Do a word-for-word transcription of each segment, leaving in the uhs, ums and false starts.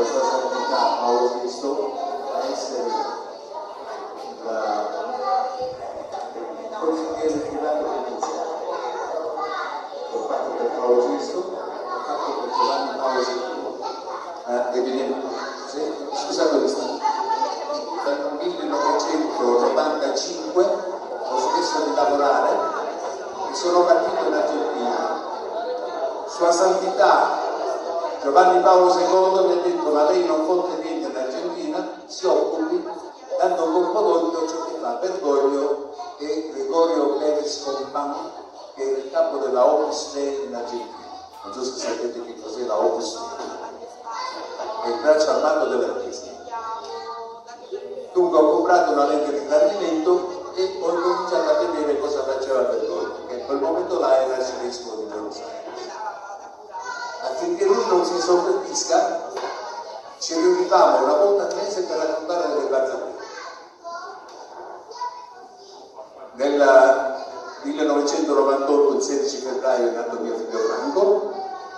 Sua Santità Paolo sesto a essere il consigliere privato provinciale. L'ho fatto per Paolo sesto, l'ho fatto per Giovanni Paolo secondo. Eh, evidente-, sì, scusate un istante. Dal millenovecentonovantacinque ho smesso di lavorare e sono partito in Argentina. Sua Santità Giovanni Paolo secondo mi ha detto: "Ma lei non conta niente in Argentina, si occupi", dando un colpo d'occhio a ciò che fa Bergoglio e Gregorio Pérez Compán, che era il capo della Opus Dei in Argentina. Non so se sapete che cos'è la Opus Dei. È il braccio armato della Chiesa. Dunque ho comprato una lente di ingrandimento e ho incominciato a vedere cosa faceva Bergoglio, che in quel momento là era arcivescovo di Buenos Aires. Affinché lui non si insorbettisca, ci riunivamo una volta al mese per raccontare delle barzellette. Nel millenovecentonovantotto, il sedici febbraio, è nato mio figlio Franco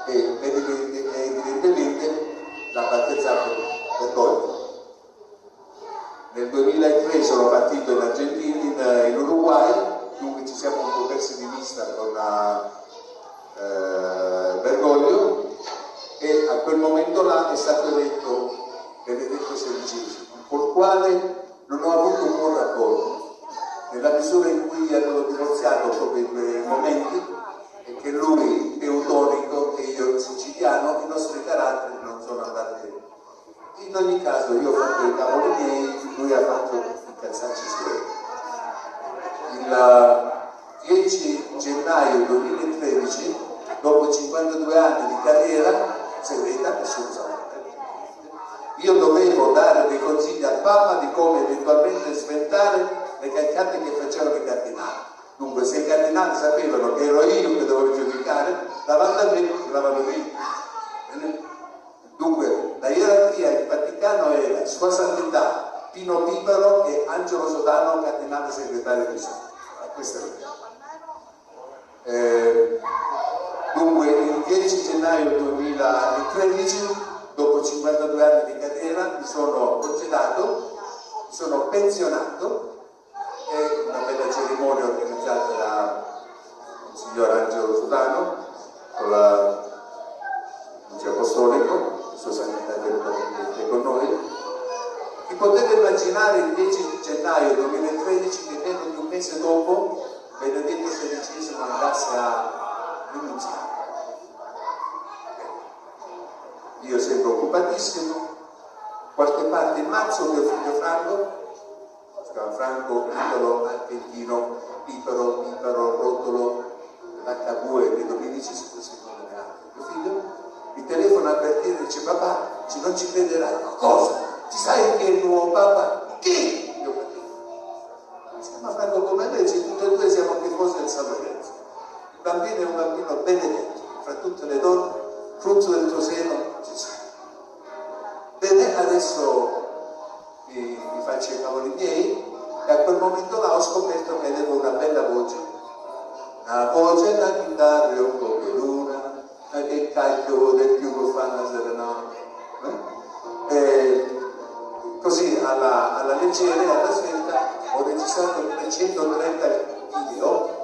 e evidente-, e evidentemente l'ha battezzato Bergoglio. Nel duemilatré sono partito in Argentina, in, in Uruguay, dunque ci siamo un po' persi di vista con, eh, Bergoglio, e a quel momento là è stato eletto Benedetto sedicesimo, col quale non ho avuto un buon rapporto, nella misura in cui hanno divorziato proprio in quei momenti e che lui teutonico e io siciliano, i nostri caratteri non sono andati. In ogni caso io ho fatto i cavoli miei, lui ha fatto i cazzacci suoi. Il dieci gennaio duemilatredici, dopo cinquantadue anni di carriera, si è verità, nessuno sa. Io dovevo dare dei consigli al Papa di come eventualmente sventare le cacchiate che facevano i cardinali. Dunque, se i cardinali sapevano che ero io che dovevo giudicare, davanti a me giuravano lì. Dunque, la ierarchia in Vaticano era Sua Santità Pino Piparo e Angelo Sodano, cardinale segretario di Stato. Questa è la. Eh, dunque, il dieci gennaio duemilatredici, dopo cinquantadue anni di carriera, mi sono congedato, mi sono pensionato, e una bella cerimonia organizzata da Monsignor Angelo Sodano con la Nunzio Apostolico, Sua Santità che è con noi. Chi poteva immaginare il dieci gennaio duemilatredici che meno di un mese dopo Benedetto sedicesimo andasse a rinunziare? Io sempre occupatissimo, qualche parte in marzo mio figlio Franco, si chiama Franco Italo Argentino, Piparo, Piparo, Rotolo, l'H due, che Dominici si così nome mio figlio, mi telefona per dire, dice: "Papà, dice, non ci crederai, ma cosa? Ci sai chi è il nuovo papa?" "Chi?" Io ho capito. Si chiama Franco come me, dice, tutti e due siamo tifosi del San Lorenzo. Il bambino è un bambino benedetto, fra tutte le donne, frutto del tuo seno, Gesù. Bene, adesso mi, mi faccio i cavoli miei e a quel momento là ho scoperto che avevo una bella voce. Una voce da chitarra e un po' di luna, ma che cacchio vuole più che fa una serenata? Eh? E così alla, alla leggera e alla svelta ho registrato trecentotrenta video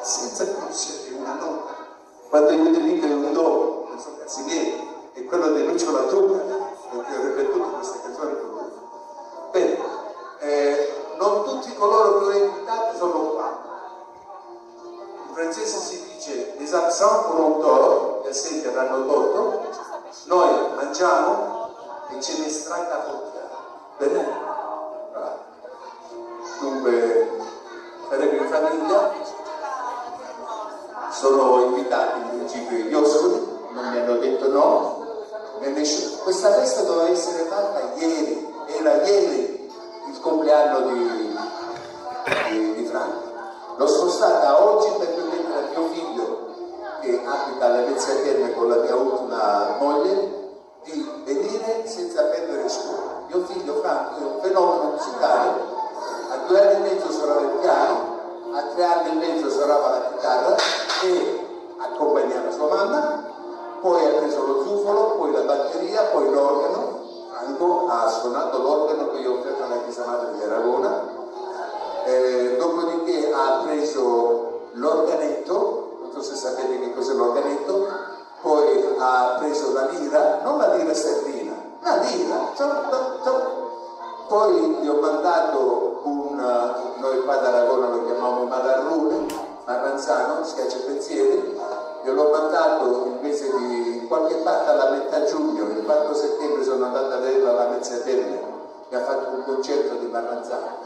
senza conoscere una nota. Quando io ti dico è un do, non so cazzi miei, è quello di Lucio Lattuca, perché ho ripetuto queste canzoni con lui. Bene, eh, non tutti coloro che ho invitato sono qua. In francese si dice: "Les absents auront tort", gli assenti avranno torto, noi mangiamo e ce ne stracafottiamo. Bene? Bravo. Dunque, saremo in famiglia, sono invitati in principio gli ospiti, non mi hanno detto no. Ne- nessu- Questa festa doveva essere fatta ieri, era ieri il compleanno di, di, di Franco. L'ho spostata a oggi per permettere a mio figlio, che abita alle Vezze Terme con la mia ultima moglie, di venire senza perdere il suono. Mio figlio Franco è un fenomeno musicale, a due anni e mezzo suonava il piano, a tre anni e mezzo suonava la chitarra e accompagnava sua mamma, poi a preso lo zufolo, poi la batteria, poi l'organo. Franco ha suonato l'organo che io ho offerto alla Chiesa Madre di Aragona. Eh, dopodiché ha preso l'organetto, non so se sapete che cos'è l'organetto, poi ha preso la lira, non la lira sterlina, la lira, ciò, ciò, ciò. Poi gli ho mandato un, noi qua ad Aragona lo chiamiamo malarrone, marranzano, schiacciapensieri, gliel'ho mandato invece di qualche parte alla metà giugno, il quattro settembre sono andato a vederlo alla Mezzadella, che ha fatto un concerto di Marranzano.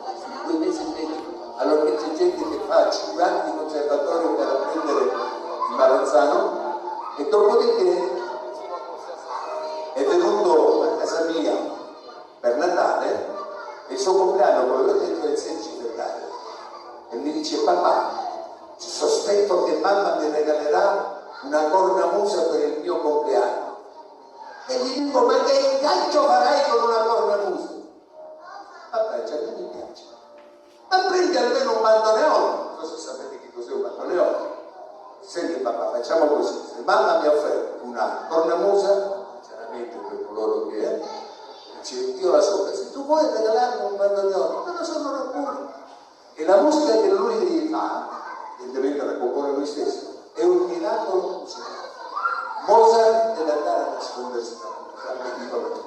Due mesi e mezzo. Allora che c'è gente che fa cinque anni di conservatorio per apprendere il Marranzano e dopodiché è venuto a casa mia per Natale e il suo compleanno, come ho detto, è il sedici febbraio. E mi dice: "Papà, sospetto che mamma mi regalerà una cornamusa per il mio compleanno." E gli dico: "Ma che ingancio farai con una cornamusa?" "Papà, già che mi piace." "Ma prendi almeno un bandoneon." Non so se sapete che cos'è un bandoneon. "Senti papà, facciamo così, se mamma mi offre una cornamusa, sinceramente per coloro che è, dice, io la so, se tu vuoi regalarmi un bandoneon, me lo suonerò pure." E la musica che lui fa, evidentemente la compone lui stesso, è un miracolo musicale. Mozart deve andare a nascondersi da Mozart, dico la verità.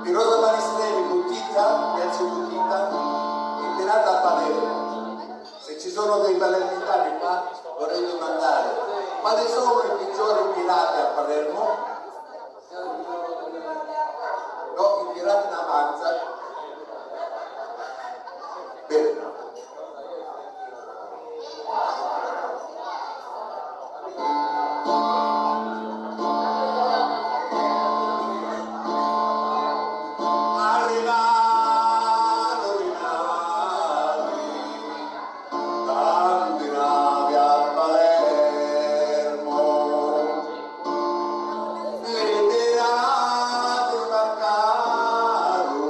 Di Rosa Manistrelli, Buttitta, Piazza Buttitta, in tirata a Palermo. Se ci sono dei palermitani qua, vorrei domandare quali sono i peggiori pirati a Palermo? No, i pirati in avanza. Bene. Arrivano i navi, tanti navi a Palermo, li pirati marcaru.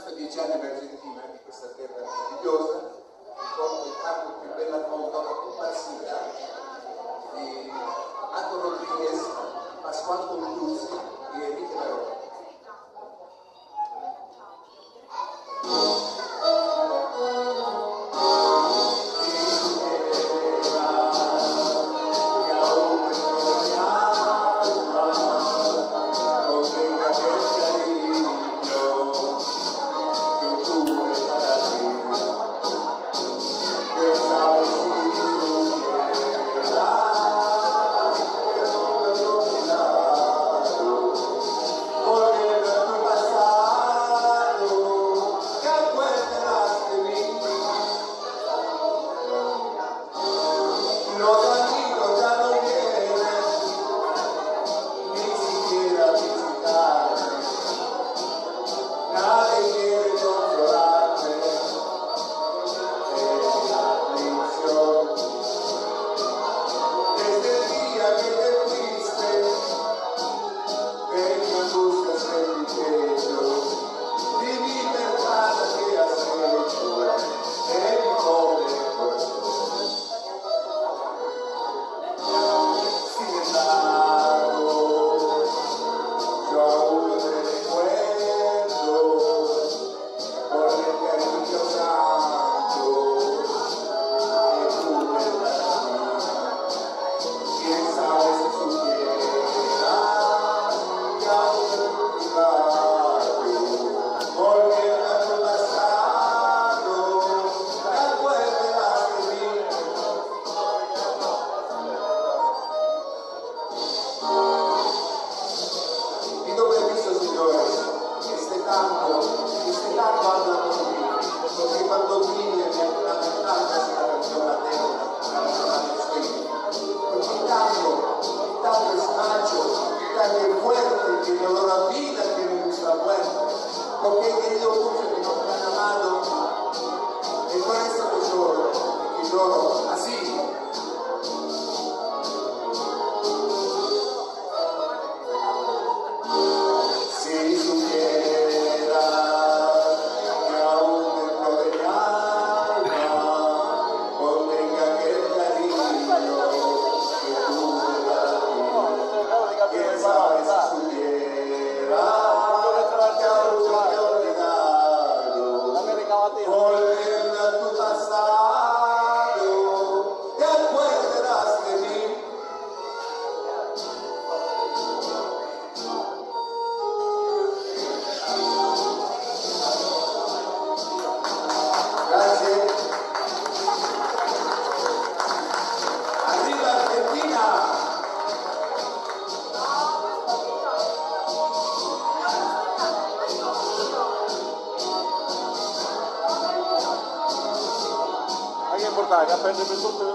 Di Gianni Argentina, di questa terra meravigliosa, ricordo intanto il più bella comparsa, comparsa di Paco Rodriguez, Pasquale Conduzzi e Enrique Baroni. Los amigos ya no vienen ni siquiera a visitarme. Nadie quiere consolarme en mi aflicción. Desde el día que te fuiste, ven y angustia en mi pecho. Dime, hermana, ¿qué has hecho en mi pobre corazón? Sin embargo, yo aún te recuerdo con el cariño santo que tuve para ti. Quién sabe si supieras que aún en tu lado, volviendo a tu pasado, te acuerdas de mí. Vi do permiso, signori, e stai tantu, e stai tantu a dormiri, perché quando vine mi addormentavo, si la canzone a te, la canzone a te, perché tanto, tanto smacio, tanto è fuerte che la loro vita che mi gusta fuerte, perché io uso che non mi hanno amato, e por eso que lloro, que lloro así. Si supieras que aún dentro de mi alma contengo aquel cariño que tuve para ti, quién sabe si supieras que aún no te he olvidado, volviendo a tu pasado, te acuerdas de mí. Grazie. Arriva Argentina! Ma che importante, che prende per tutte le...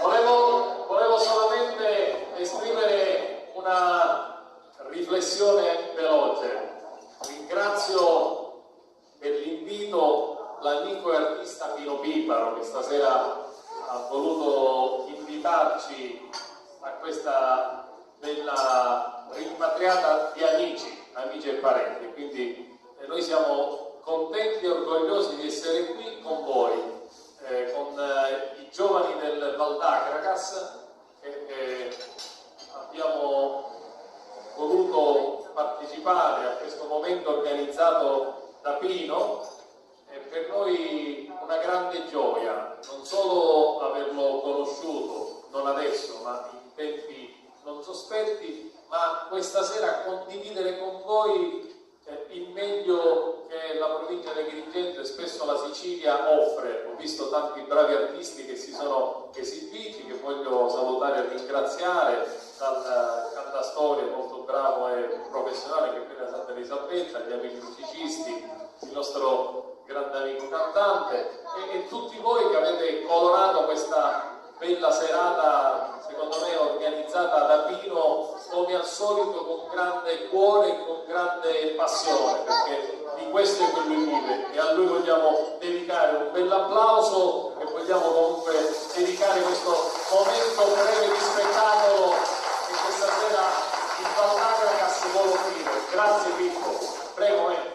Volevo, volevo solamente esprimere una riflessione veloce. Ringrazio per l'invito l'amico e artista Pino Piparo, che stasera ha voluto invitarci a questa bella rimpatriata di amici, amici e parenti. Quindi, eh, noi siamo contenti e orgogliosi di essere qui con voi, eh, con, eh, i giovani del Valdacracas, che, che abbiamo voluto partecipare a questo momento organizzato da Pino. È per noi una grande gioia non solo averlo conosciuto, non adesso, ma in tempi non sospetti, ma questa sera condividere con voi, eh, il meglio che la provincia di Agrigento e spesso la Sicilia offre. Ho visto tanti bravi artisti che si sono esibiti, che voglio salutare e ringraziare, dal, eh, cantastorie molto bravo e professionale che è qui da Santa Elisabetta, gli amici musicisti, il nostro grande amico cantante e, e tutti voi che avete colorato questa bella serata, secondo me organizzata da Pino, come al solito, con grande cuore e con grande passione, perché di questo è che lui vive e a lui vogliamo dedicare un bell'applauso e vogliamo comunque dedicare questo momento breve di spettacolo che questa sera il Valdacracas vuole offrire. Grazie Pippo, prego. Eh.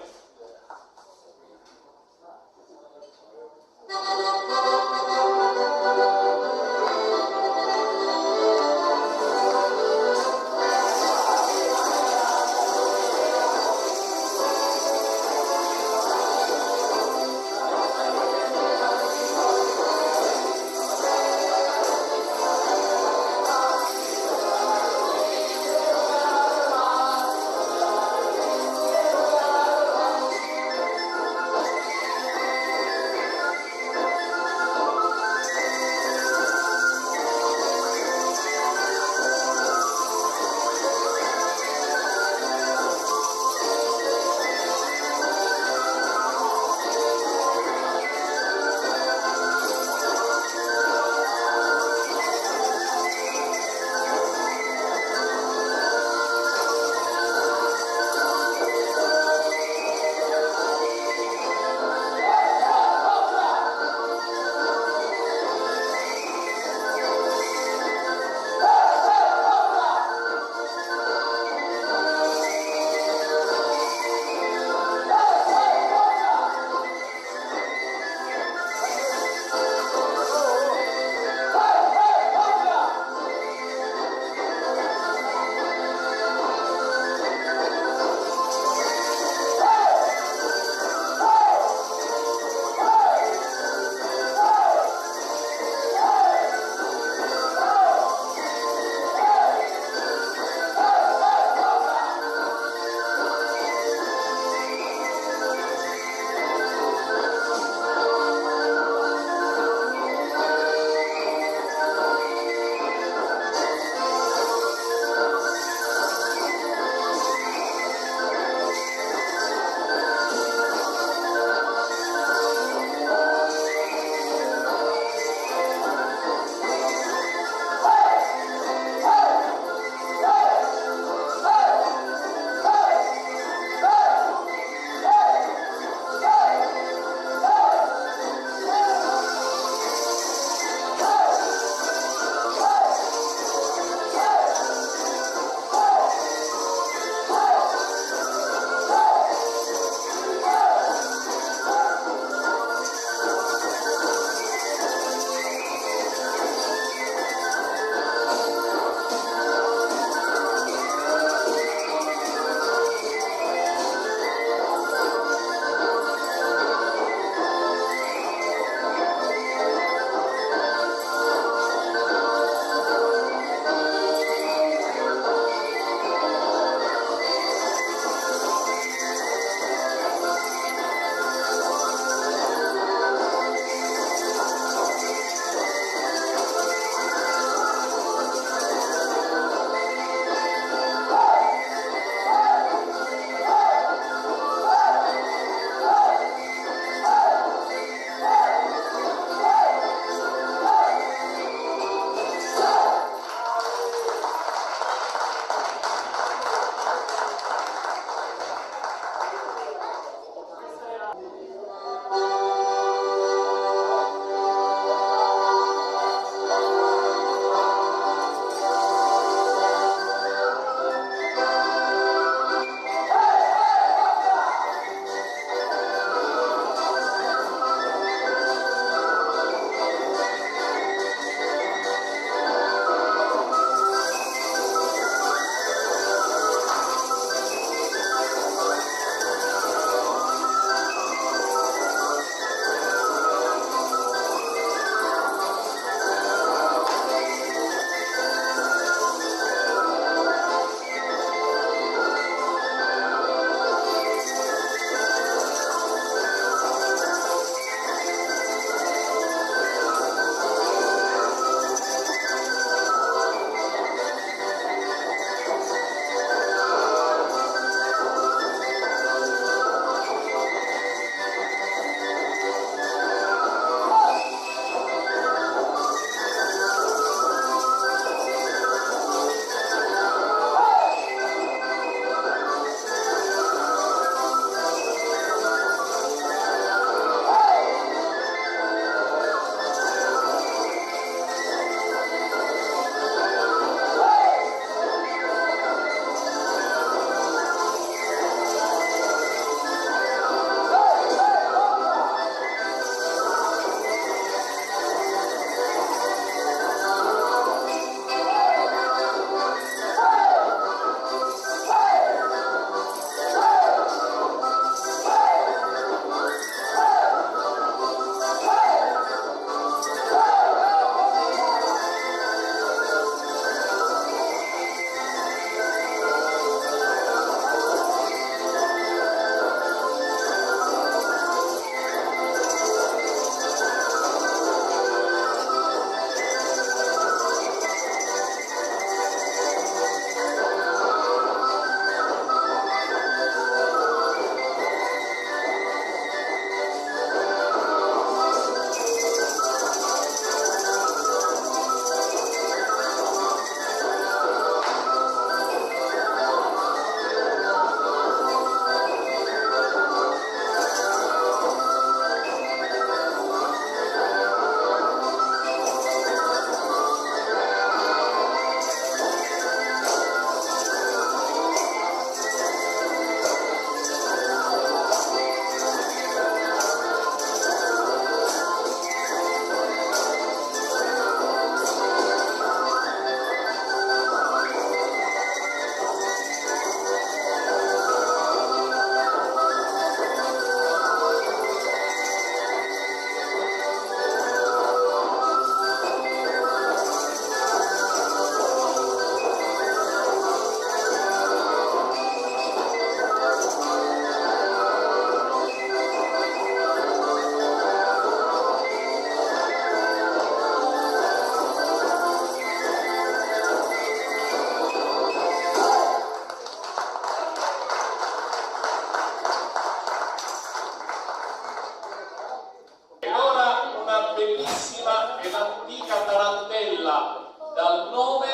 Tarantella dal nome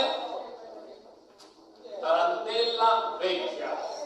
Tarantella Vecchia.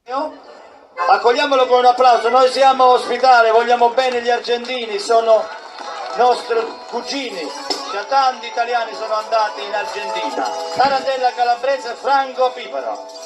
Accogliamolo con un applauso. Noi siamo a ospitare, vogliamo bene gli argentini, sono nostri cugini. Già tanti italiani sono andati in Argentina. Tarantella calabrese, Franco Piparo.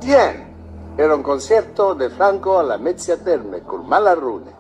Bien, era un concierto de Franco a la Mezzia Terme cul Malarrune.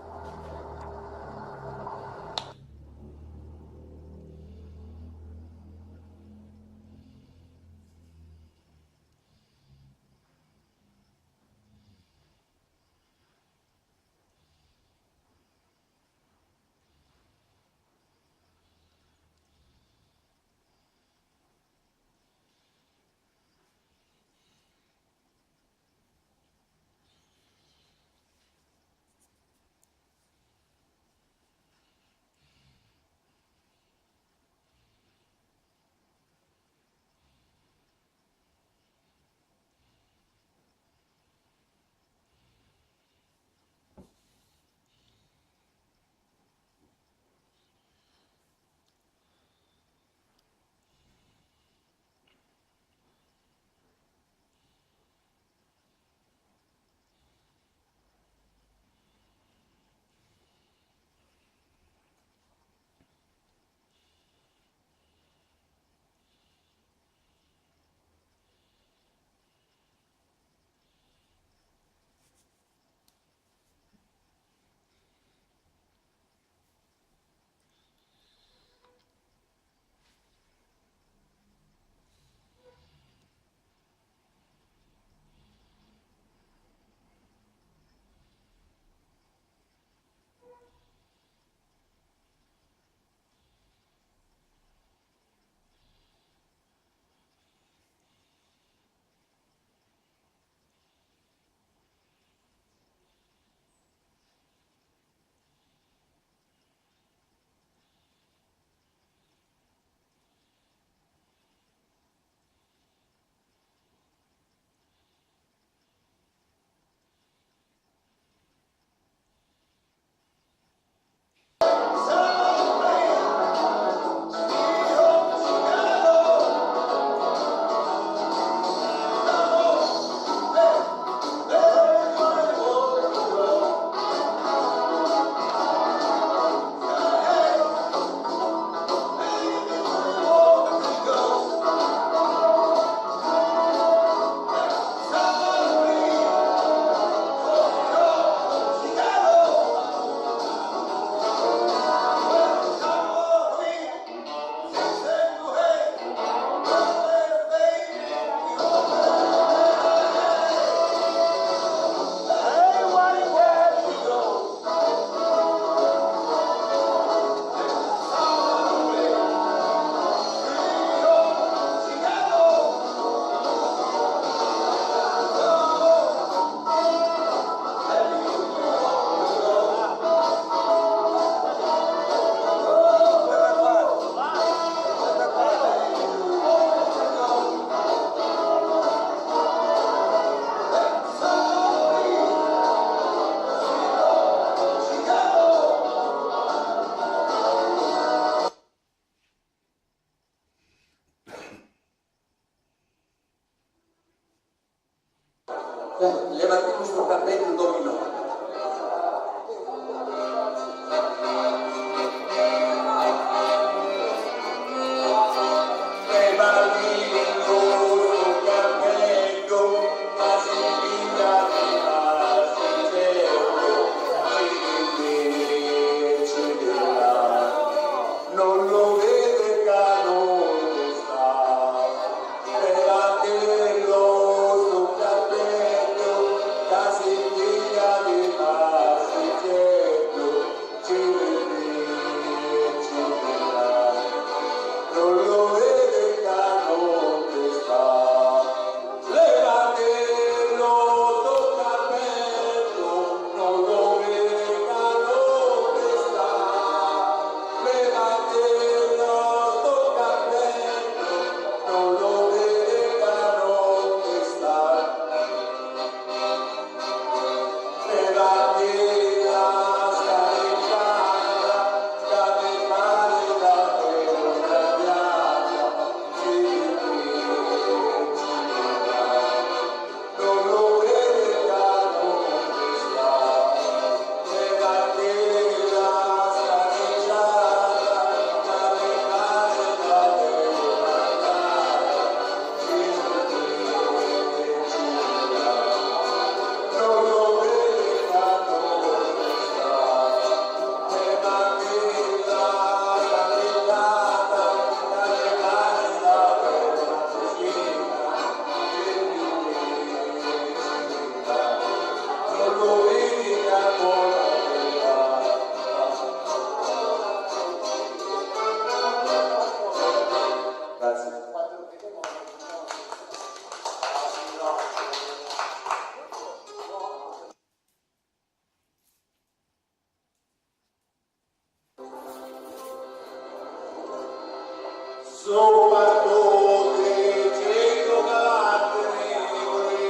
Sopartutti cincu caratteri nigri,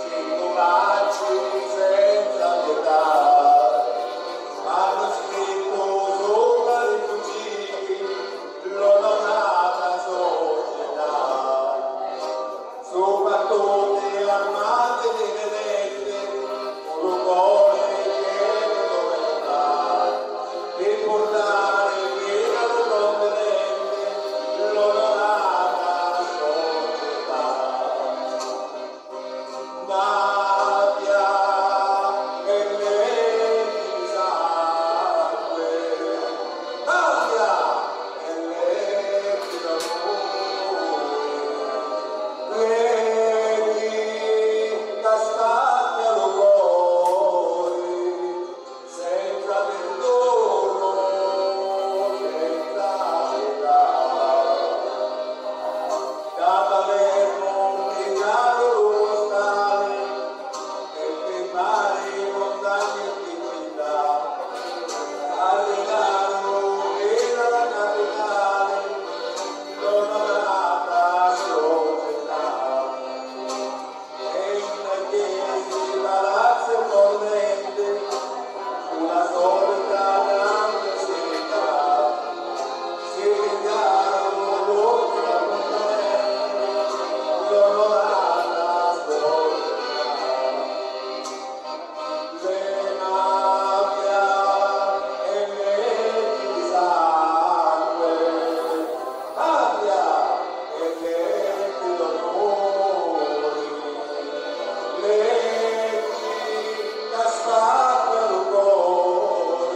cincu facci senza pietà, hannu scrittu supra li fucili l'onorata società. Sopartutti amanti di Venezia, cu lu cori chinu d'umirità, pi purtari finu a lu cuntinenti l'onorata società. Mafia e leggi sangue, mafia e leggi d'amuri, leggi ca spacca lu cori, senza pirdunu, senza pietà. Ca Palermu pigghiaru lu postali, e firmari montagni e città, arricaru finu a la capitali, l'onorata società. E in marchesi, palazzi e monumenti, cu la solita grandi serietà, si pigghiaru l'ultimu appuntamenti, l'onorata società. Le mafia e leggi di sangue, mafia e leggi d'onuri, leggi ca spacca lu cori,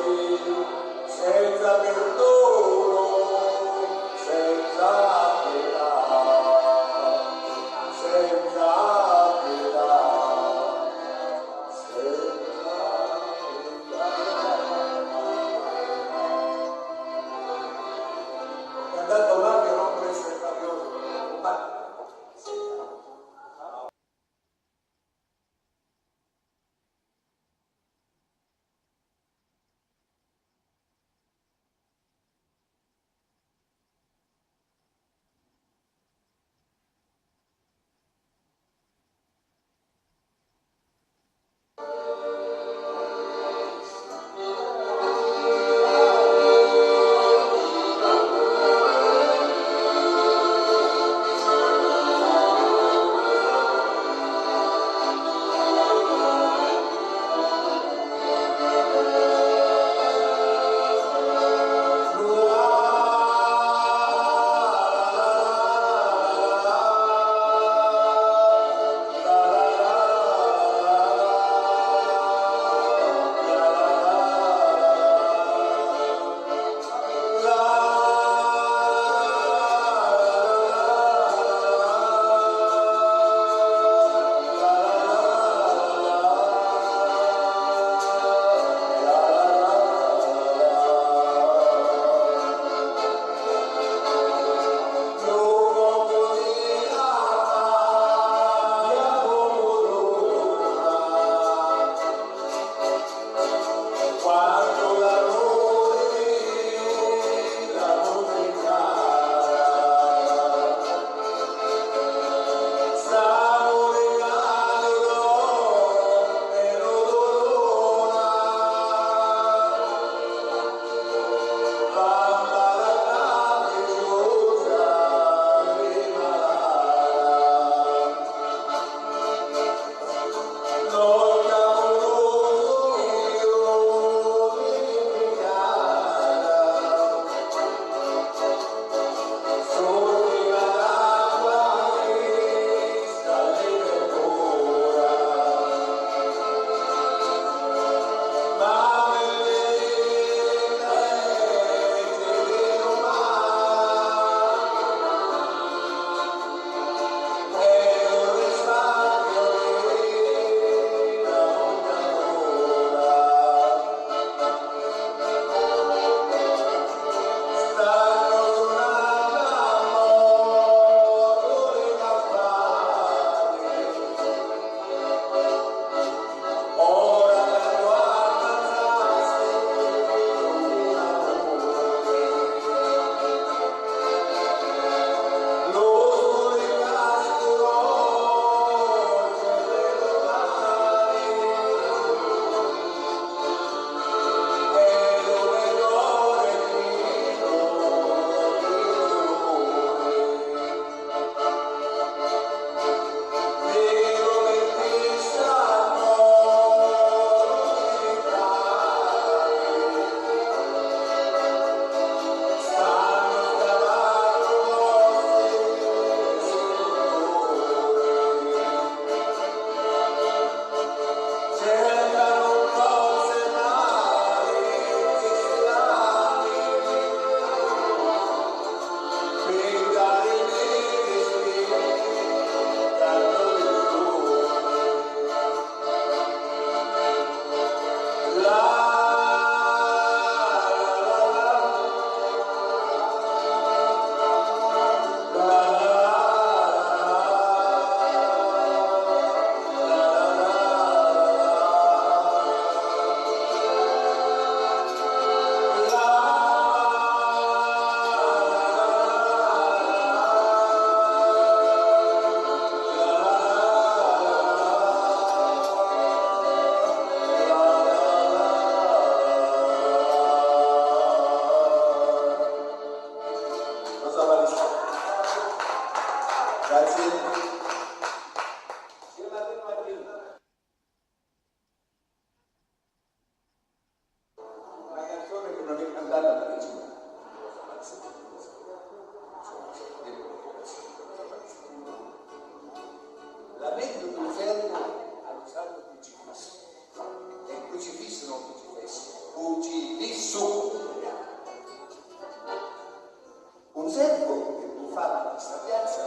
Giuseppu, e fu fattu di sta piazza,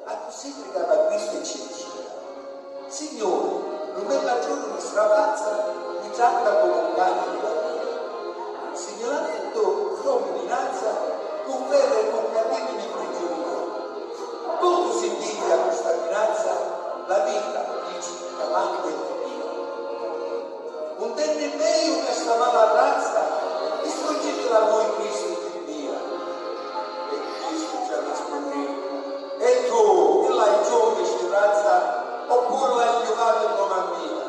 accussì prigava a Cristu e ci diceva: Signuri, lu me patruni mi stravazza, mi tratta comu un cani di la via. Si mi lamentu, comu minazza, cu ferra e cu catilli mi prigiunica. Comu si dici a questa minazza, la vita, dici, davanti è mia. Un tenni megliu ca sta mala razza, distruggitila voi Cristu chi mia. E Cristu ci arrispunnì: E tu, chi l'hai ciunti sti razza, oppuru l'hai chiuvati comu a mia?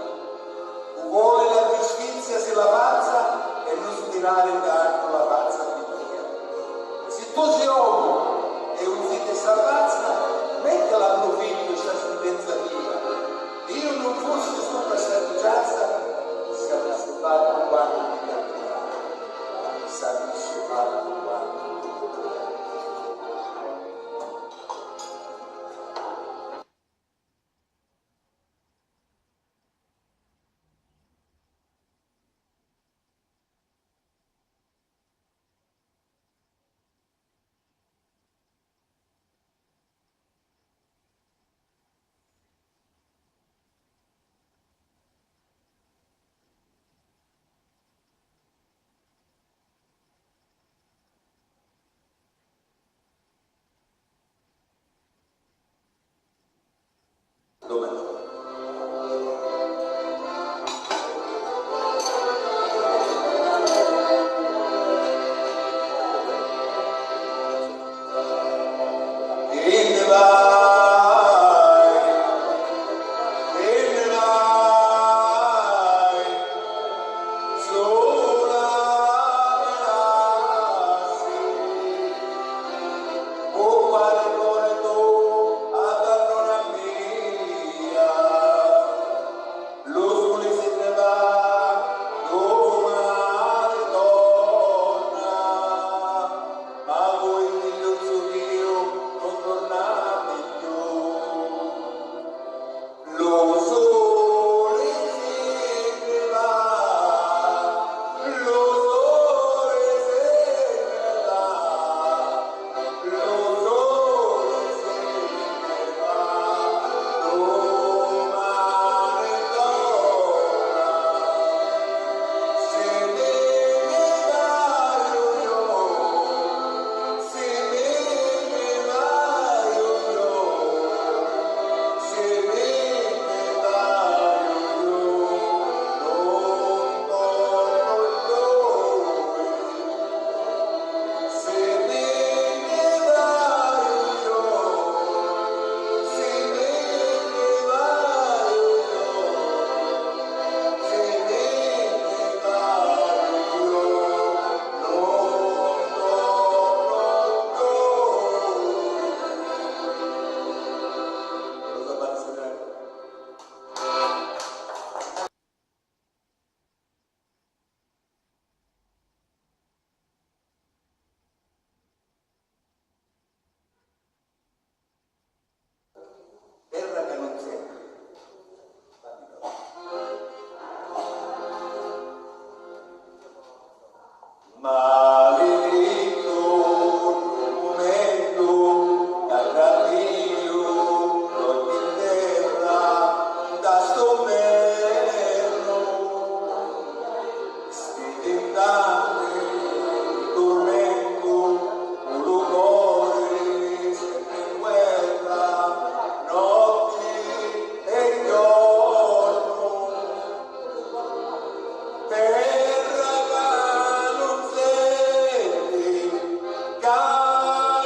Cu voli la crisfizia si la fazza e nun spirari ca hannu la fazza pi tia. Si tu si omu e un si ti sta razza, mettila a prufitu sta sintenza tia. Iu nun fussi supra sta piazza, s'avissi fattu quantu mi capitava, s'avissi fattu quantu mi capitava. Lu suli si nni va, dumani torna, ma vui, figliuzzu miu, nun turnati cchiù. Lu suli si nni va, lu suli si nni va, lu suli si nni va, dumani torna, si mi nni vaiu iu. Terra ca nun senti. Malidittu lu mumentu ca trasìu l'occhi in terra nta stu nvernu. Sfidintanti, turmentu, cu lu cori sempri in guerra, notti e jornu. Terra ca nun senti, ca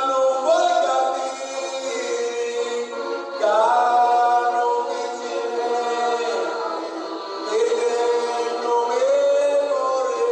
nun voi capiri, ca nun dici nenti, tidennu mi cori.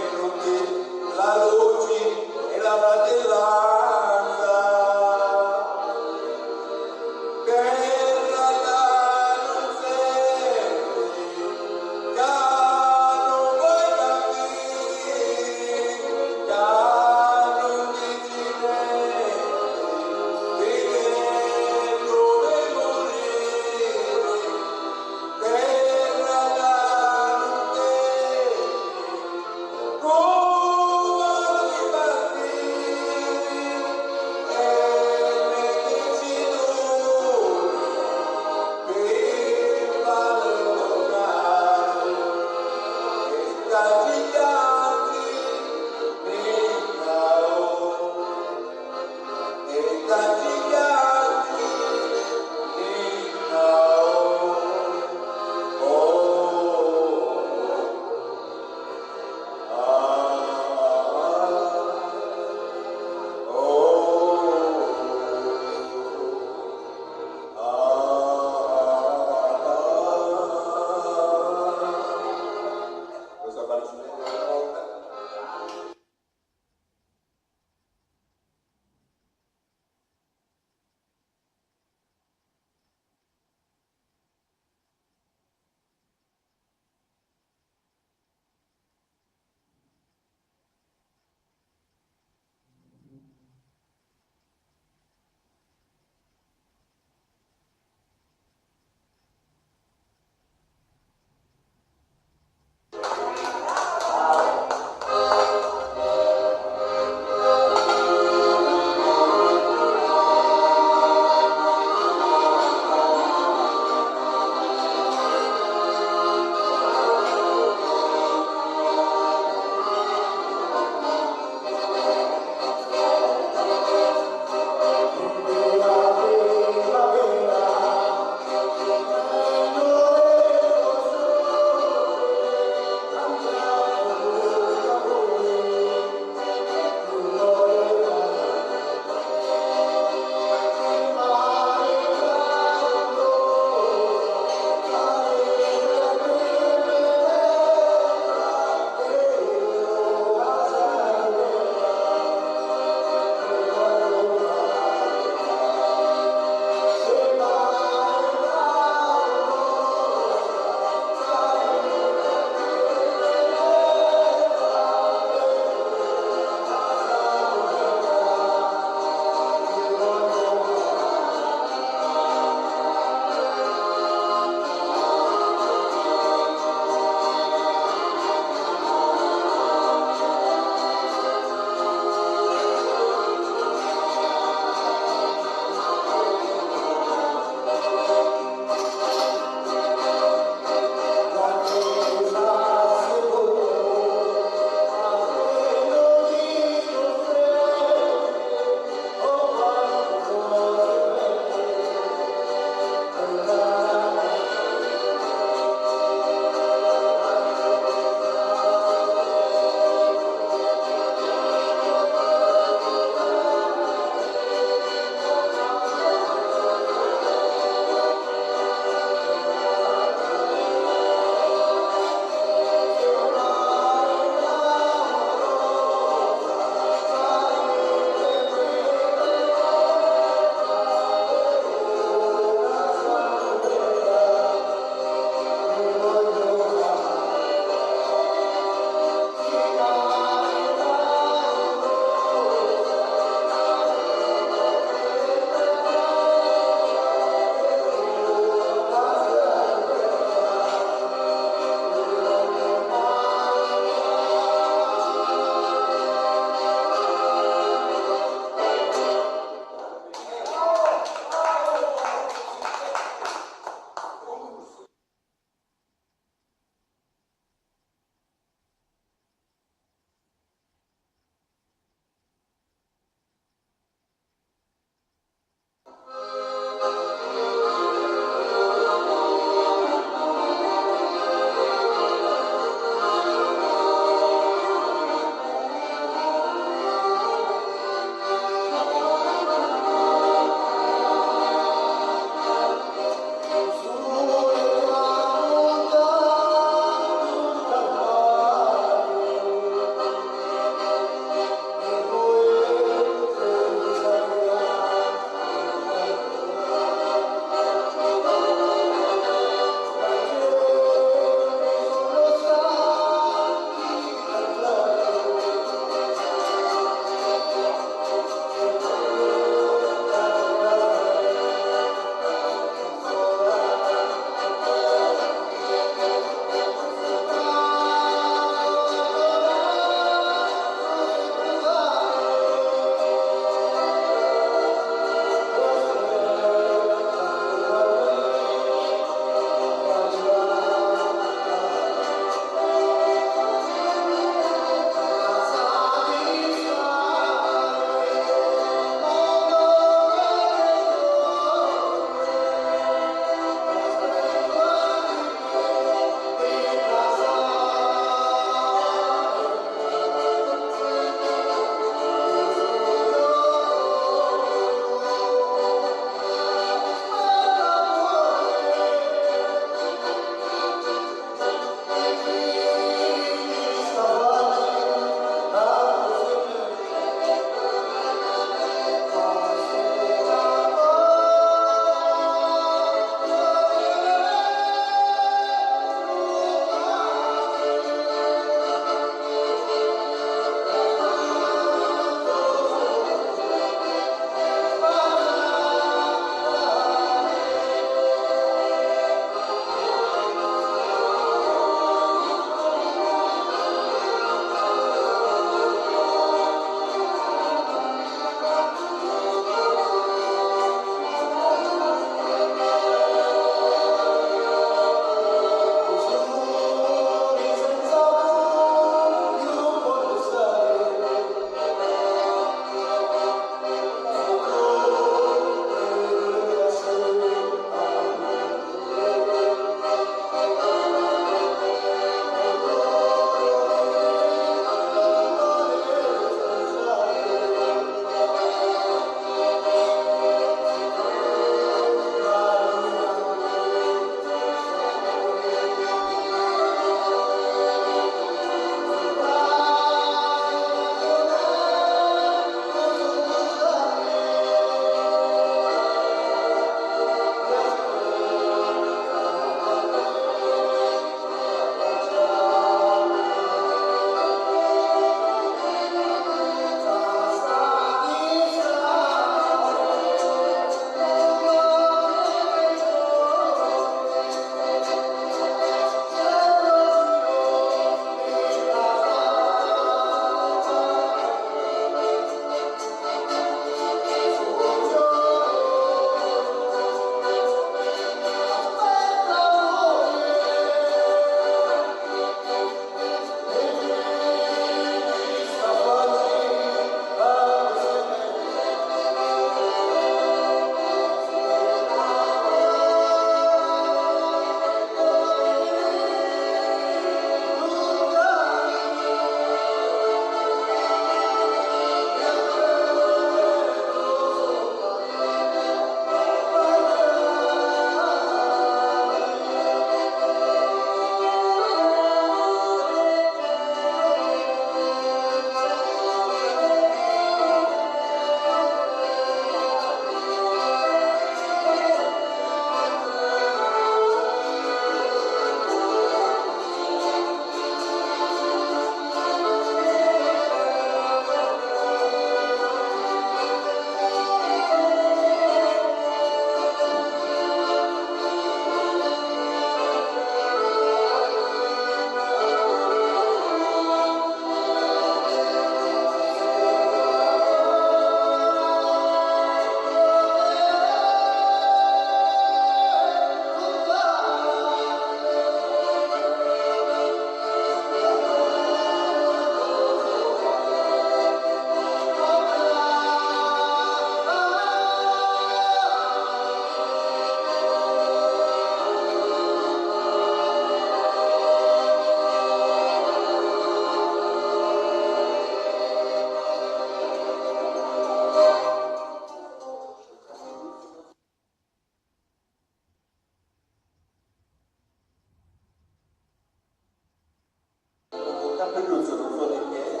Pidduzzu, non so di chi è.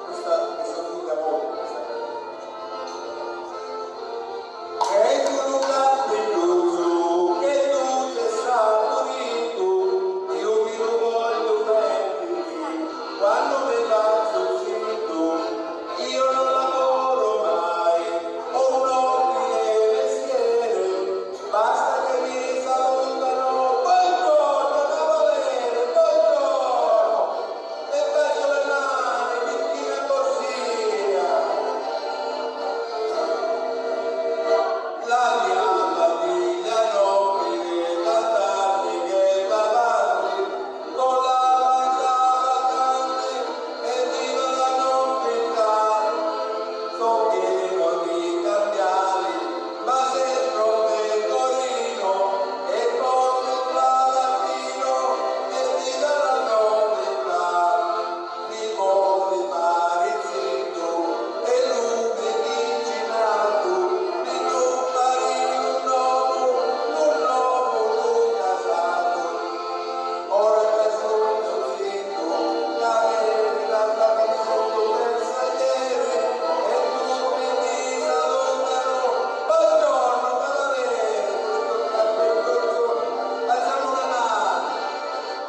Questa mi sono mica molto questa canzone. Eccolo là, Pidduzzu, che tu sei statu rittu, io mi lo voglio mettere, quando mi faccio zitto, io non lavoro mai, ho un ordine mestiere, basta che mi salutano. Buongiorno, cavaliere, buongiorno. E bacio le mani, mi tira così. La mia famiglia non mi vede tanti che va avanti con la pancia vacante, e viva la novità. Sono pieno di cambiali, ma sembro un pecorino, e porto il palatino, e viva la novità. Mi vuoi fare zitto, e lui mi dice nato, mi tu pari un uomo, un uomo, un casato. Ora che sono zitto, la verità mi sento persa ieri, e tutti mi salutano. Buongiorno, cavaliere, buongiorno, buongiorno. Alziamo una mano.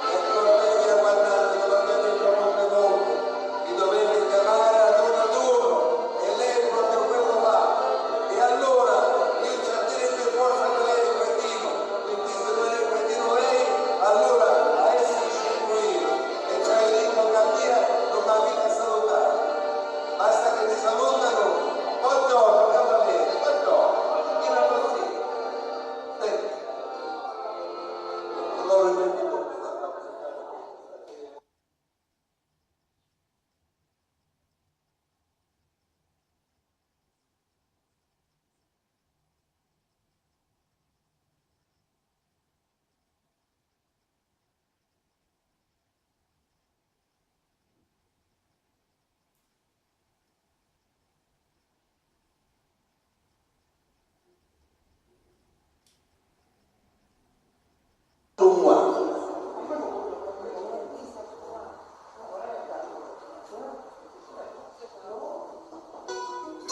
E cortesia, guardate, non avete troppo veduto. Mi dovete chiamare ad uno ad uno, e lei proprio quello fa. E allora io c'ho a dire per forza che lei è cretino, perché se non è cretino lei, allora a essere scemo io. E c'hai lì con la mia, non mi avete salutato. Basta che mi salutano. Buongiorno, cavaliere, buongiorno. Era così. Senti, non lo ripeto.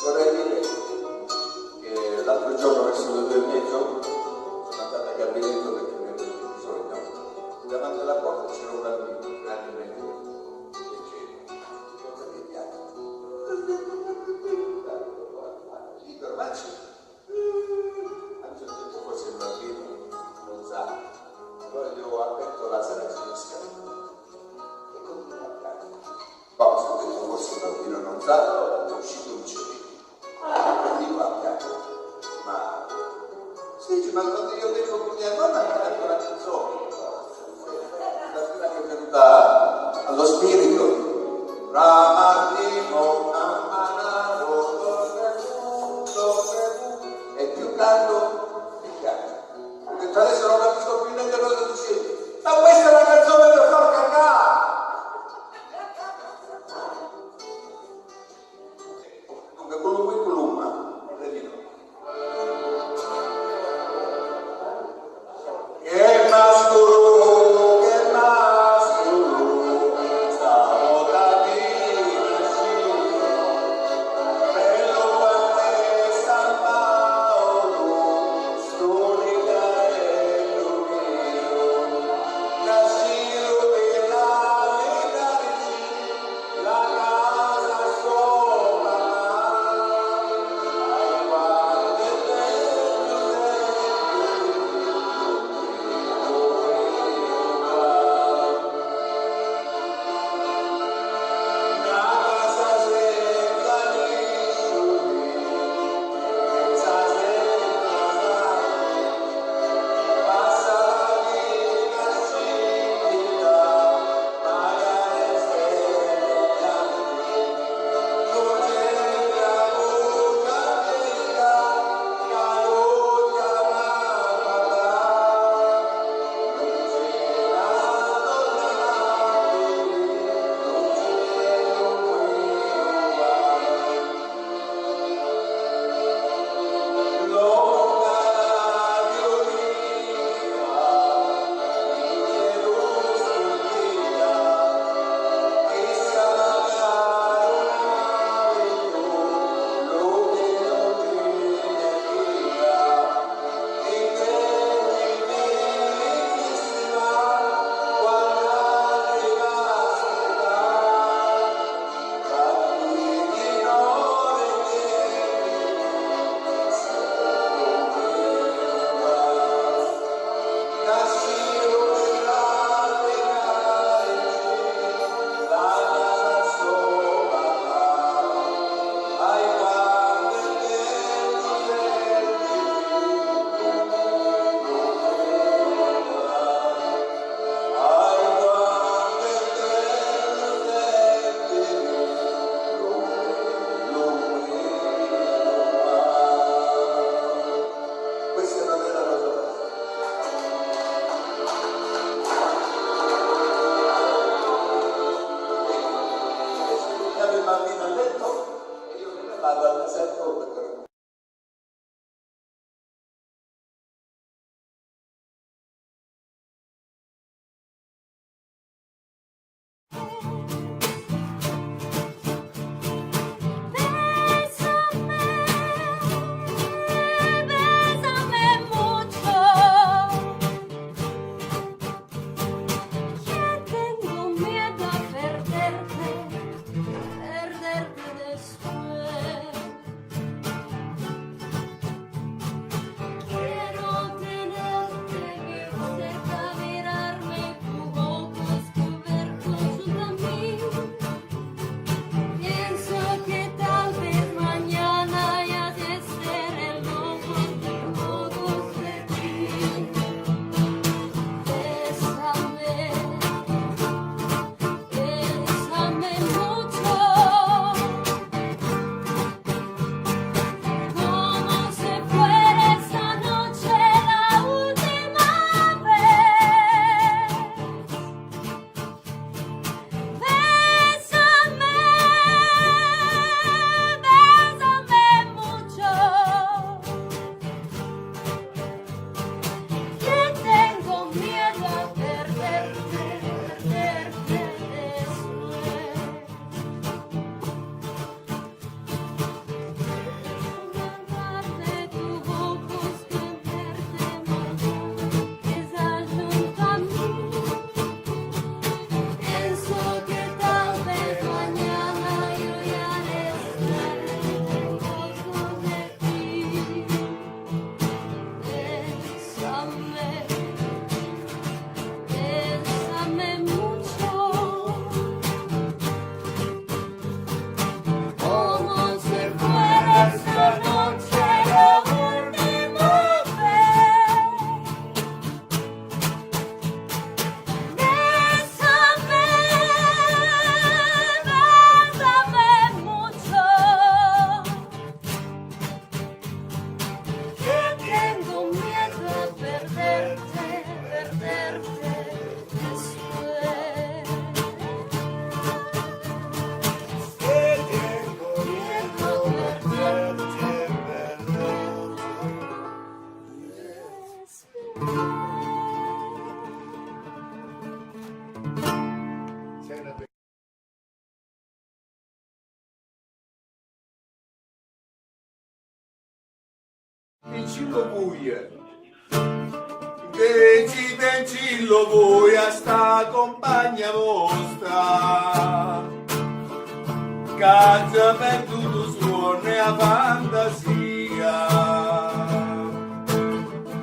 Vorrei dire che l'altro giorno verso le due e mezzo sono andato al gabinetto perché mi è venuto bisogno. Davanti alla porta c'era un bambino, tre anni e mezzo, che c'era. Cosa ti piace? Libero, ma c'è. Anzi, ho detto, forse il bambino non sa. Allora gli ho aperto la saracinesca e continuo a piangere. Poi ho detto, forse il bambino non sa, è uscito un cerino. Dico, ah, piango. Ma sì, dice, ma quando io vedo con mia nonna mi canto la canzone. La prima che è venuta allo spirito. Ramarrimo, ammanavo, torna giù, torna giù. E più canto, più piango. Ho detto, adesso non capisco più niente cosa dicevi. Ma questa è una canzone per far cantare! Dunque, culumma e culumma, Renino. Che masculu, che masculu, stavolta mi nasciu, bellu quant'è San Paulu. Bésame, bésame mucho, que tengo miedo a perderte, perderte después. Quiero tenerte bien cerca, mirarme tus ojos cubiertos junto a mí. Pienso que tal vez mañana ya te estaré lejos, lejos de ti. Bésame, bésame mucho, como si fuera esta noche la última vez. Bésame, bésame mucho, que tengo miedo a perderte, perderte después. Bésame, bésame mucho, como si fuera esta noche la última vez. Bésame, bésame mucho. Que tengo miedo a perderte, perderte después. Que tengo miedo a perderte, perderte después. Dici lu vuia, dici, dici lu vuia a sta cumpagna vostra, ca ci ha perdutu suonnu e a fantasia.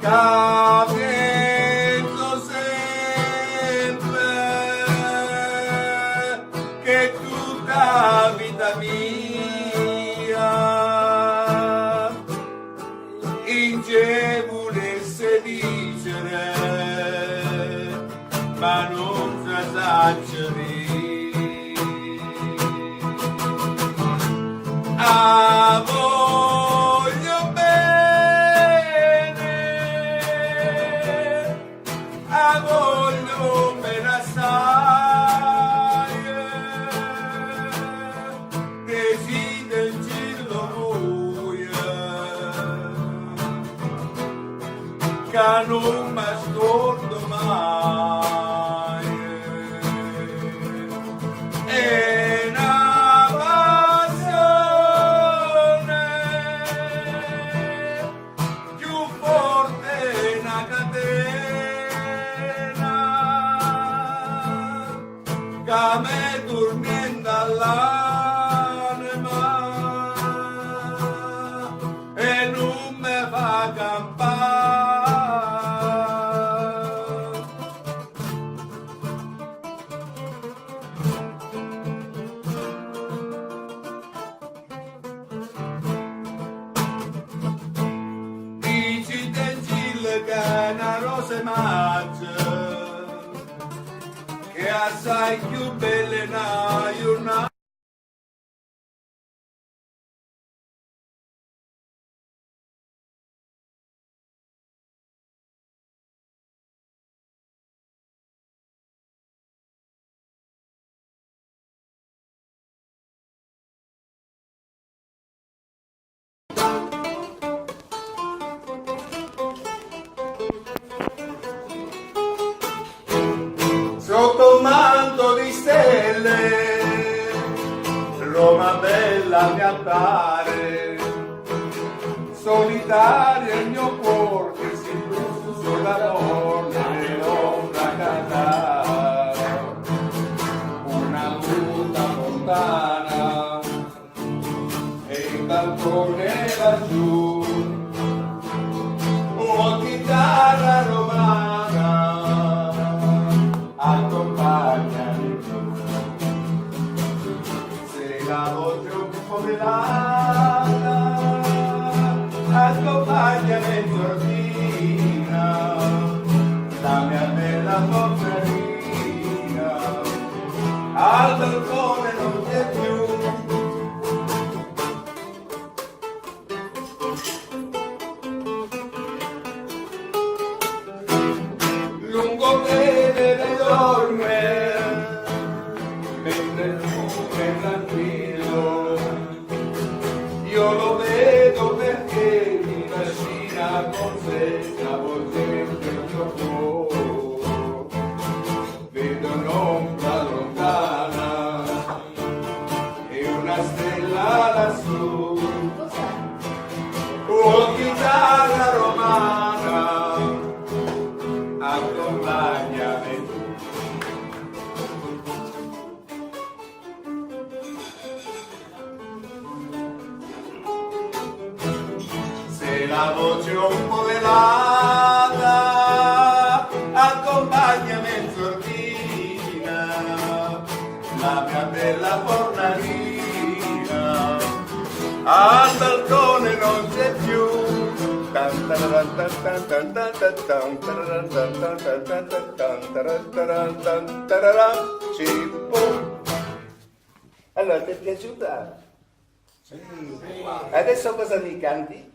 Ca pensu sempri che tutta la vita mia in ce vulesse dicere, ma non sa saccio dì. A voglio bene, a voglio bene assai, desidero in cielo voi. Ca nun mi scordu mai. È na passione cchiù forte, è na catena ca mi turmenta l'anima e nun mi fa campà. Dici, dici ca è na rosa 'e mazzu, che è assai cchiù bella 'e na jurnata. Solitario il mio cuor che si brucia sulla torna nell'ombra cantata. Una muta fontana e il balcone laggiù. Oh, chitarra romana, accompagnami tu. Se la voce un po' velata, accompagnami, Giorgina, la mia bella portarina, al balcone non c'è più. Lungo vede le dorme, mentre il fiume è tranquillo, io lo vedo perché mi trascina con sé, travolgente il mio cuore. Vedo un'ombra lontana e una stella lassù. Oh, chitarra romana, accompagnami tu. Se la voce un po' velata accompagna mezz'ordina, la mia bella fornarina, al balcone non c'è più. Tan, tararan, tan, tan, tararan, tan, tararan, tan, tararan, tan, tararan, ci, pum. Allora, ti è piaciuta? Sì. Adesso cosa mi canti?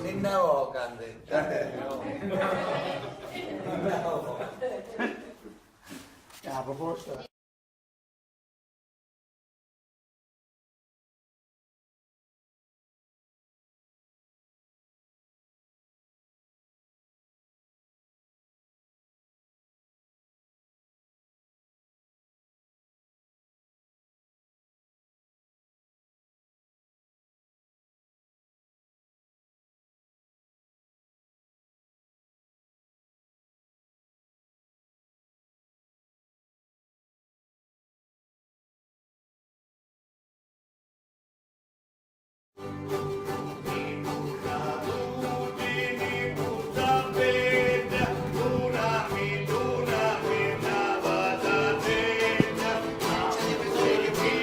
Sì, no, canti. Ah, a proposito.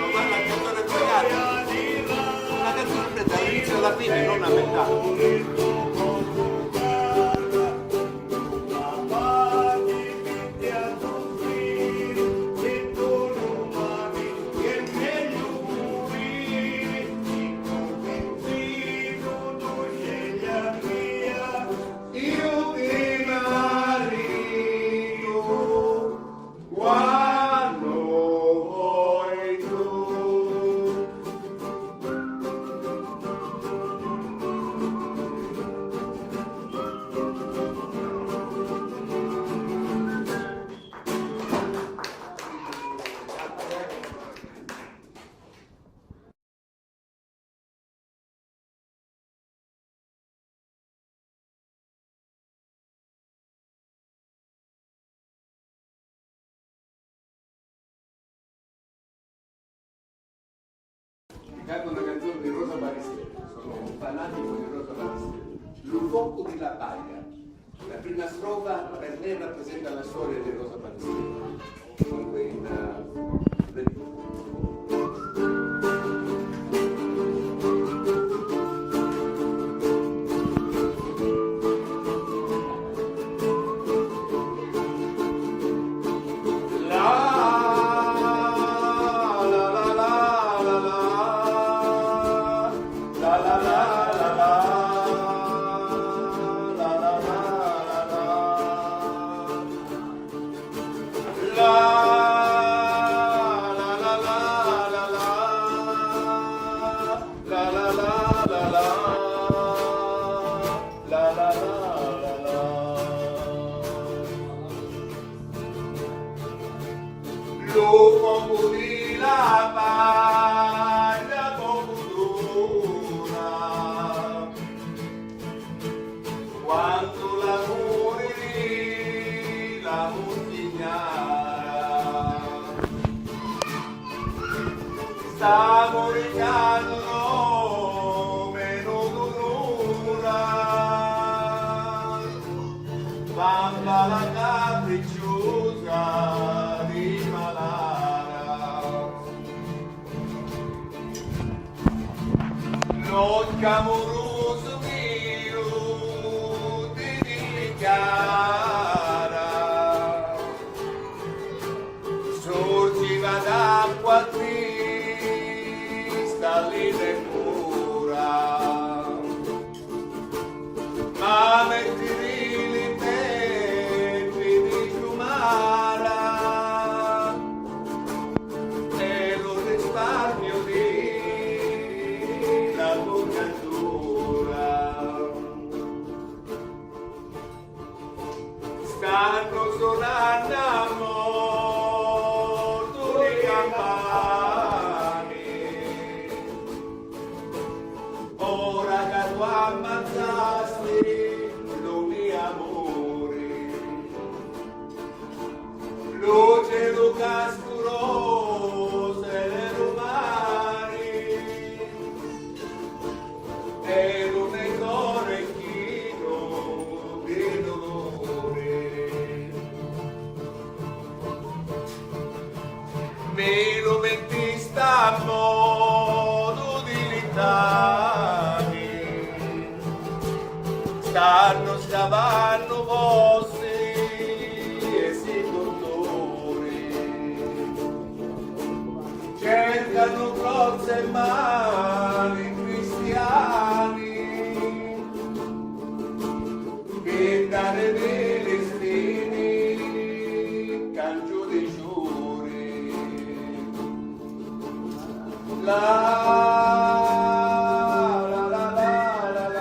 Una canzone completa dall'inizio alla fine, non a metà. Iu ti maritu quannu voi tu. Canto una canzone di Rosa Baristelli, sono un fanatico di Rosa Baristelli. Lu focu di la paglia. La prima strofa per me rappresenta la storia di Rosa Baristelli. Comunque in, eh, Lu focu di la paglia Sta muricchiannu menu d'un'ura, bambola capricciusa di malara. L'occhiu amurusu miu ti dichiara, surgiva d'acqua tristallina e pura. Ma mettiri li peppi di ciumara è lu risparmiu di la lungatura. Stannu sunannu a mortu li campani, ora ca tu ammazzasti lu mio amuri. Lu celu casturosu e lu mari, e lu me core chinu di duluri. Mi lu mittisti a modu di litani, stannu scavannu fossi e sipulturi, cercanu crozzi e mani cristiani, pi dari li spini cangiu di ciuri. La, la, la, la, la, la.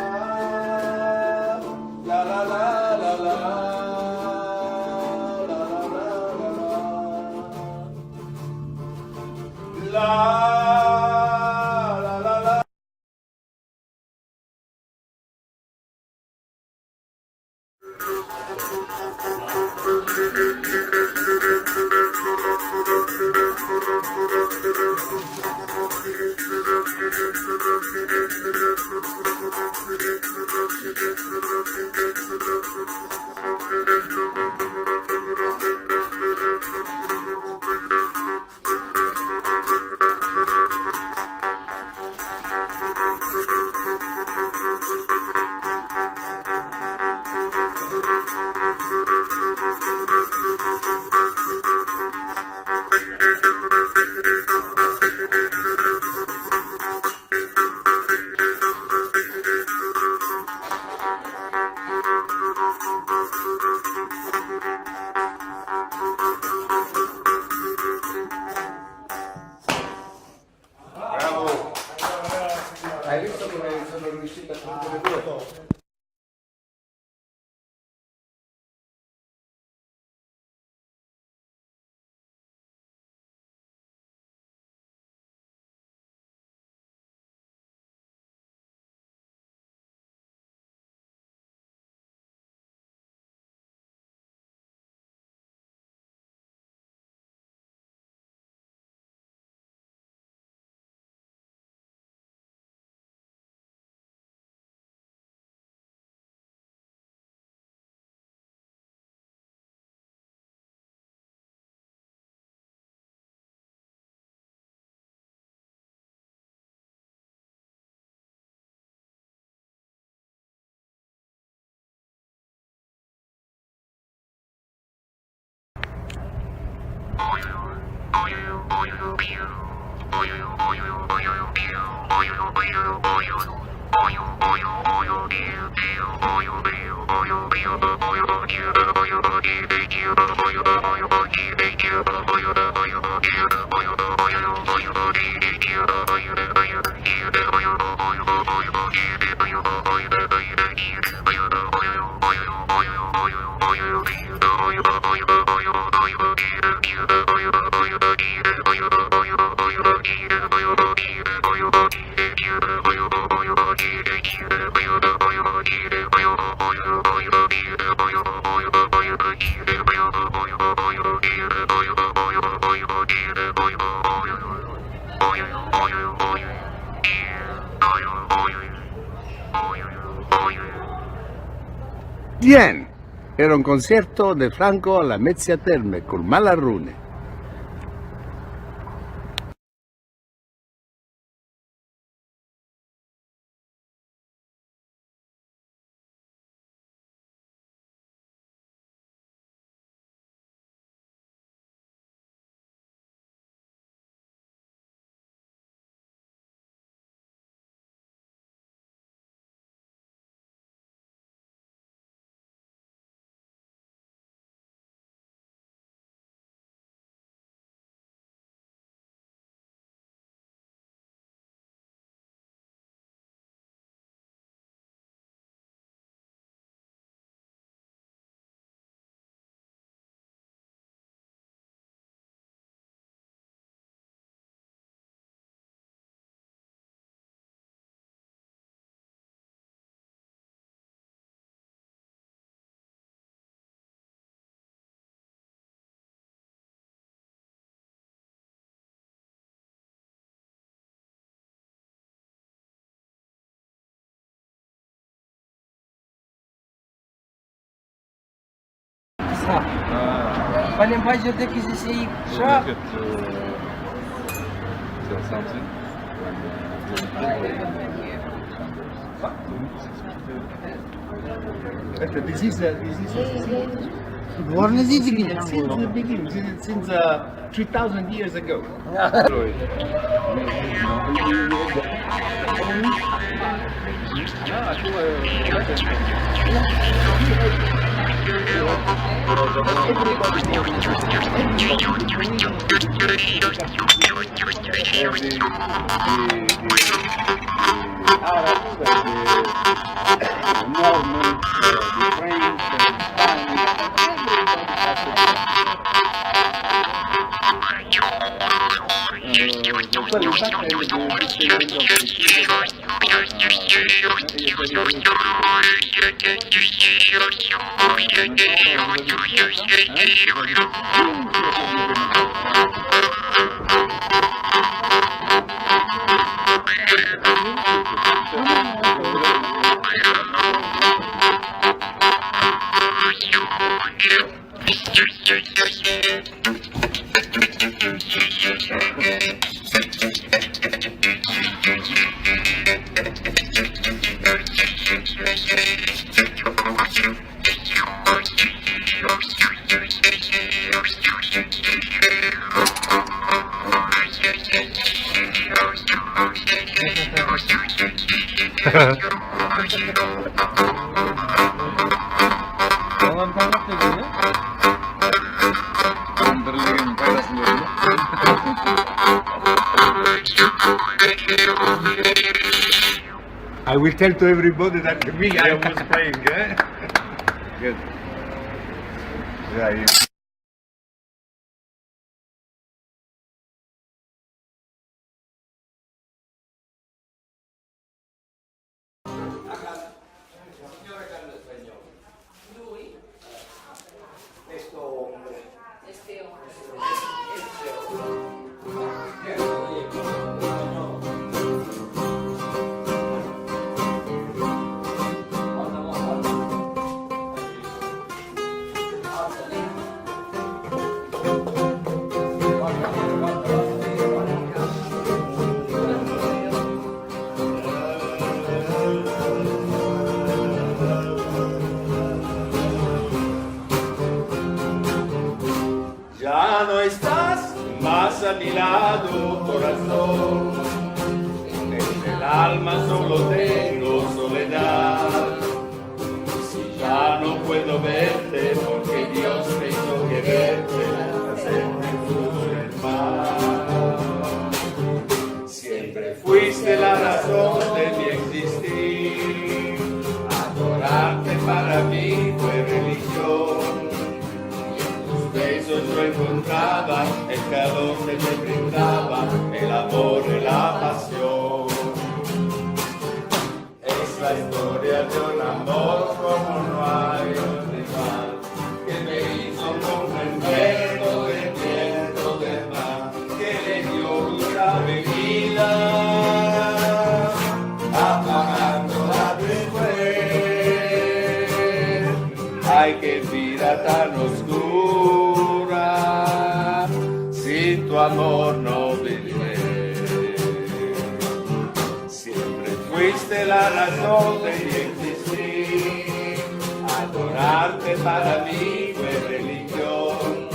Bravo! Hai visto come sono riuscito a troncare due? Bien! Era un concierto de Franco a la Mezzia Terme cul Malarruni. Sa. Quali paggio te chi si sei? Sa. This is, uh, this is, uh, Born is easy. Since the beginning, since, since, uh, three thousand years ago. I will tell to everybody that me, I was playing, eh? Good. Yeah, you. Ya no estás más a mi lado, corazón. En el alma solo tengo soledad. Si ya no puedo verte, porque Dios me hizo que verte, hacerte sufrir más. Siempre fuiste la razón de mi existir. Adorarte para mí fue religión. Y en tus besos yo encontraba el calor que me brindaba el amor y la pasión. Es la historia de un amor como no hay otro igual, que me hizo comprender todo el bien, todo el mal, que le dio luz a mi vida, apagándola después. Ay, qué vida tan oscura, sin tu amor no viviré. Siempre fuiste la razón de mi existir. Adorarte para mí fue religión.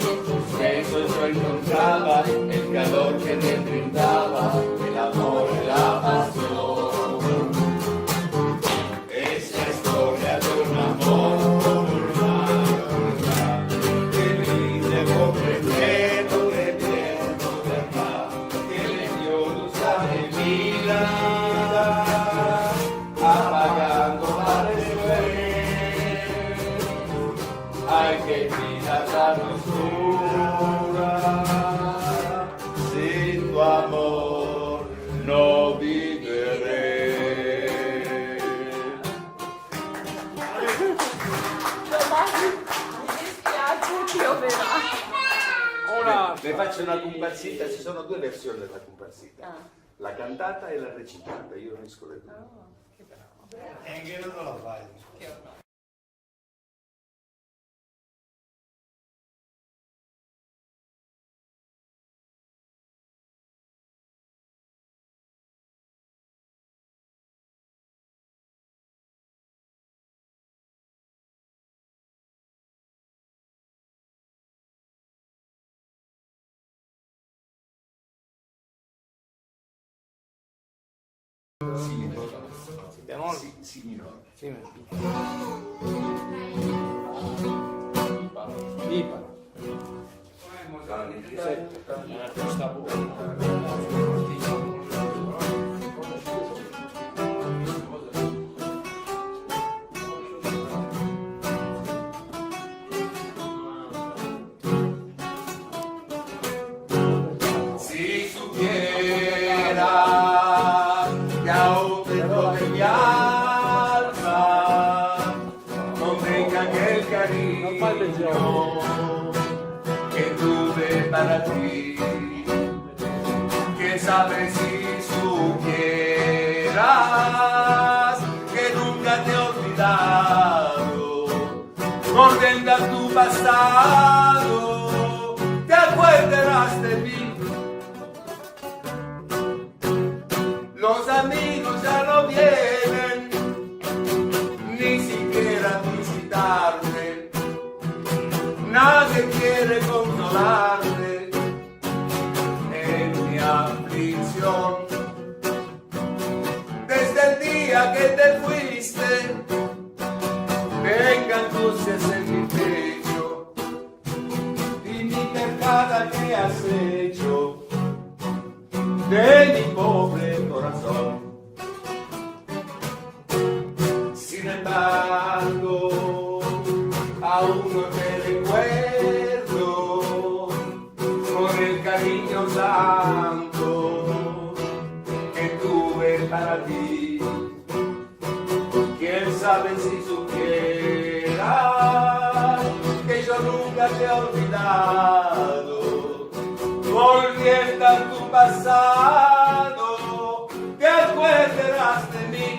En tus besos yo encontraba el calor que me brindaba el amor y la pasión. Es la historia de un amor que vine por respeto de tiempo de paz, que le dio luz a mi vida, apagando la después. Ay, qué vida tan oscura, sin tu amor no viviré. Domani mi dispiace, pioverà. Ora vi faccio una comparsita, ci sono due versioni della comparsita, ah, la cantata e la recitata, io unisco le due. Oh, che bravo. E anche non la fai. Che orrore. Si minore. Si minore. Si minore. Iparo. Si supiera que aún dentro de mi alma contenga aquel cariño que tuve para ti. Quién sabe si supieras que nunca te he olvidado. Volviendo a tu pasado, te acuerdas de mí. Los amigos ya no vienen ni siquiera a visitarte. Nadie quiere consolarte en mi aflicción. Desde el día que te fuiste, tengo angustias en mi pecho. Dime qué maldad has hecho de mi pobre corazón. Sin embargo, aún no te recuerdo con el cariño santo que tuve para ti. Quién sabe si supieras que yo nunca te he olvidado. Volviendo a tu pasado, te acuerdas de mí.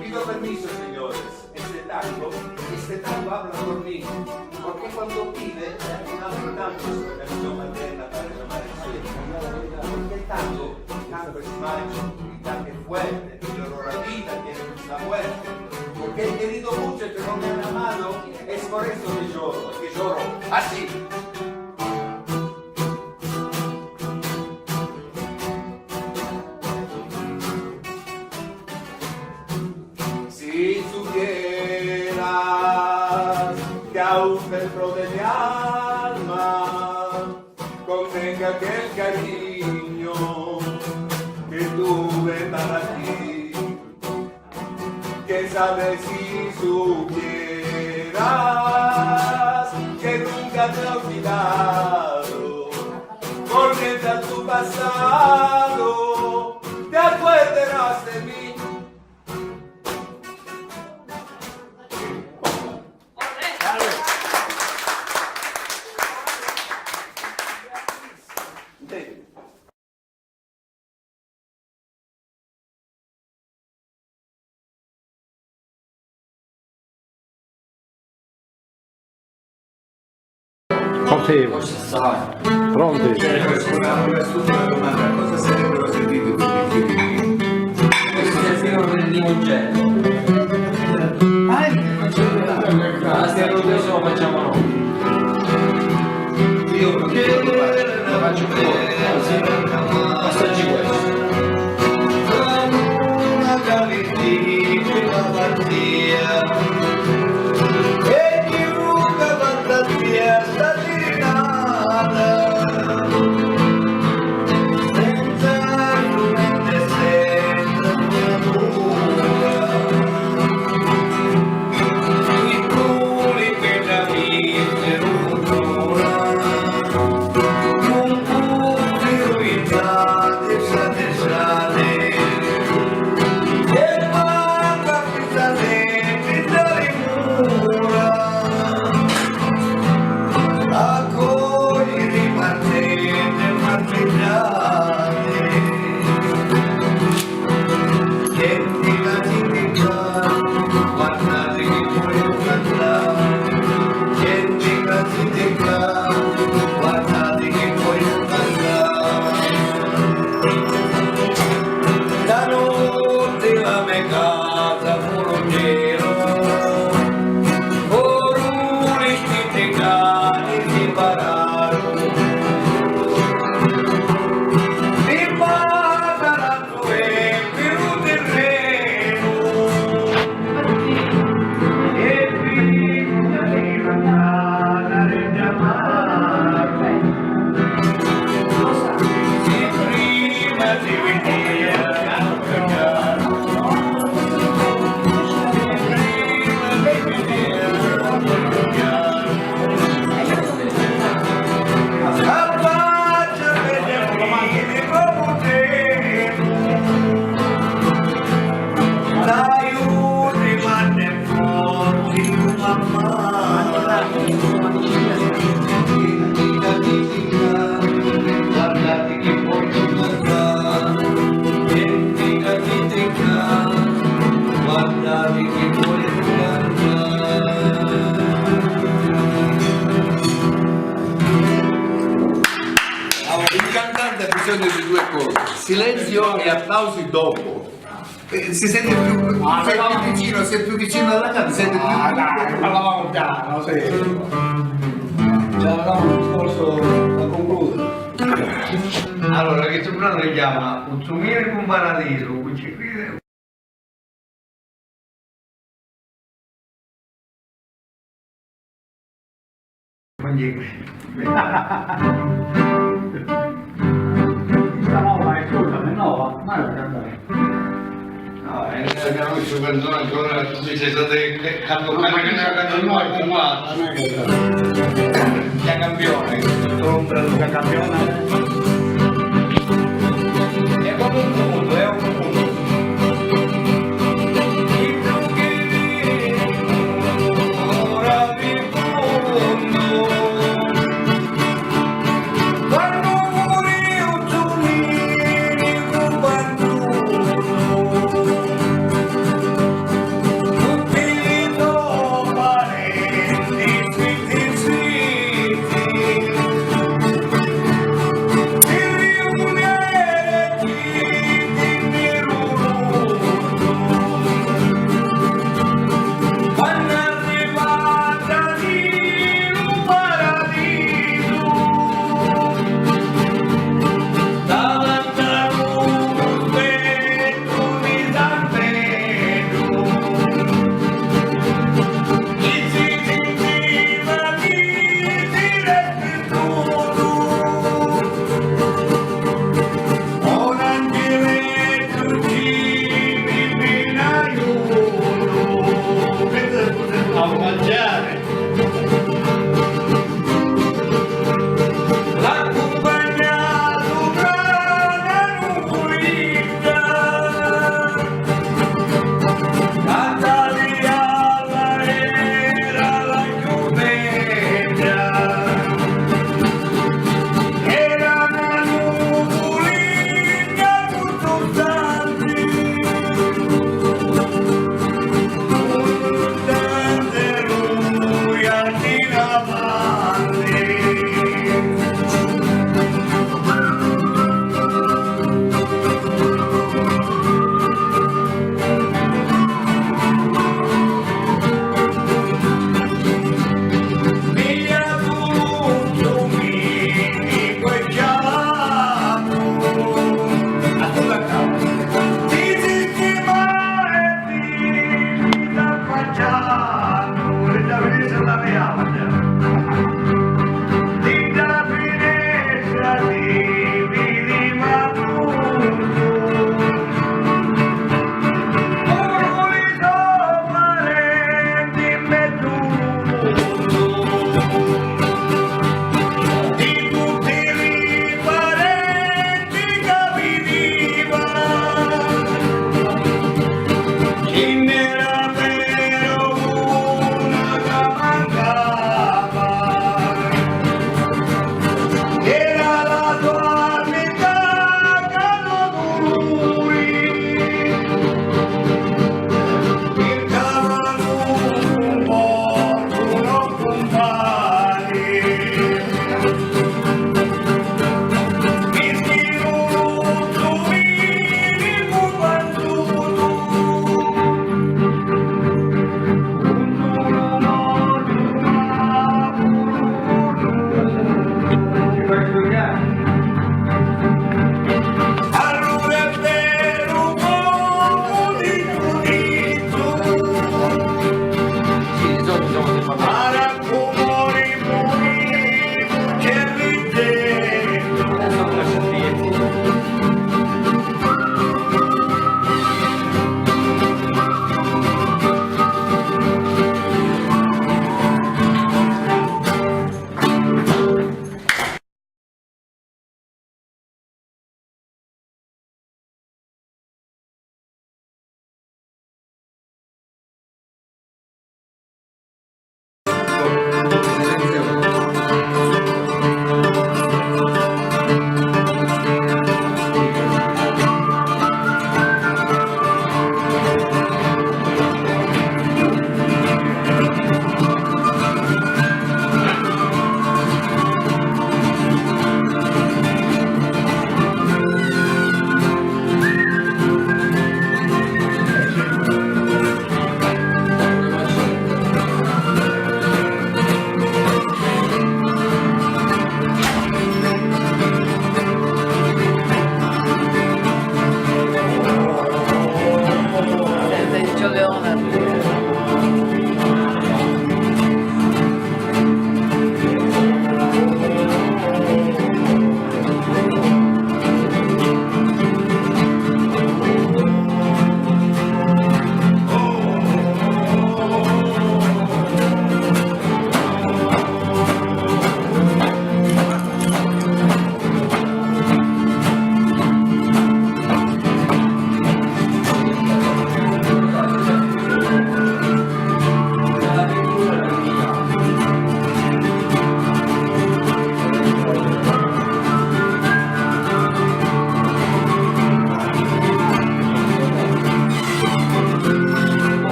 Pido permiso, señores. Este tango, este tango habla por mí, porque cuando pide, no habla tanto su relación materna para llamar el sueño, porque el tango, el tango es macho, grita que es fuerte, que lloró la vida, que le gusta muerte, porque he querido mucho y que no me han amado, es por eso que lloro, que lloro así. Si supieras que aún dentro de mi alma contenga aquel cariño que tuve para ti. Quién sabe si supieras que nunca te he olvidado. Volviendo a tu pasado, te acuerdas de mí. Sì. Pronti? Cioè, una, una stupido domanda, cosa sarebbero serviti i fiori? Questo è il fiore del limoncello. Ah, il limoncello. Ah, se non lo so, facciamo noi. Io non lo faccio più, così. Assaggi questo. Una cavitina, una mattia, e chiuda fantasia. Sta girinata senza frumenti e senza criatura, i bruni che già mi ruttura, non puddiru intrari, strati, strati, e manca Senti, tra li mura, accogli li marteddi e martiddati. Senti la critica, guardati chi voglio cantari. Senti la critica, guardati chi voglio cantari. Stanotti la me casa puru un giru, puru li stitti cani si pararu, mi passa la tua e pi lu tirrenu. Allora, il cantante ha bisogno di due cose, silenzio e applausi dopo. Eh, si sente più, ah, sei però più vicino, sei più vicino alla casa, si sente più. Ah, dai, parlavamo piano, sì. C'avevamo un discorso da concludere. Allora, questo brano si chiama Un sumiru in paradisu, cu ci cridi. Sta nova, scusami, nova, ma la cantare. No, eh, abbiamo messo canzone ancora, tu mi sei stato che, che, quando, quando che ne ho cantato noi, qua. Già campione, contro il campione. È come un punto, è un punto.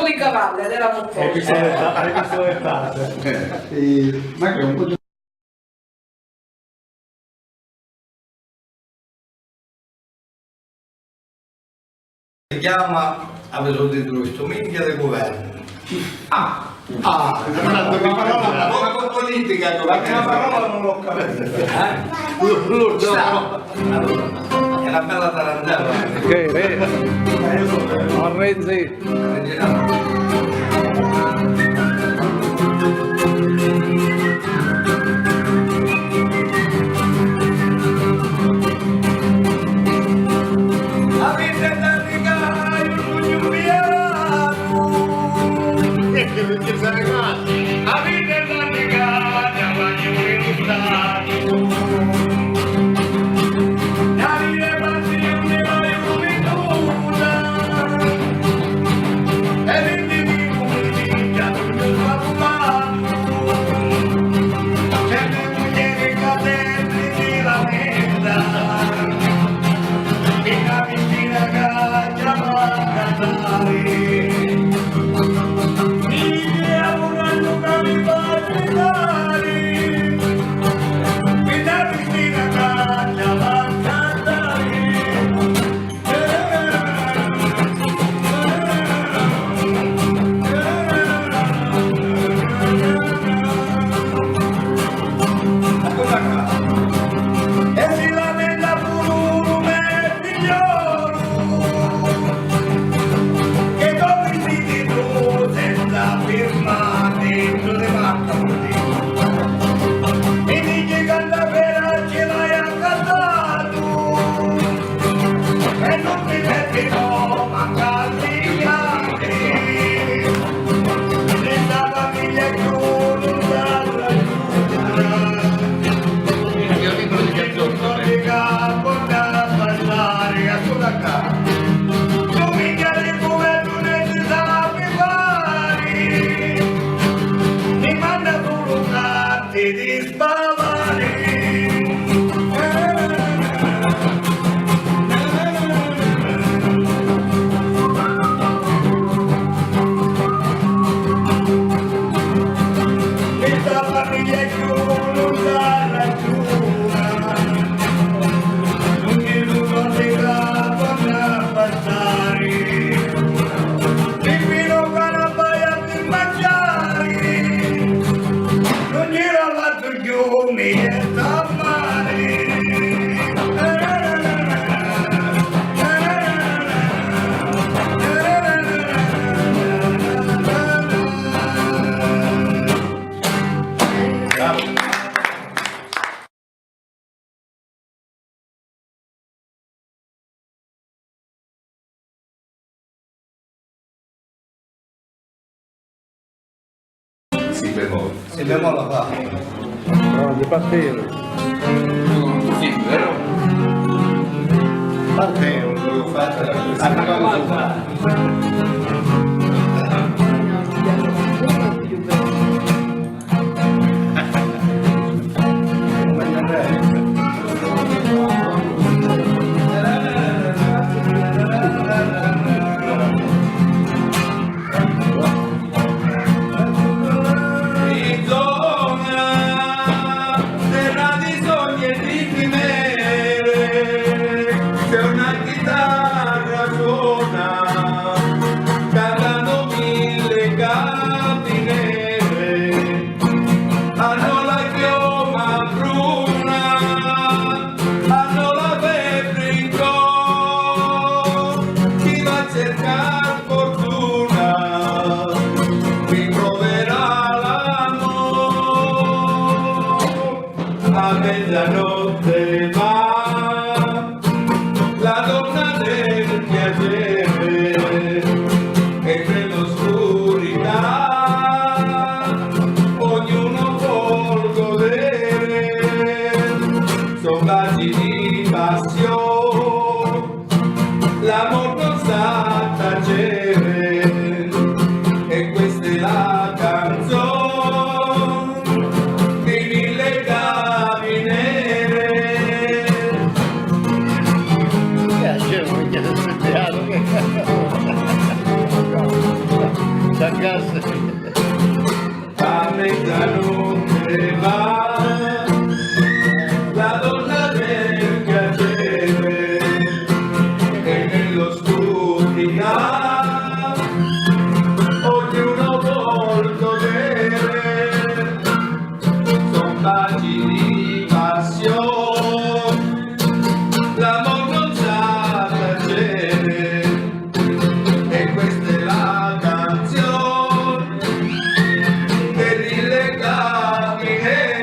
Li cavalli, ed era un po'. Hai visto le ta-, hai visto le tasse? Eh, ma che è un po'. Si chiama, avete sentito questo, minchia di governo. Ah, ah, una politica, la parola non l'ho capita. Eh? L'ho, l'ho, no. Allora, è una bella tarantella. Che re. Renzi. E si lamenta puru lu me figliolu, che dove siti tu senza firmati, tu ti manca. Mi dici canta vera ce l'hai accattatu, e non mi metti no manca sbagliati. Sta famiglia è chiusa dalla chiusura. Io dico di che giorno. Soldi che porta a passare, ascolta qua. Tu minchia di come tu ne ti sapi fare. Mi manda solo carti di spavare. Questa famiglia è chiusa alla chiusura, ogni giorno si va a passare. Infino a la paia di mangiare, non gira la Giumi e Tamari. Si bemolle. Si bemolle fa. No, di partire. Si, vero? Partire, lo devo fare. A mezzanotte va la donna del piacere e nell'oscurità ognuno vuol godere. Son baci di passione, l'amor non sa tacere, e questa è la canzone per il legame nere.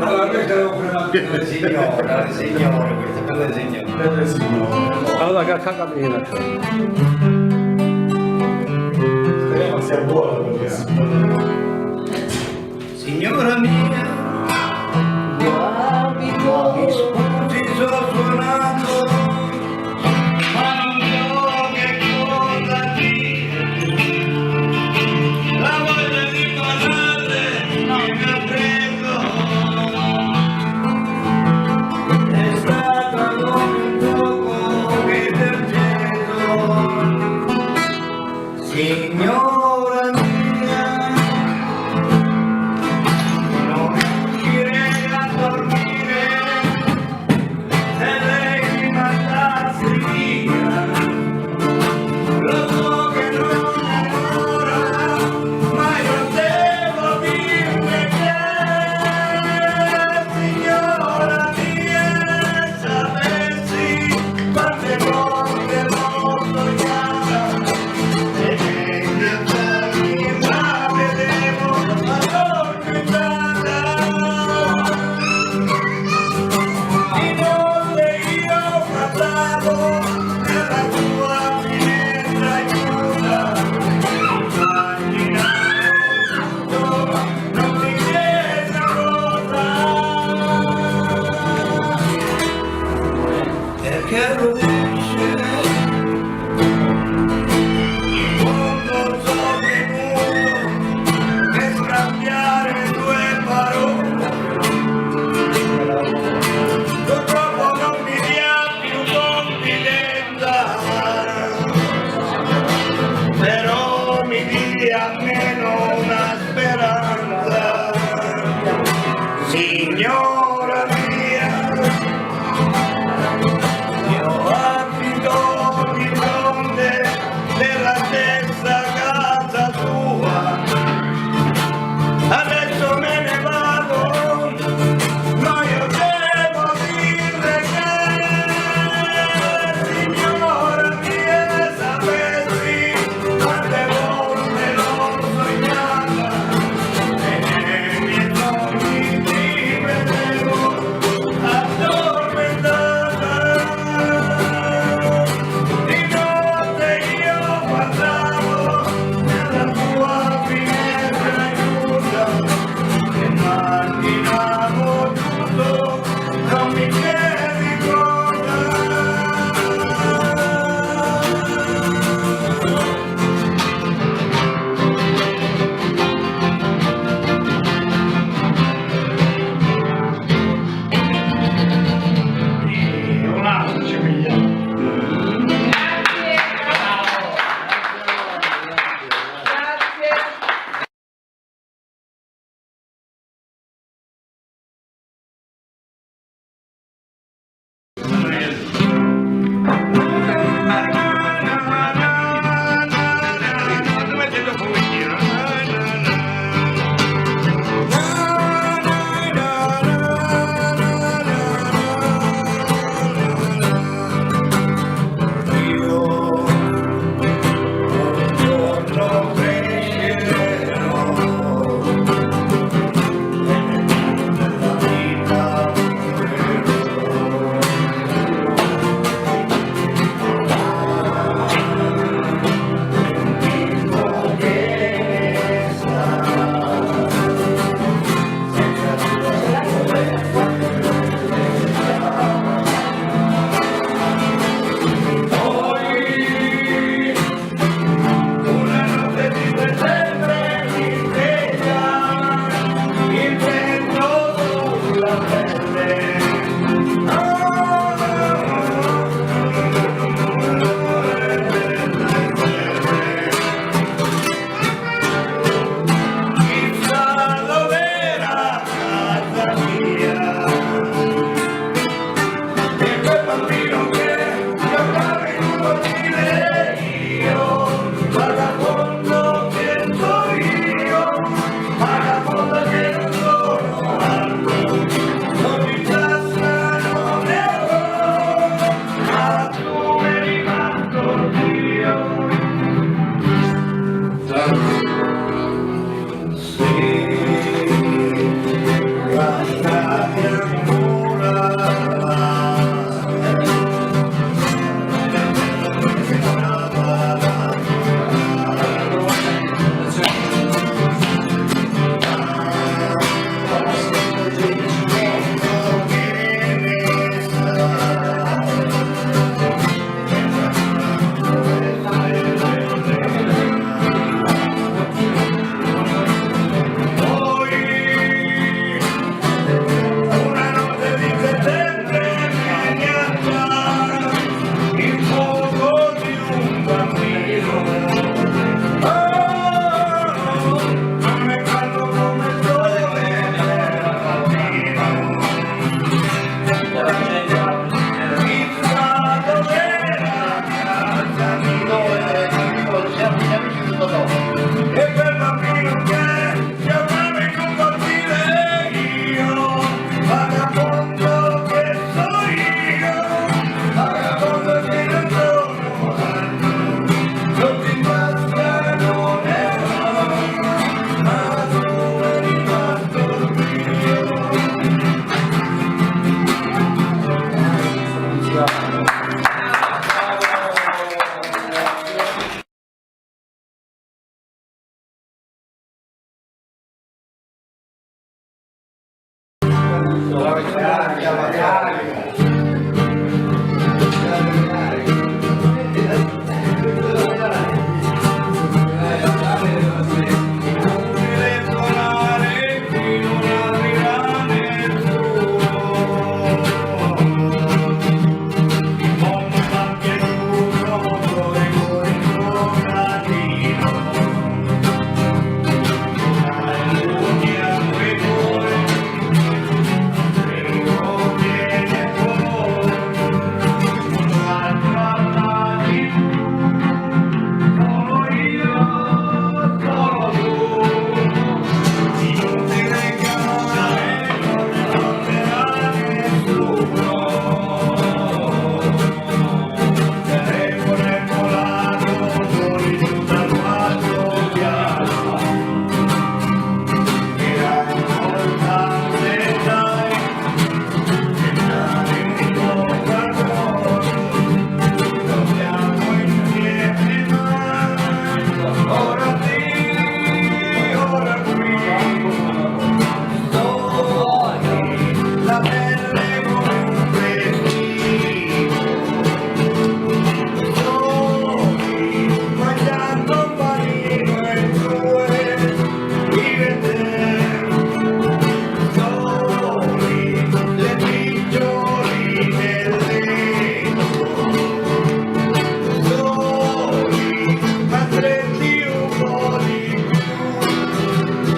Allora, questa è una bella signora, signora, questa è bella signora. Bella signora. Allora, che, che cammina? Speriamo sia buona quella signora. Signora mia, mi scusi, sto suonando, ma non so che cosa dire. La voglia di parlare mi ha preso. È stata come un fuoco che si è acceso. Signora mia, non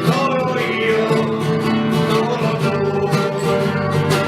Solo io, solo tu.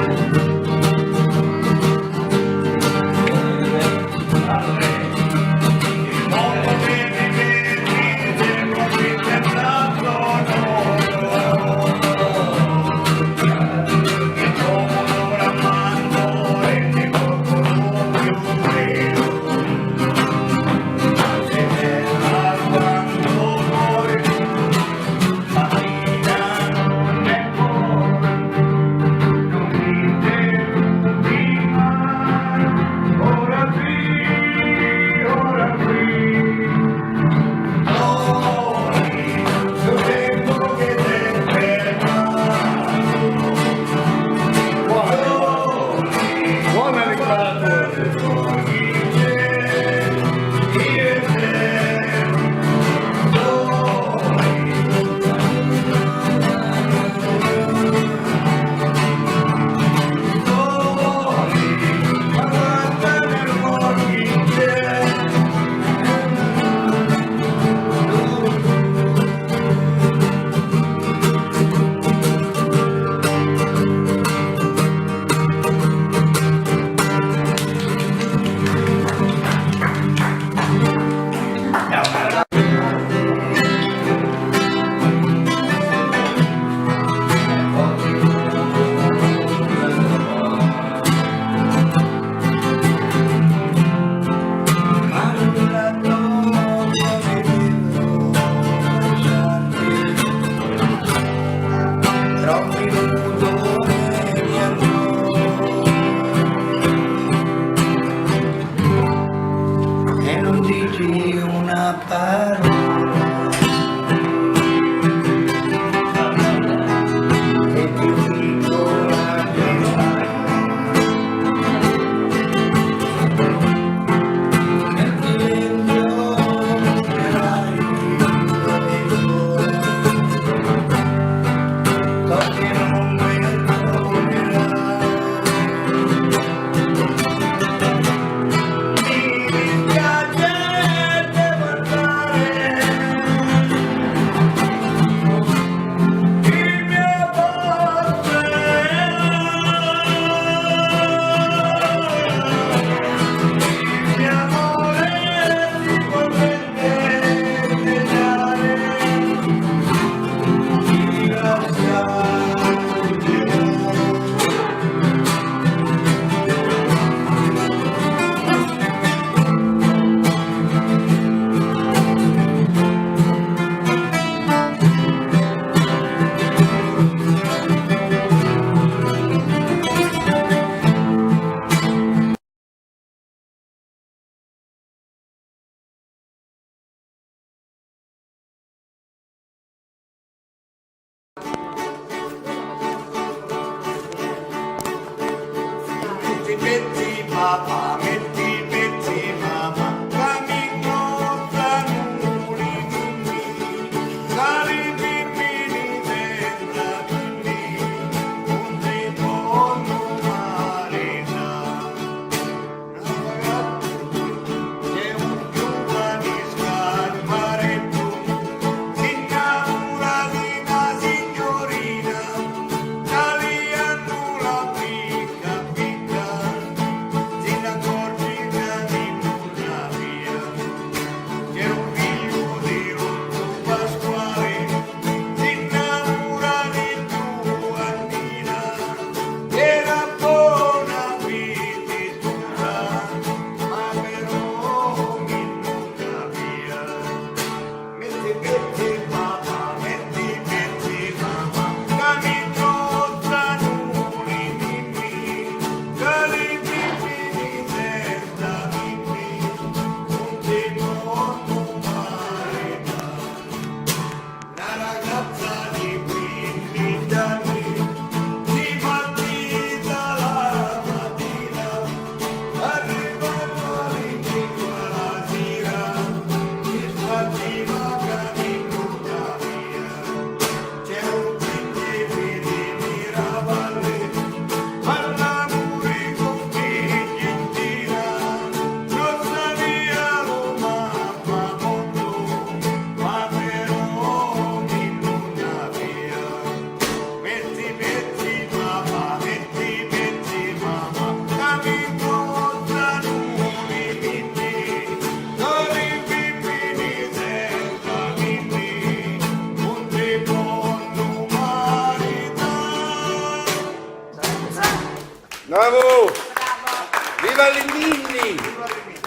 Bravo! Viva li minni!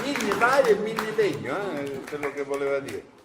Minni mari e minni legnu, eh? Quello che voleva dire.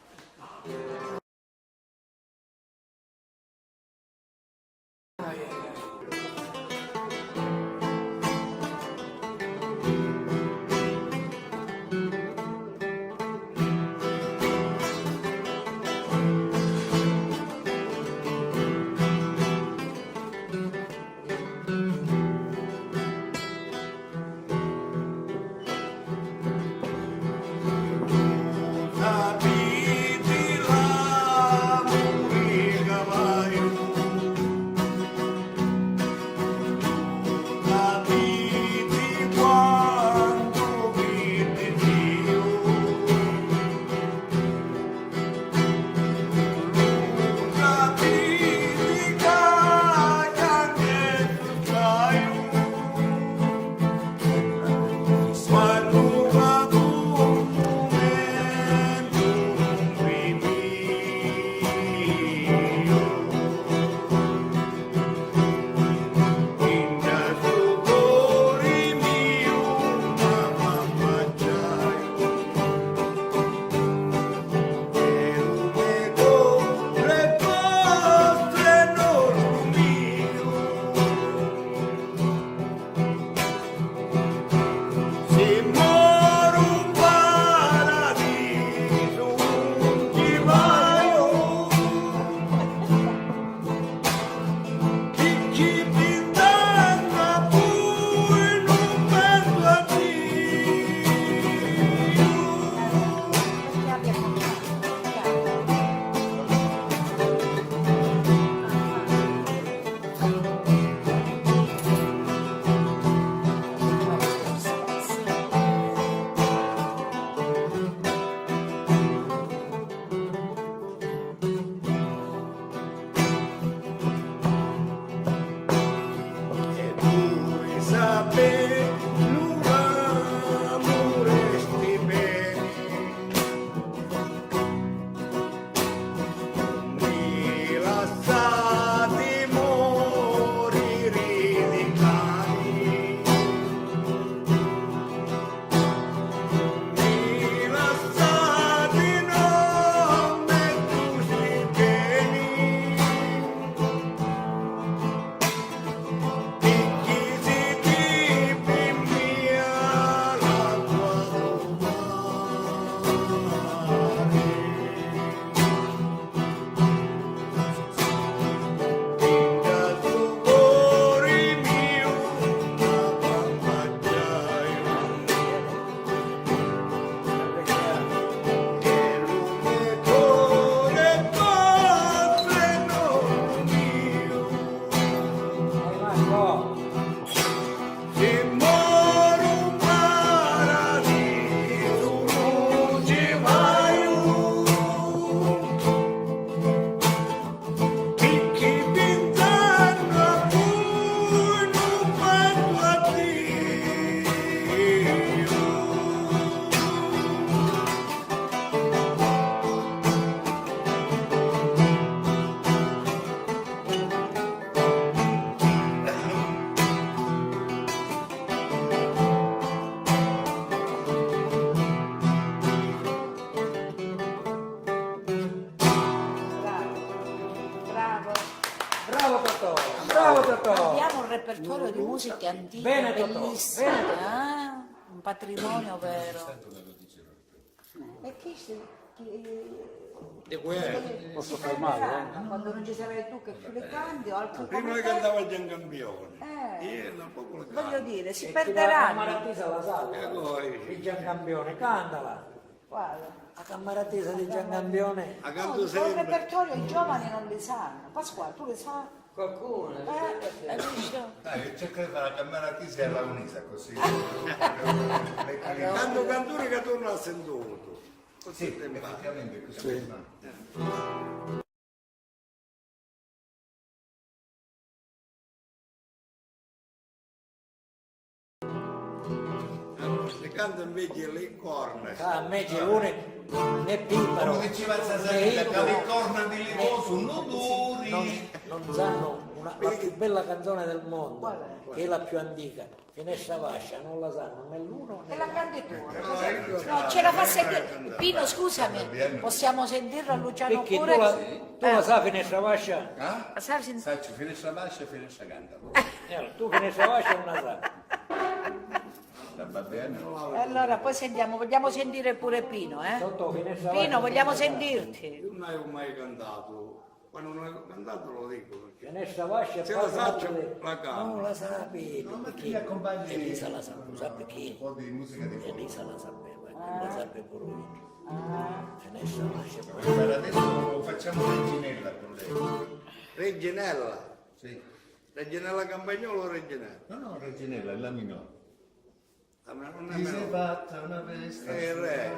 Bravo, bravo. Bravo Totò, bravo Totò. Abbiamo un repertorio di musiche antiche, bene, Totò, bellissime, bene, Totò. Eh? Un patrimonio vero. E chi si... chi... Di cui è? Posso fermarlo, eh? Quando non ci sarai tu che più le canti o altro. Prima come le te cantava Giancampione. Eh. Io non poco le canto. Voglio dire, si perderanno. E chi la, la Marantisa la sa? E poi. Di Giancampione, cantala. Quale? La Cammaratesa di Giancampione. La canto sempre. Il repertorio i giovani non li sanno. Pasquale, tu li sai? Qualcuno, eh, hai visto? Dai, che cerca di fare la Cammaratesa e la Unisa così. Tanto canturi che torna a sentuto. Così. Sì, effettivamente è così. Sì. Allora, se canta invece le corna. Ah, invece uno ne piparo. Come diceva Zazarina, che le corna di levo sono duri. Non, non sanno La, la più bella canzone del mondo, che è la più antica, Finestra Vascia, non la sanno né l'uno né l'altro. E la canti tu? No, ce la fa sentire. Pino, scusami, possiamo sentirla a Luciano pure? Perché tu la, tu la sai Finestra Vascia? Ah? La sai sen- Saccio, Finestra Vascia, Finestra canta. Eh, tu Finestra Vascia non la sai. Sta va bene. E allora poi sentiamo, vogliamo sentire pure Pino, eh? Sotto Finestra Vascia. Pino, vogliamo sentirti. Io non avevo mai cantato. Quando non ho cantato lo dico, perché Finestra Vascia e se la poi saccio, la canto. Non la sapi, no, ma perché ti accompagni Elisa la sa, lo sa perché? Un po' di musica di fondo. Elisa la sapeva, e quindi la sape pure lui. Ah. Finestra Vascia e poi. Allora adesso facciamo Reginella con lei. Reginella? Sì. Reginella Campagnolo o Reginella? No, no, Reginella, è la minore. Ti sei fatta una festa. Eh, re.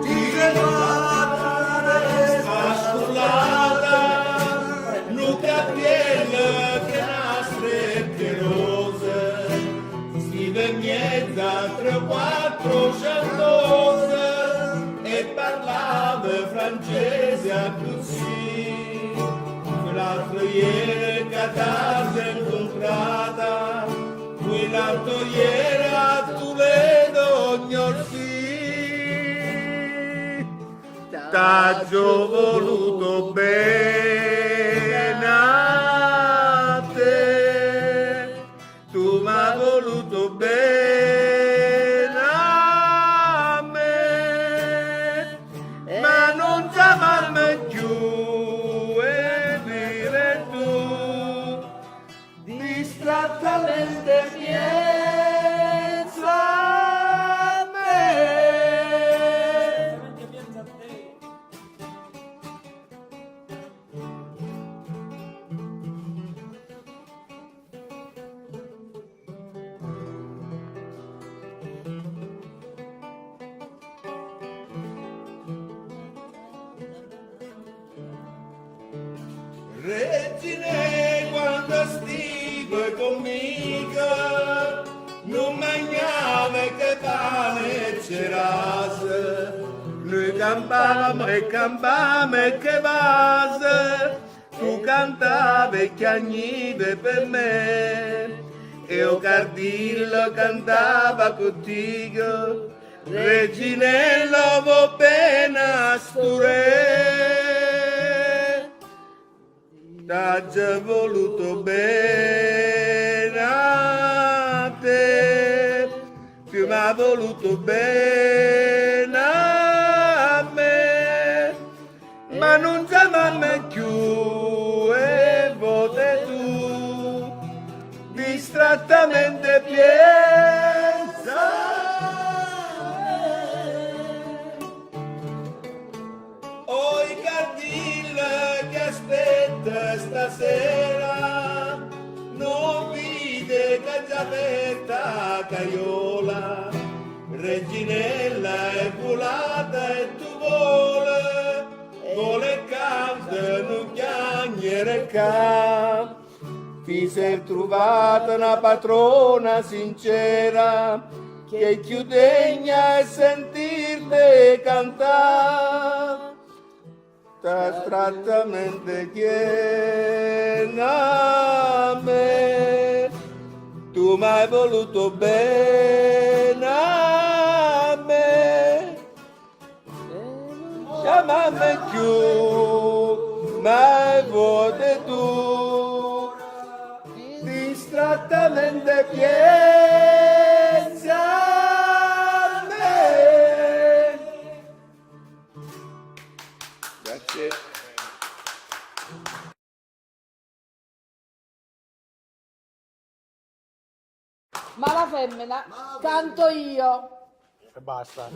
Ti sei fatta una festa sculata, nu cappiellu che nastri e rose, stiva in miezzu a tre o quattru ciantose e parlava francese accussì. L'altro ieri ca t'aggio incontrata, quell'altro ieri a Tuledo, Gnorsì. T'aggio voluto bene a te. Tu m'hai voluto bene a me, ma non chiamarmi più, è vero tu, distrattamente piensa a me. Regine, quannu stivi cu mmica, nun magnavi che pani e cerasa, nui campavamu e campavamu e che vasa, tu cantavi e chiagnivi pi me, e u cardillu cantava cu tiu, Reginello vo bene a stu re. T'aggio voluto bene a te, tu m'hai voluto bene a me. Ma nun chiamarmi chiù e vote tu, distrattamente piensa. Oi cardillu chi aspetta stasera, non vide ca già aperta a caiola, Reginella è vulata e tu vole. Vole canta, nu chiagnere ca ti sei truvata na patrona sincera, che è chiù degna e sentirte cantà. T'ha strattamente chiena a me, tu m'hai voluto bene a me. Chiamami chiù, ma vuoti tu, distrattamente pienza a me. Grazie. Ma la femmina canto io. E basta.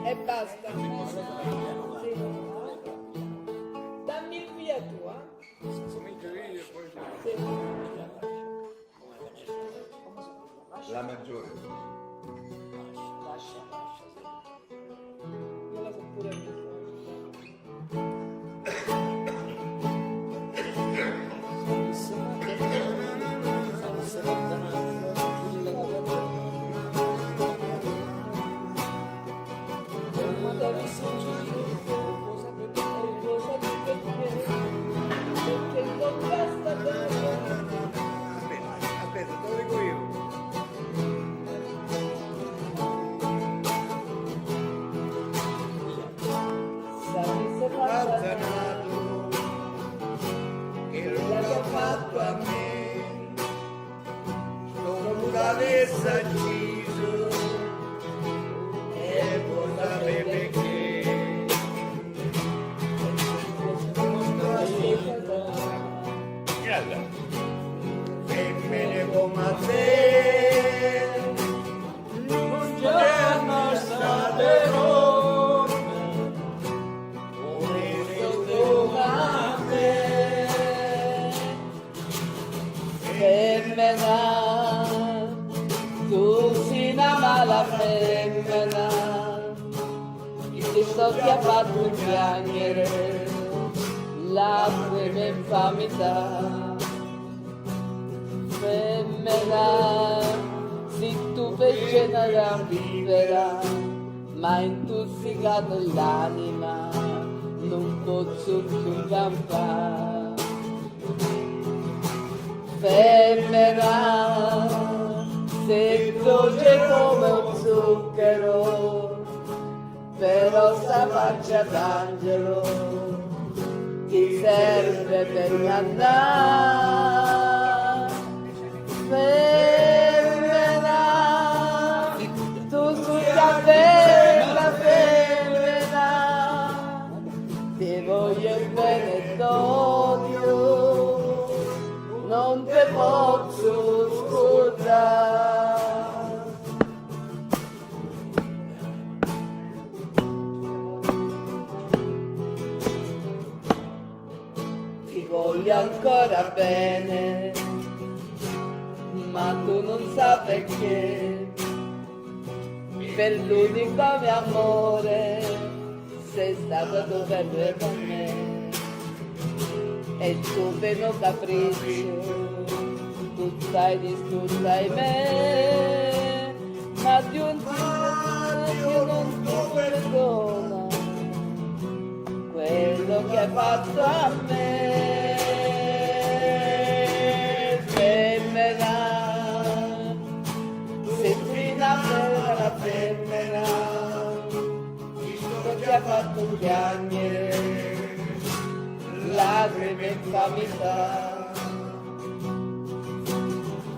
E basta. Sì. La maggiore. Aspetta, aspetta, te lo dico io. Alzanato, che lo ha fatto a me. Sto mutale s'acciso e vuoi sapere perché? Femmene come a te non c'è una strada enorme come sto come a te. Femmena, tu si na mala femmena, chi ti sto ti ha fattu chiagnere, lacrime e nfamità. Femmena, si tu pe genera vivera, ma intuzzicata l'anima, non pozzu più campà. Femmena, sei dolce come un zucchero, però sta faccia d'angelo ti serve per andare. Femmena, tu sei una bella femmena, ti voglio bene, t'odio, non te posso scordare. Ti voglio ancora bene, ma tu non sai perché, per l'unico mio amore sei stata tu per me, e tu per un capriccio tu stai distrutta, ahimè. Ma di un io non ti perdono quello che hai fatto a me. Femmena, sei una bella femmena, visto che ti ha fatto piangere, lacrime e infamità.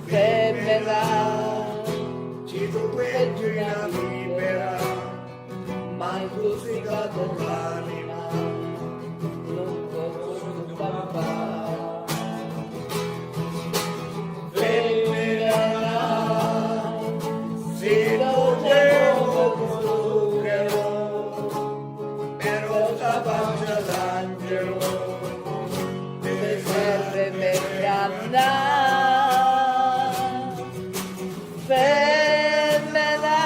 Femmena, ci tu peggio una vipera, ma intossicata l'anima, non posso più campare. Femmena, si tu c'è un zucchero, però sta faccia d'angelo ti serve per andare. Femmena,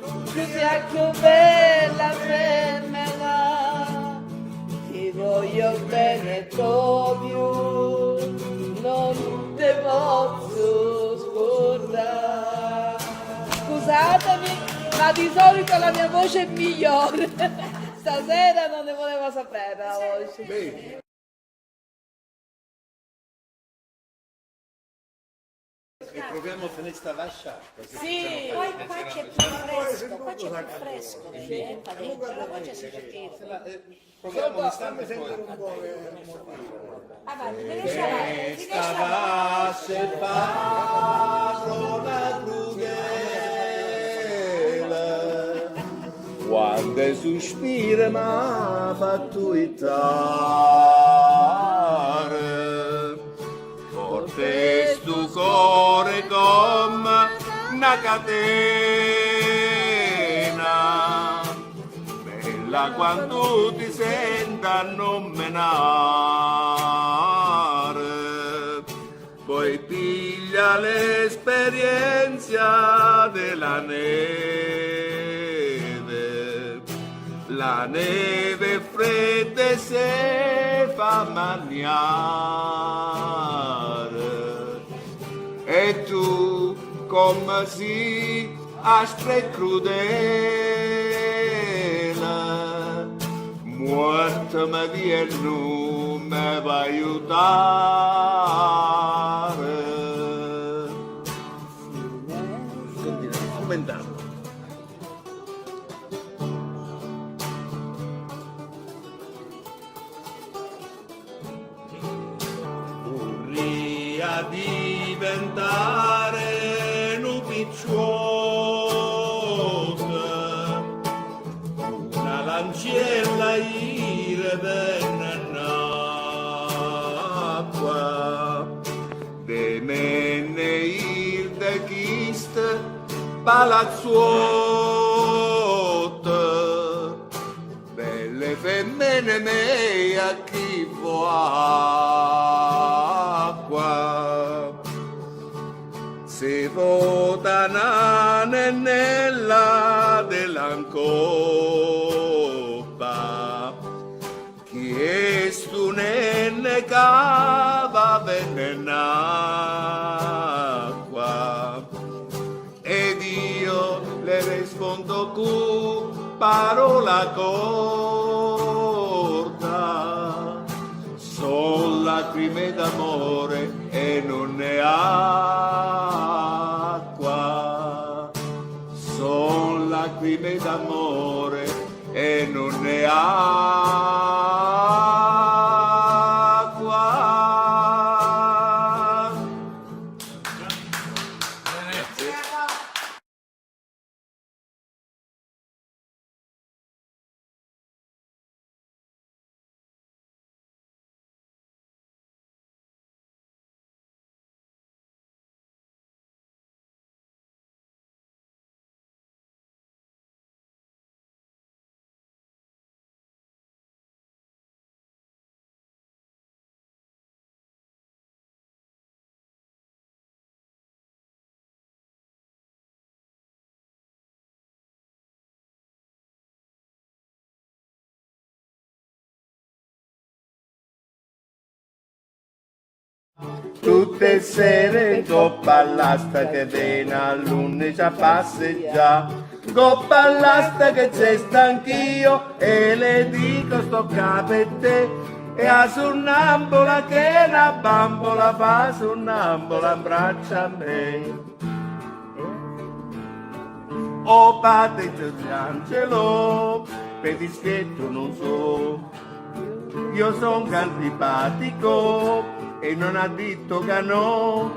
tu sei la più bella femmena, ti voglio bene, t'odio, non te posso scordare. Scusatemi, ma di solito la mia voce è migliore. Stasera non ne voleva sapere la voce. E proviamo a finire sta vascia. Sì. Poi qua c'è più fresco, qua c'è più fresco, perché qua dentro la voce si sente. Proviamo un istante poi. Sta vascia è padrona crudele, quante suspire m'ha fattu ittare. Forte stu core comme na catena, bella quantu ti senti a nnommenare. E piglia l'esperienza della neve, la neve fredda se fa mangiare. E tu, come si aspra e crudele, muorta mi viene, nun mi va aiutare. Senti, scummentavo. Vurria diventare nu picciottu, una lanciella ire venne n'acqua, de menne ir de chiste palazzuottu. Belle femmene mei, a chi vo acqua? Si vota na nennella de la ncoppa, chi è stu nenne ca va venne n'acqua? Ed io le rispondo cu parola corta: son lacrime d'amore e nun è acqua, son lacrime d'amore e nun è acqua. Tutte e sere 'ncoppa all'asta che vene a l'unnici a passeggià. 'Ncoppa all'asta che c'è stanch'io e le dico: sto ccà pe te. E a sunnambula che è na bambola fa sunnambula 'mbraccia a me. O pate Giorgiangelo, pe dispiettu nun so, io songo antipatico e non ha ditto ca no,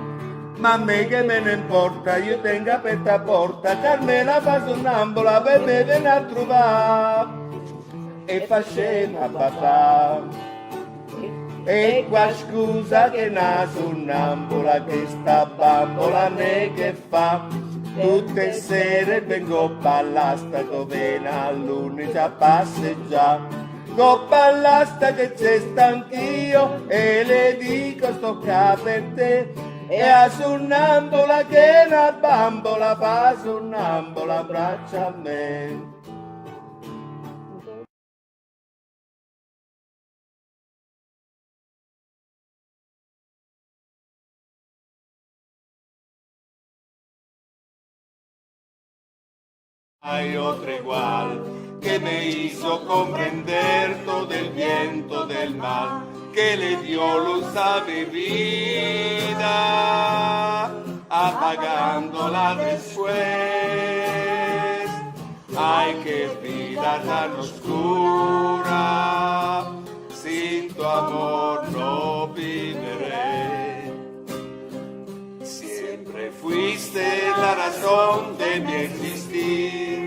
ma a me che me ne importa, io tengo aperta a porta, Carmela fa sunnambula, pe me vene a truvà e fa scena a papà. E qua scusa che na sunnambula che sta bambola ne che fa, tutte e sere vengo pall'asta covena all'unnici a passeggià, coppa all'asta che c'è stanch'io e le dico sto ccà per te, e a sunnambula che na bambola fa sunnambula braccia a me. Hay otro igual que me hizo comprender todo el bien, todo el mal, que le dio luz a mi vida, apagándola después. Ay, qué vida tan oscura, sin tu amor no viviré. Siempre fuiste la razón de mi existir.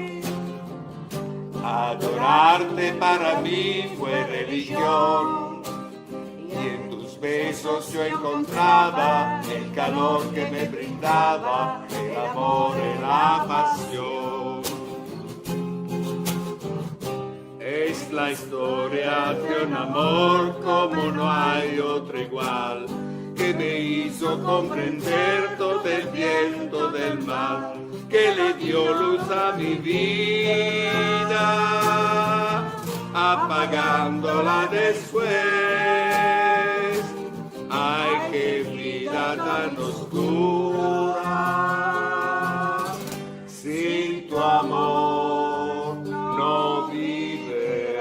Adorarte para mí fue religión. Y en tus besos yo encontraba el calor que me brindaba el amor y la pasión. Es la historia de un amor como no hay otro igual, que me hizo Quiso comprender todo el bien, todo el mal que le dio luz a mi vida, apagándola después. Ay, qué vida tan oscura, sin tu amor no viviré.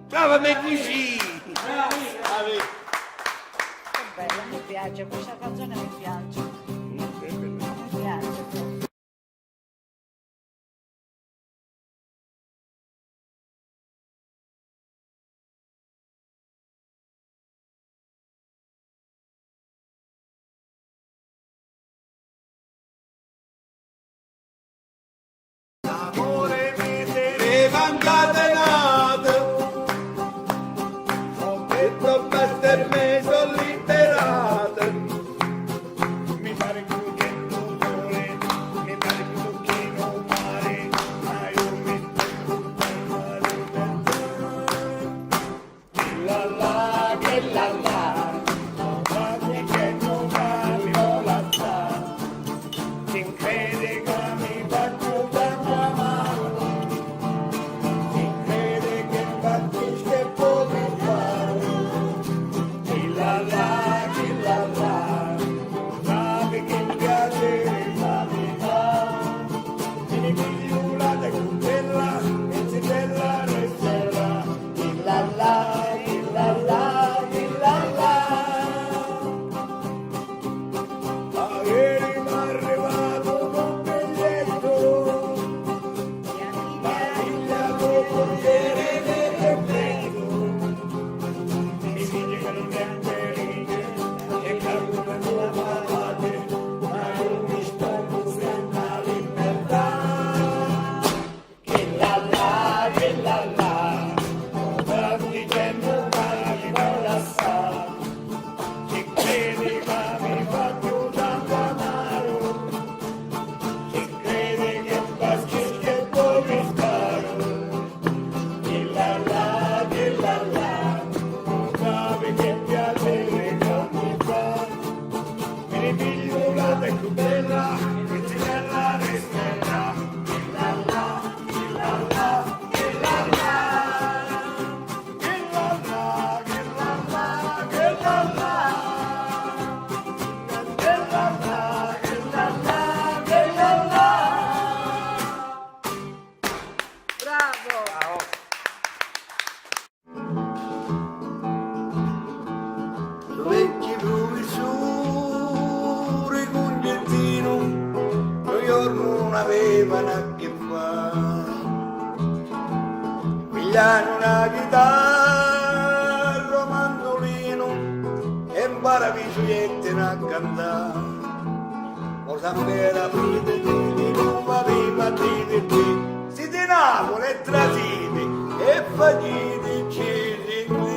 Brava, me cugina! Brava! Che bella, mi piace, questa canzone mi piace. Mi piace. L'amore mi teneva incatenato, ho detto basta e me so liberato. Mi pare più che tu vuole, mi pare più che non pare, ma io mi sto buttando per te. Chi la la, chi la la, ma chi che non va mi vuole lassà. Chi crede che mi faccio tanto amaro, chi crede che faccio che poco fare. Chi la la, chi la la, sapi chi piacere fa mi fa. Si mi figliulata è bella, e zitella resterà. Chi la la, chi la la, chi la la. Ieri m'ha arrivato un biglietto, ma pigliato col corriere del decreto. Mi dice che non è felice, e che non è nuova pace, ma io mi sto senza libertà. Chi la la, chi la la, sta dicennu ca mi vò lassà. Chi cridi ca mi facciu tantu amaru, chi cridi che pascisci e poi mi sparu. Chi la la, chi la la, sapi che piacere ca mi fa. Mi ripigliu la vecchiutella, che zitella resterà. Chi la la. Bravo! Lu vecchiu pruvisuri Cuncettinu, un jornu nun avevanu a chi fa. Piglianu na chitarra, un mandulinu e 'n paravisu jettinu a cantà. O San Piera, piti, piti, nun v'avima a diri chi. Siti Napuli e trasiti e facitici sintì.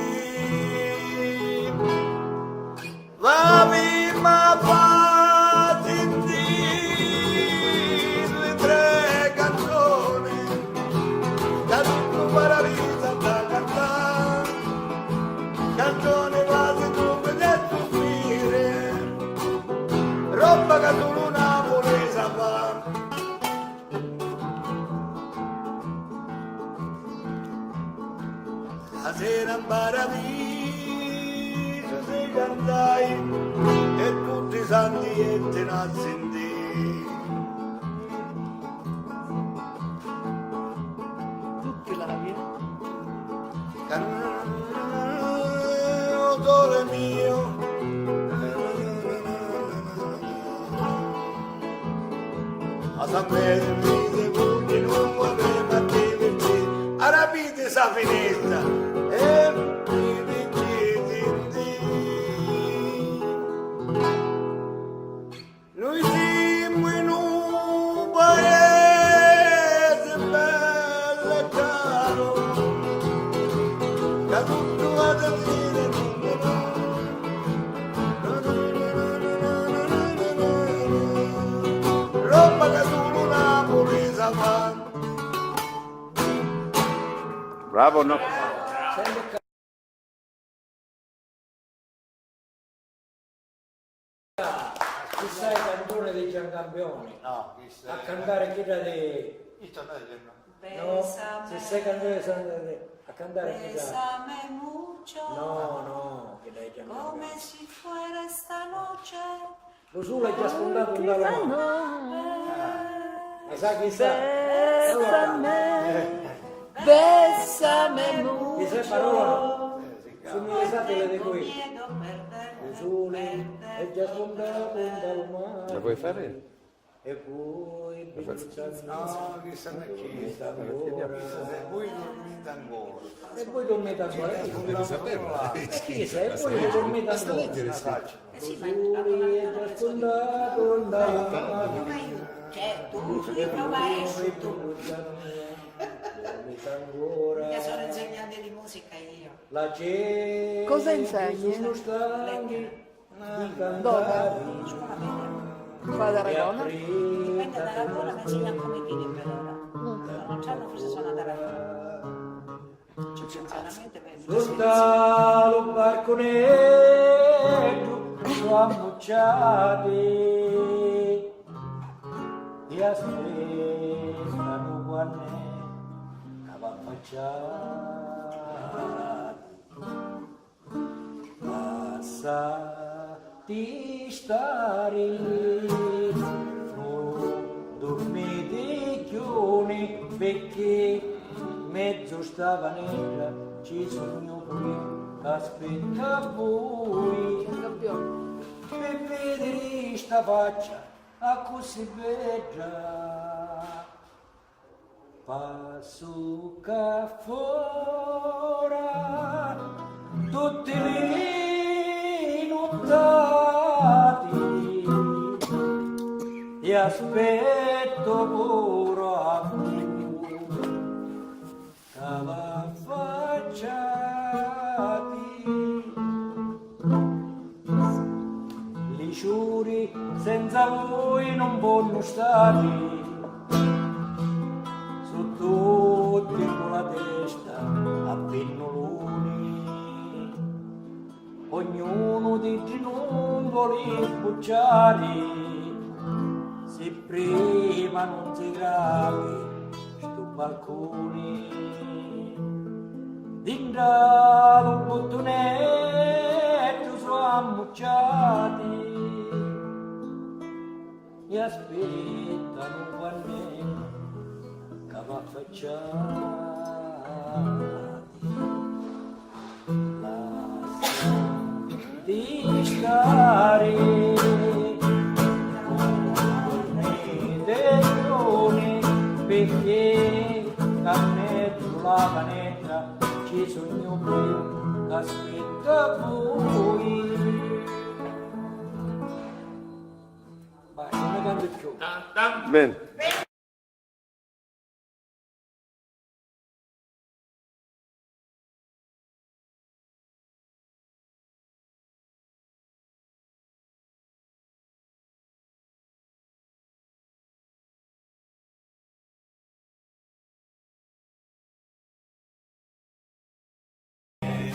V'avima a fa sintì li tre canzoni ca tuttu Paravisu ha da cantà. Canzoni quasi truvvi e suspiri, robba ca sulu Napuli sa fa. A sera 'n Paravisu si cantai e tutti i santi jettinu a sintì. Tutti l'aria. Can-, o sole mio. A sapere mi se vuoi non vorrei partire. Arapiti sa finestra e mi dici di sì. Nui simu in un paese bellu e caro, ca tuttu va da dire, robba ca sulu Napuli sa fa. Bravo, no. un campioni. No, chi se... A cantare chi da di... Chi sta meglio, no? No, se sai cantare, sai cantare, a cantare chi da... Bésame mucho. No, no, chi da... Come si fuera esta noche. Lu suli è già spuntatu nta lu mari. Ma sa chi sa? Bésame, bésame mucho. Chi sa parola no? Su mi risate le dico io. Lu suli è già spuntatu nta lu mari. La vuoi fare? E poi... No, chi sa chi. Chi sa se voi dormite ancora. E voi dormite ancora. Devi saperla. E chi sa, e voi dormite ancora. Basta leggere, sì. Eh sì, ma la tua... Cioè, tu, tu prova a esci tu. Mica sono insegnante di musica io. Cosa insegni? Lettera. Dove? Qua ad Aragona? Dipende da Aragona, mi insegna come vive per ora. Non c'hanno forse suonato Aragona. Sinceramente, per... Sutta lu barcuneddu su ammucciati e aspettanu quannu ca va affacciati. Lassati stari, nun durmiti cchiuni, pecchì mezzu sta vanedda ci sugnu puru io c'aspettu a vui. Pi vidiri sta faccia accussì bedda. Passu ccà fora tutti li nuttati e aspettu puru a vui ca v'affacciati. Li ciuri senza vui nun ponnu stari, su tutti cu la testa a pinnuluni. Ognunu di iddi nun voli sbucciari, si prima nun si gravi stu balcuni. Dintra lu buttuneddu su ammucciati e aspettanu quann'è ca va affacciati. Lassati stari, nun dormiti cchiuni, picchì ca mezzu la vanedda ci sugnu io ca aspettu a vui. Vai, non ne canto più. Bene.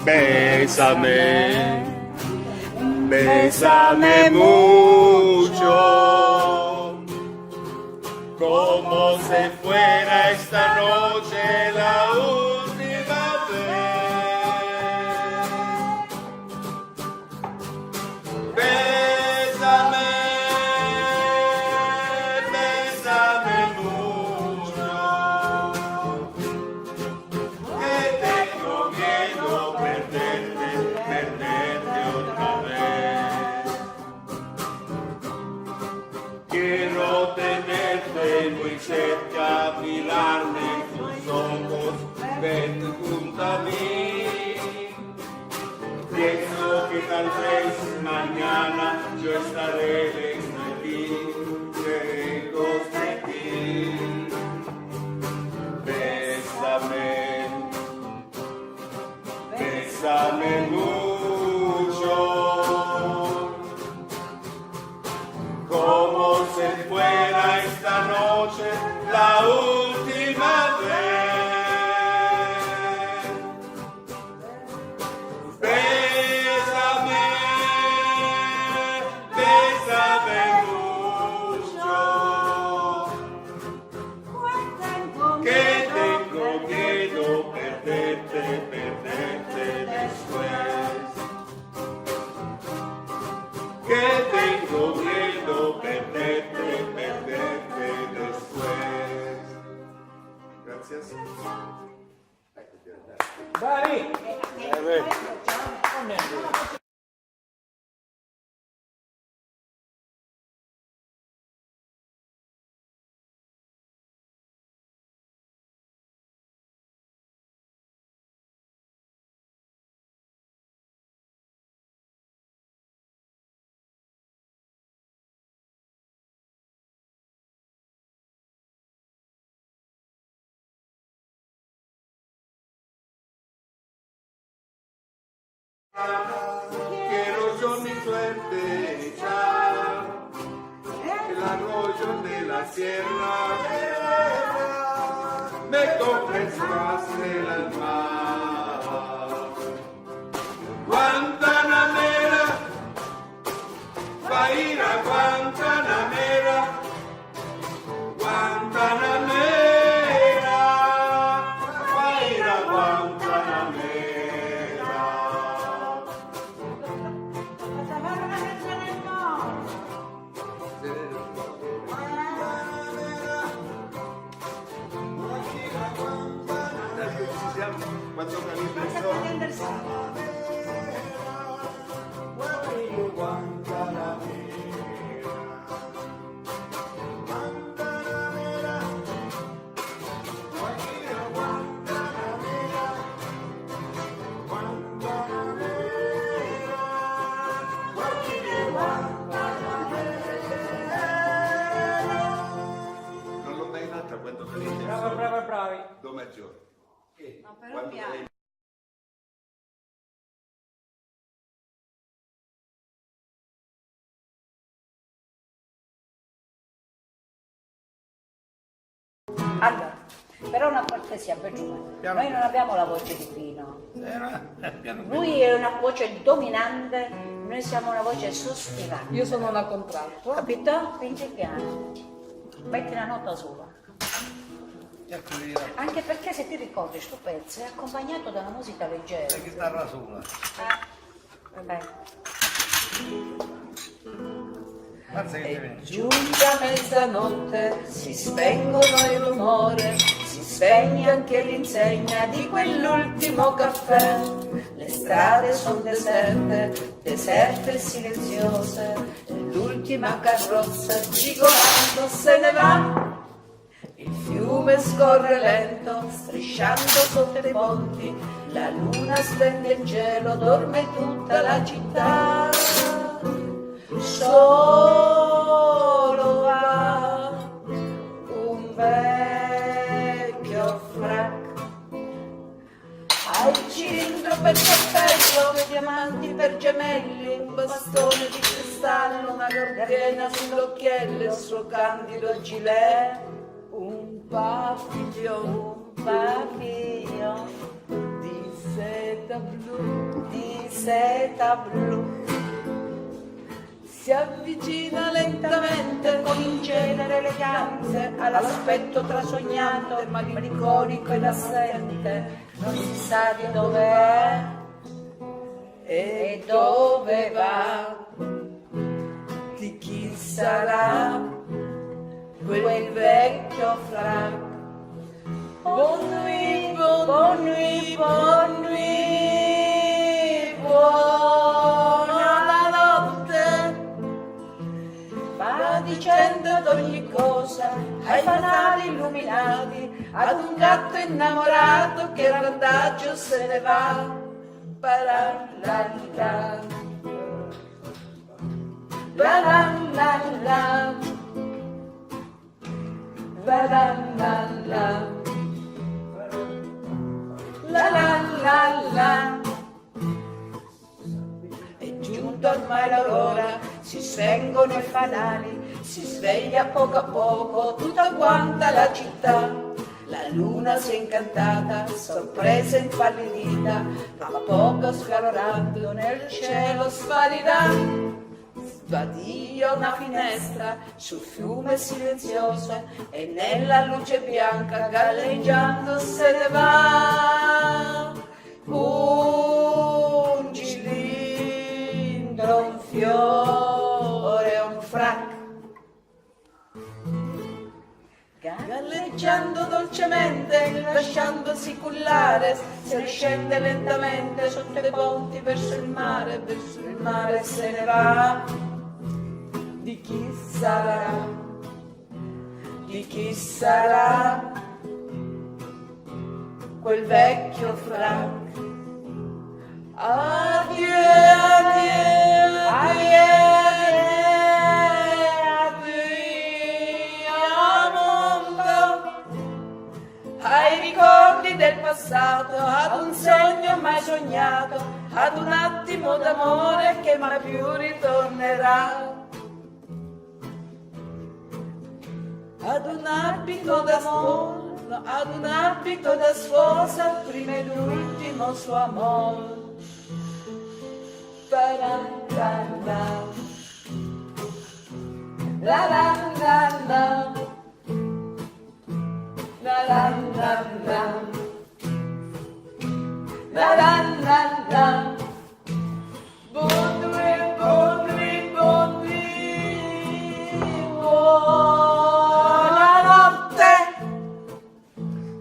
Bésame, bésame mucho, como si fuera esta noche la última vez. Bésame, bésame mucho, que tengo miedo perderte, perderte otra vez. Quiero tenerte muy cerca, mirarme en tus ojos, verte junto a mí. Pienso que tal vez mañana yo estaré lejos de ti, lejos de ti. Bésame, bésame mucho, como si fuera esta noche la última vez. Bésame, bésame mucho. Qué rojo mi suerte echar, el arroyo de la sierra, me coge el mar. Guantanamera, va a ir a Guantanamera, Guantanamera, va a ir a Guantanamera. Quando capite? Non l'ho mai fatta quando farete. Brava, brava, bravi. Do maggiore. No, però quando mi farete Allora, però una cortesia, Bellume. Piano noi non piano. Abbiamo la voce di Pino. Eh, no, eh, piano piano. Lui è una voce dominante, noi siamo una voce sospirante. Io sono una contralto. Capito? Quindi piano. Metti una nota sola. Ecco, via. Anche perché se ti ricordi, sto pezzo è accompagnato da una musica leggera. La chitarra sola. Eh. Vabbè. È giunta mezzanotte, si spengono i rumori, si spegne anche l'insegna di quell'ultimo caffè. Le strade son deserte, deserte e silenziose, e l'ultima carrozza gigolando se ne va. Il fiume scorre lento, strisciando sotto i ponti, la luna splende in cielo, dorme tutta la città. Solo va un vecchio frac. Hai cilindro per cappello, due diamanti per gemelli, un bastone di cristallo, una gardena sull'occhiello, il suo candido gilet, un papillon, un papillon di seta blu, di seta blu. Si avvicina lentamente con ingenere eleganza all'aspetto trasognato, malinconico ed assente. Non si sa di dove è e dove va. Di chi sarà quel vecchio frac? Bonne nuit, bonne nuit, bonne nuit, buonanotte. Va dicendo ad ogni cosa, ai fanali illuminati, ad un gatto innamorato che randagio se ne va. Paralalala. La la la la. La la la la. La la la la. È giunta ormai l'aurora, si spengono i fanali, si sveglia a poco a poco tutta quanta la città. La luna si è incantata, sorpresa impallidita, a poco sfalorando nel cielo sparirà. Sbadia una finestra sul fiume silenzioso e nella luce bianca galleggiando se ne va. Un cilindro, un fiore, un frac. Galleggiando dolcemente, lasciandosi cullare, se ne scende lentamente sotto i ponti verso il mare, verso il mare se ne va. Di chi sarà? Di chi sarà quel vecchio frac? Adieu, adieu, adieu, adieu, adieu, mondo. Ai ricordi del passato, ad un sogno mai sognato, ad un attimo d'amore che mai più ritornerà. Ad un abito da sposa, ad un abito da sposa, prima ed ultimo suo amor. Taran, tan, tan. La, la, la, la. La, la, la, la. La, la, la, la. Buondì, buondì, buondì, buonanotte.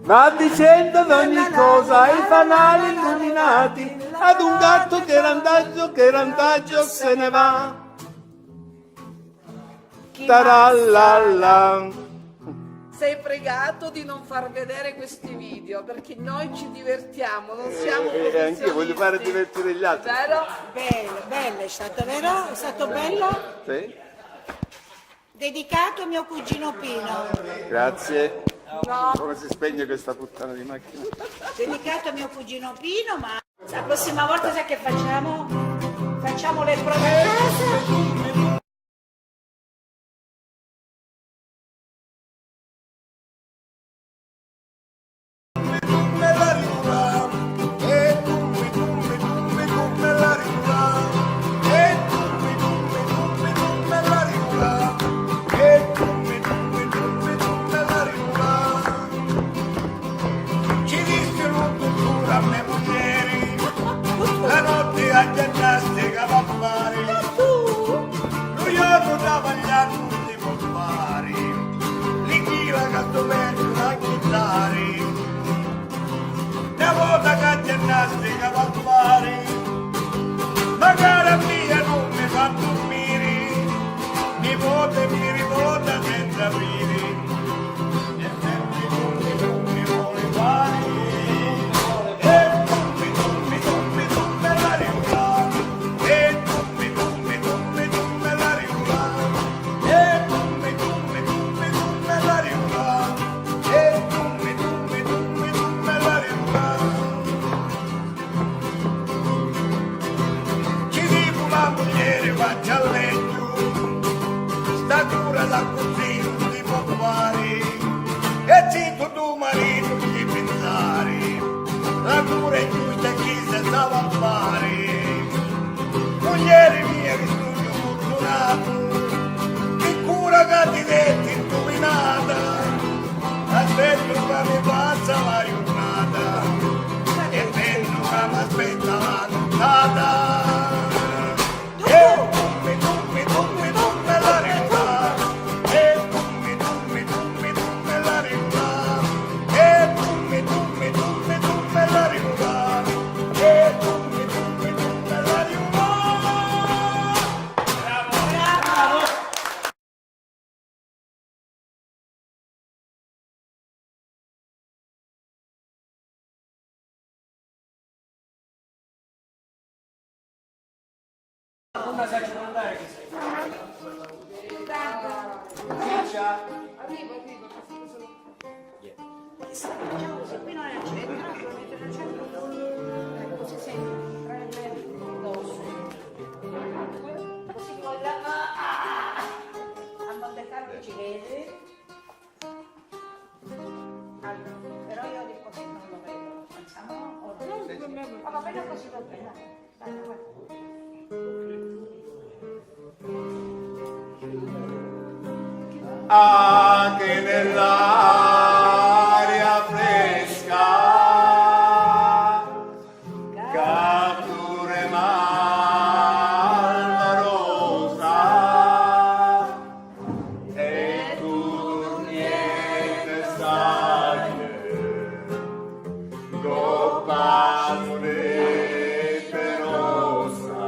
Va dicendo d'ogni cosa, i fanali illuminati, ad un gatto che randaggio, che randaggio se ne va. Tarallalla. Sei pregato di non far vedere questi video perché noi ci divertiamo, non siamo professionisti. Eh, eh, anch'io voglio fare divertire gli altri. Vero? Bello, bello, è stato vero? È stato bello? Sì. Dedicato a mio cugino Pino. Grazie. No. Come si spegne questa puttana di macchina? Dedicato a mio cugino Pino, ma la prossima volta sai che facciamo? Facciamo le prove a casa. Ci dissi lu dutturi a me mugghieri, la notti a ginnastica va fari, lu jornu travagliannu si po fari, li chila ca stu vecchiu a chittari, na vota ca ginnastica va fari, macari a mia nun mi fa durmiri, mi vota e mi rivota senza apriri. Ci dicu la muglieri, facci a lettu, sta cura d'accussì nun si po fari, e zittu tu maritu ci pinsari, la cura è giusta e chi se s'ava a fari. Muglieri mia chi sugnu furtunatu, chi cura ca ti detti induvinata, aspettu ca mi passa la jurnata, e pensu ca m'aspetta la nuttata. E dummi, dummi, dummi, dummi la riva. E dummi, dummi, dummi, dummi la riva. E dummi, dummi, dummi, dummi la riva. E dummi, dummi, dummi la riva. Bravo, bravo. Arrivo, arrivo, passo solo. Diciamo così, qui non è al centro, devo mettere al centro, ecco, si sente, tra le due, così con la, a Monte Carlo ci vede. Allora, però io di così non lo vedo, facciamo, o no? Non problema. Ma va bene così, va bene. Anche nell'aria fresca, capture malvarosa, e tu niente sai, coppa perosa.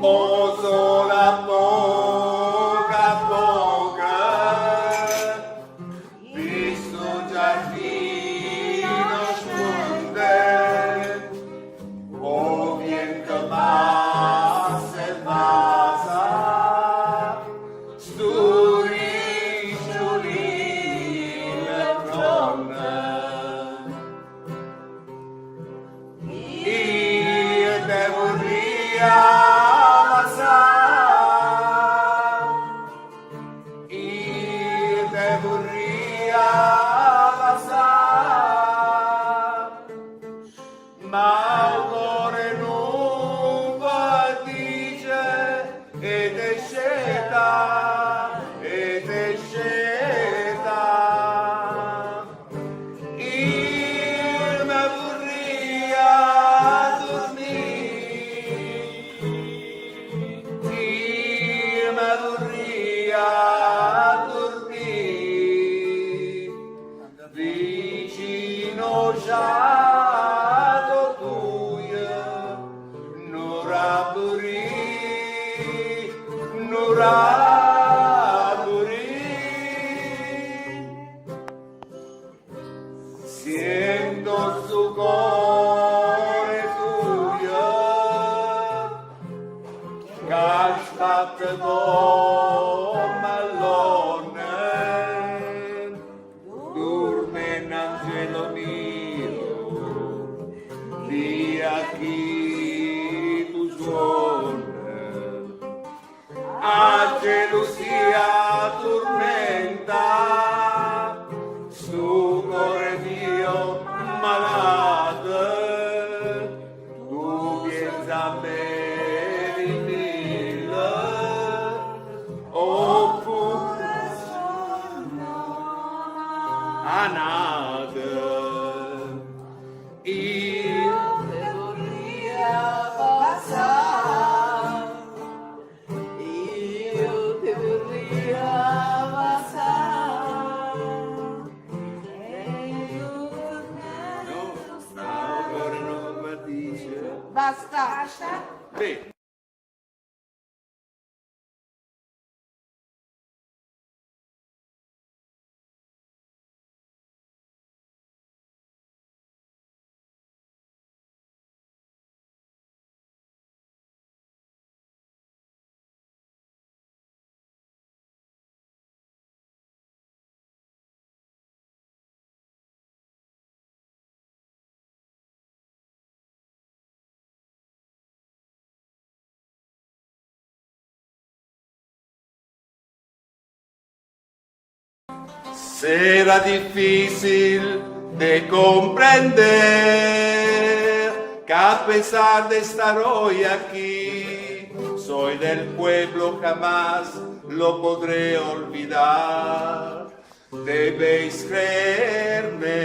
O sola poca poca Avanzà, i te vurria avanzà, ma u core nun va dice e te sceta, e te sceta. Io me vurria dormì, io me vurria dormì, vicino già tuio, nura purì, nura purì. Siento stu core tuio ca sbatte come l'onne. Durme, angelo mio, dia chi tu suonne. A gelusia turmenta stu core mio malatu, tu pienza a me di mille, oppure a n'atu. Io te vorria passà. Io ti vorria passà. No, no, ora non va dice. Basta. Beh. Sera difícil de comprender, que a pesar de estar hoy aquí, soy del pueblo, jamás lo podré olvidar. Debéis creerme,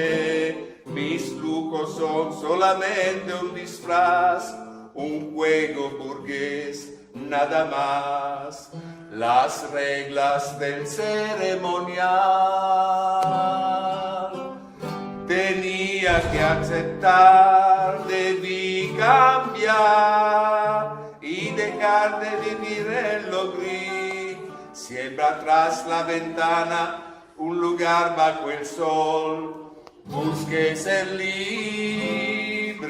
mis trucos son solamente un disfraz, un juego burgués, nada más. Las reglas del ceremonial tenía que aceptar, debí cambiar y dejar de vivir en lo gris. Siempre atrás la ventana un lugar bajo el sol. Busqué ser libre,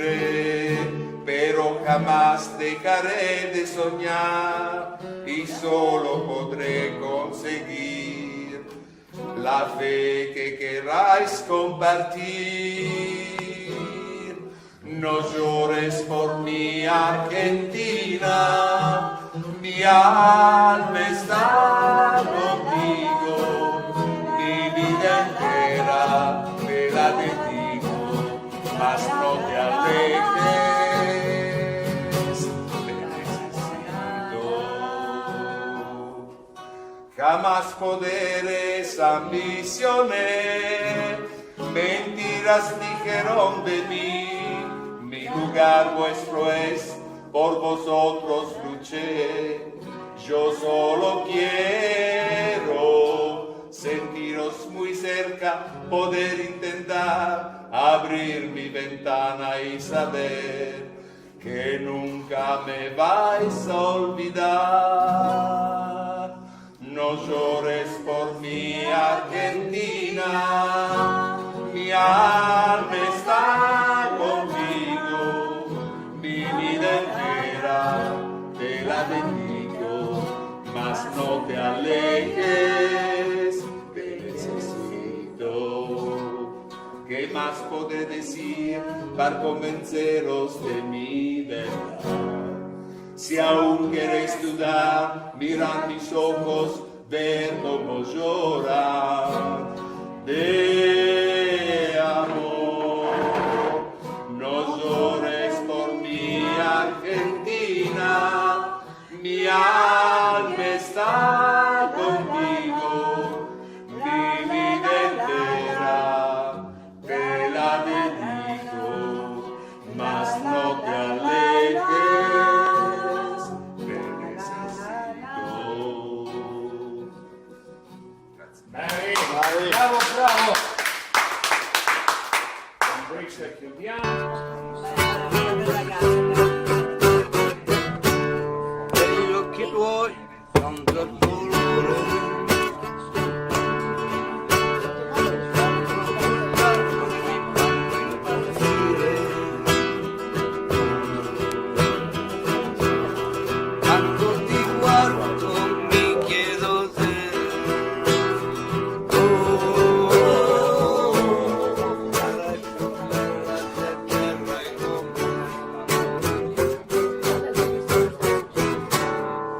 pero jamás dejaré de soñar y solo podré conseguir la fe que queráis compartir. No llores por mí, Argentina, mi alma está contigo, mi vida entera te la dedico, mas no te alejes, te necesito. Jamás poderes ambicioné, mentiras dijeron de mí, mi lugar vuestro es, por vosotros luché. Yo solo quiero sentiros muy cerca, poder intentar abrir mi ventana y saber que nunca me vais a olvidar. No llores por mí, Argentina, mi alma está contigo, mi vida entera te la dedico, mas no te alejes, te necesito. ¿Qué más podré decir para convenceros de mi verdad? Si aun querés tu dar, mira mis ojos, ver cómo llora de amor. No llores por mi, Argentina, mi alma está contigo, mi vida entera te la dedico, mas no te alejes, te necesito. Bravi, bravi. Bravo, bravo. Con Brix e chiudiamo. Degli occhi tuoi tanto colore. Quando ti guardo mi chiedo se, oh, oh, oh, oh.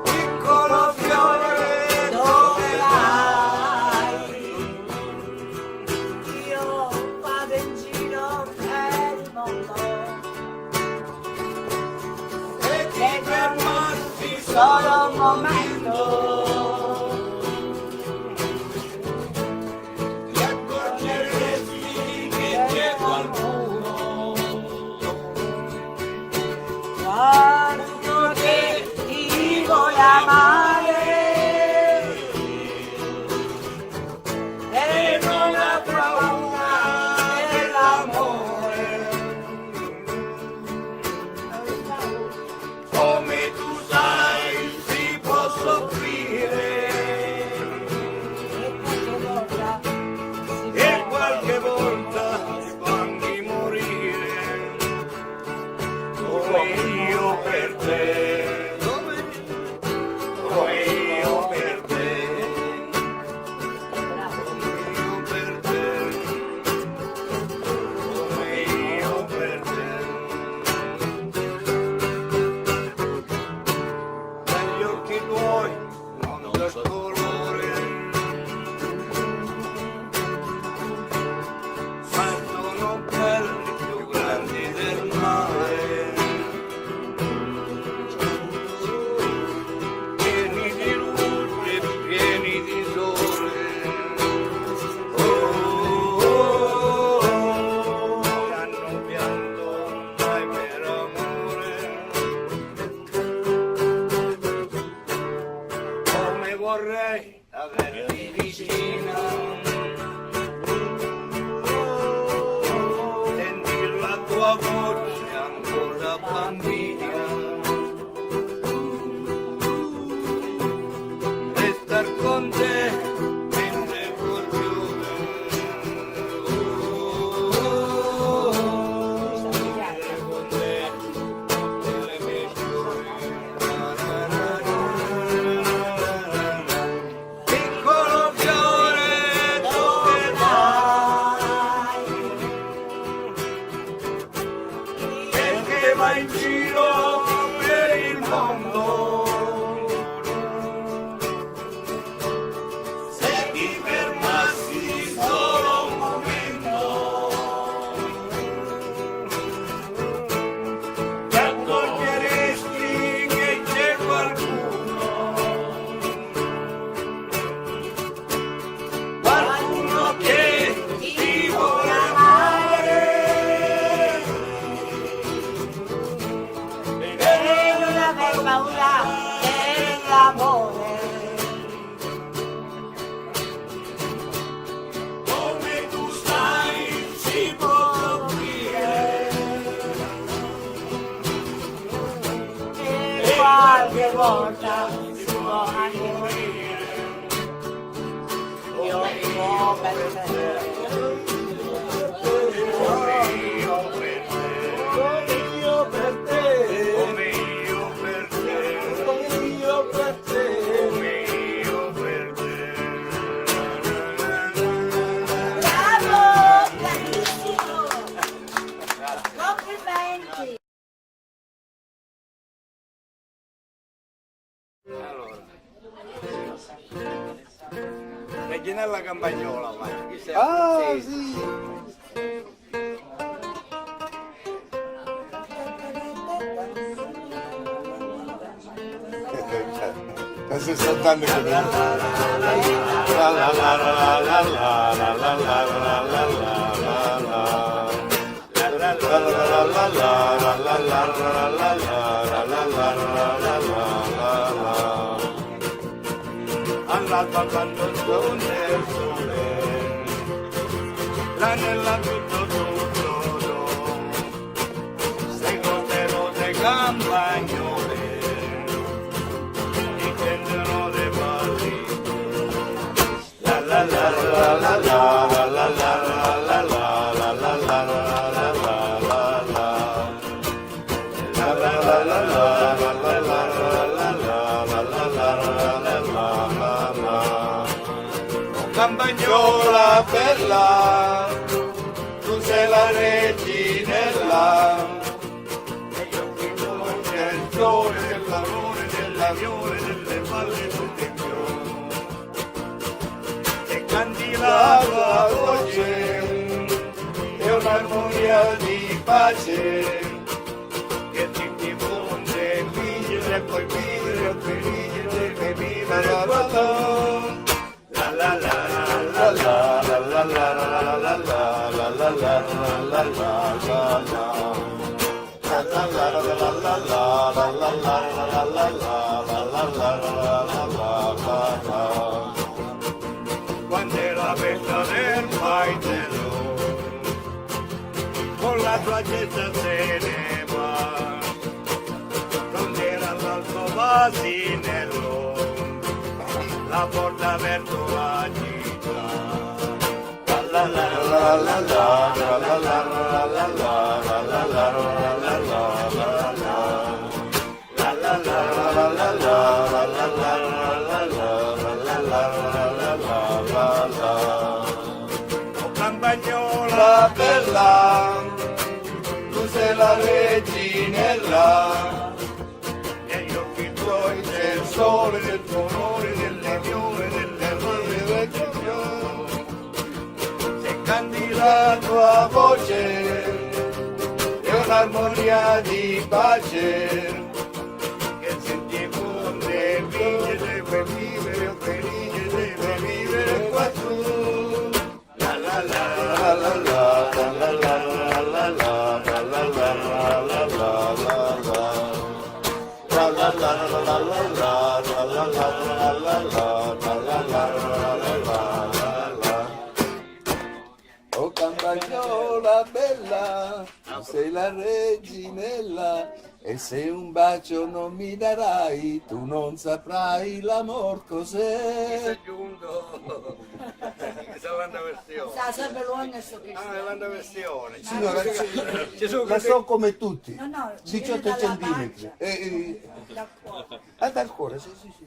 Piccolo fiore, dove vai? Io vado in giro per il mondo e ti fermasti solo un momento. Ti accorgeresti che c'è qualcuno, qualcuno che ti vuole amare e non ha paura dell'amore. Come tu sai, si può soffrire e qualche volta si può anche morire. Come io per te, come io per te. Come io per te, come io per te. Dagli occhi tuoi non c'è colore, ma sono quelli più grandi del mare. Pieni di luce, pieni di sole. Oh, oh, oh, oh. Hanno pianto ormai per amore. Come vorrei averti vicina, sentir la tua voce ancora bambina e star con te mentre col fiore, oh, oh, oh, oh, con te tutte le mie gioie. Piccolo fiore, dove vai? Perché vai in giro per il mondo? Se ti fermassi solo un momento, ti accorgeresti che c'è qualcuno, qualcuno che ti vuole amare. E non aver paura dell'amore. Come tu sai, si può soffrire e qualche volta si può anche morire. Io vivo per te. Come io per te. Come io per te. Come io per te. Come io per te. Bravo! Bravissimo! Complimenti! Nella campagnola, ma. Ah, sì. È sessanta anni che. All'alba quando sponde il sole, l'anella tutto tutto, se cose rose campagnole, ti tendono le valli. Campagnola bella, tu sei la reginella, e io qui c'è il sole dell'amore, dell'amore, delle palle, tutte intorno. E canti la tua voce, è un'armonia di pace, che ti diffonde, vincere e poi vivere felice, deve vivere quando. La la la la la la. Quando era bella del paesello, con la tua cesta se ne va, non era l'alto vasinello, la porta verso la città. O campagnola bella, tu sei la reginella, negli occhi tuoi c'è il sole del tuo onore, delle fiore, delle rose, del tuo fiore. Se canti la tua voce, è un'armonia di pace, che se diffonde, vincere, deve vivere, felice, deve vivere quassù. Oh campagnola bella, tu sei la reginella, e se un bacio non mi darai, tu non saprai l'amor cos'è. Giunto. Questa è l'altra versione. Sa sempre longa sto che. Ah, è l'altra versione. Signora, ci sono la so come tutti. No, no, ci viene diciotto centimetri. Eh, eh. Dal cuore. Ah, dal cuore, sì, sì, sì.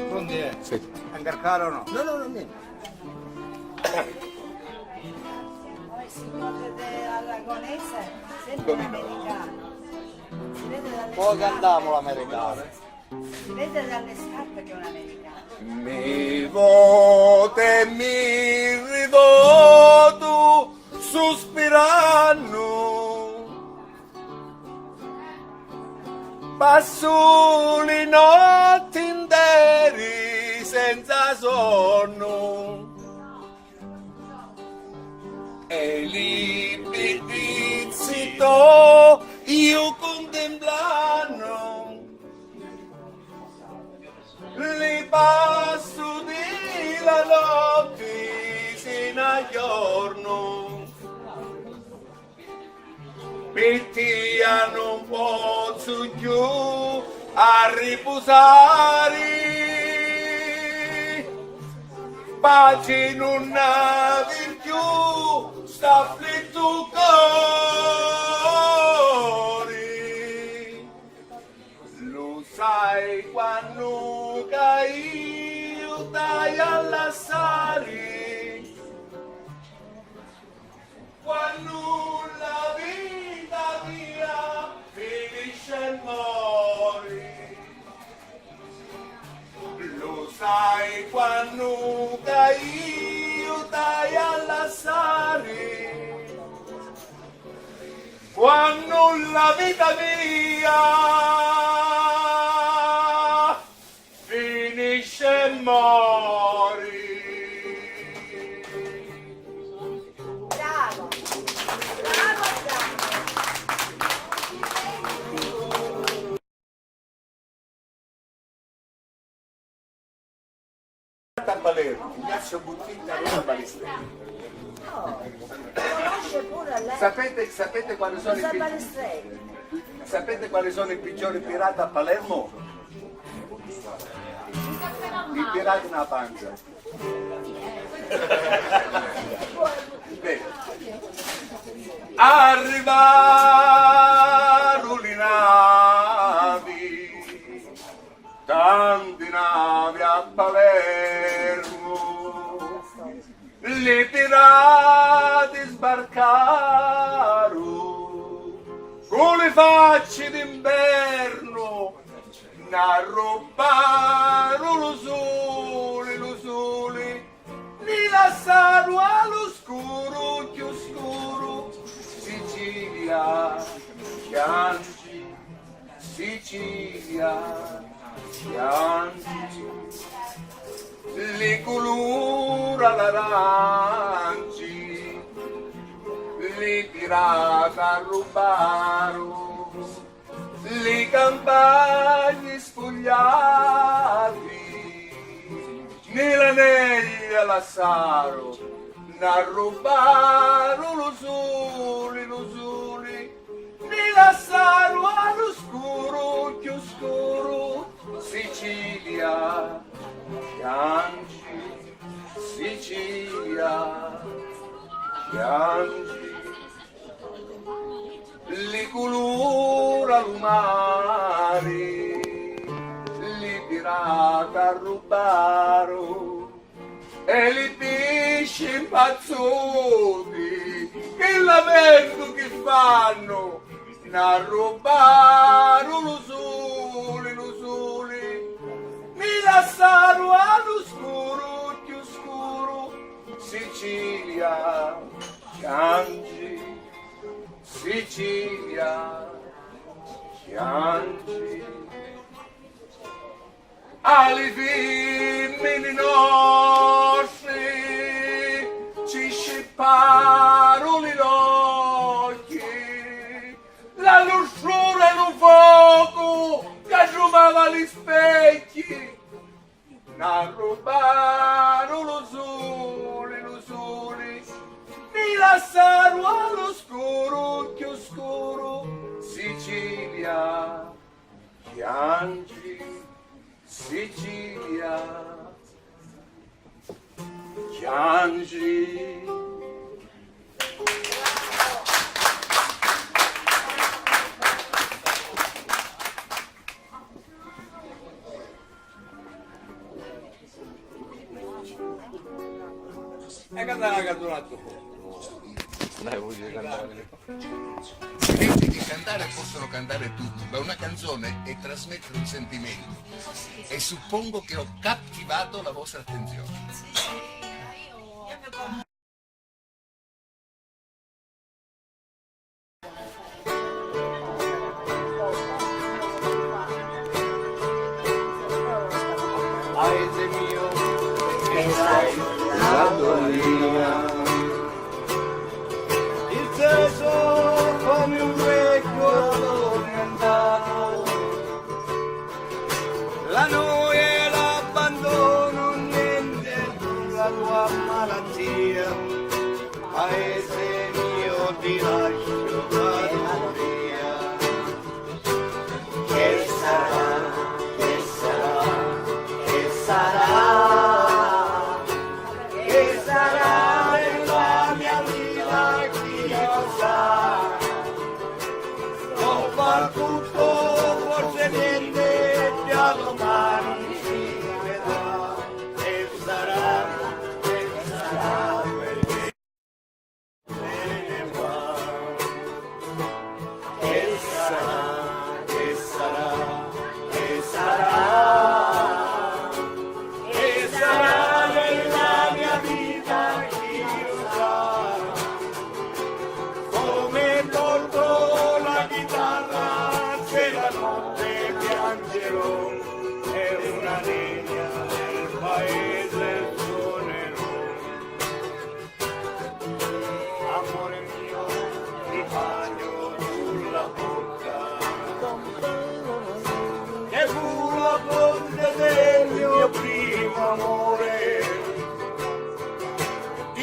Pronti, eh? Sì. Ancarcare o no? No, no, no, niente. Noi si vede all'aragonese, sempre l'americano. Si vede dalle scarpe. Poi cantiamo l'americano. Si vede dalle scarpe che è un americano. Mi votu e mi rivotu suspirannu. Passu li notti interi senza sonnu e li biddizzi to iu cuntemplannu. Li passu di la notti sinu a jornu. Pi tia nun pozzu cchiù arripusari, paci nun havi cchiù, st'afflittu cori. Lu sai quannu ca iu t'haiu a lassari? Quannu la vita mia finisce Quannu la vita mia finisce e mori. Bravo! Bravo, bravo! A Palermo, Ignazio Buttitta, Roma Balistreri. Sapete, sapete quali sono i pi-, sapete quali sono i peggiori pirati a Palermo? I pirati nella panza. Beh. Arrivaru li navi, tanti navi a Palermu, li pirati sbarcaru, cu li facci d'invernu, n'arrubbaru lu suli, lu suli, li lassaru a lu scuru, cchiù scuru. Sicilia, chiangi, Sicilia, chiangi, li culura l'aranci, li pirati arrubbaru, li campagni spugliati, ni l'aneglia lassaru, n'arrubbaru lu suli, lu suli, mi lassaru a lu scuru, cchiù scuru. Sicilia, chiangi, Sicilia, chiangi. Li culura lu mari, li pirati arrubbaru, e li pisci mpazzuti, chi lamentu chi fannu, n'arrubbaru lu suli, lu suli, mi lassaru a lu scuru, cchiù scuru. Sicilia, chiangi, Sicilia, chiangi. A li fimmini nostri ci scipparu li l'occhi, la lustrura e lu focu ca truvava li specchi. N'arrubbaru lu suli, lu suli, mi lassaru a lu scuru, cchiù scuru. Sicilia, chiangi, Sicilia, chiangi. E cantare la canzone a tu. Dai, voglio cantare. Sapete che cantare possono cantare tutti, ma una canzone è trasmettere un sentimento. E suppongo che ho cattivato la vostra attenzione. Paese mio, che stai la tua via. Il teso come un vecchio addormentato, la noia e l'abbandono, niente, la tua malattia. Paese mio, ti lascio, vado via. Che sarà, che sarà, che sarà, che sarà della mia vita, chi lo sa? Ho fatto tutto, forse niente, già domani si vedrà. Che sarà, che sarà, perché se ne va.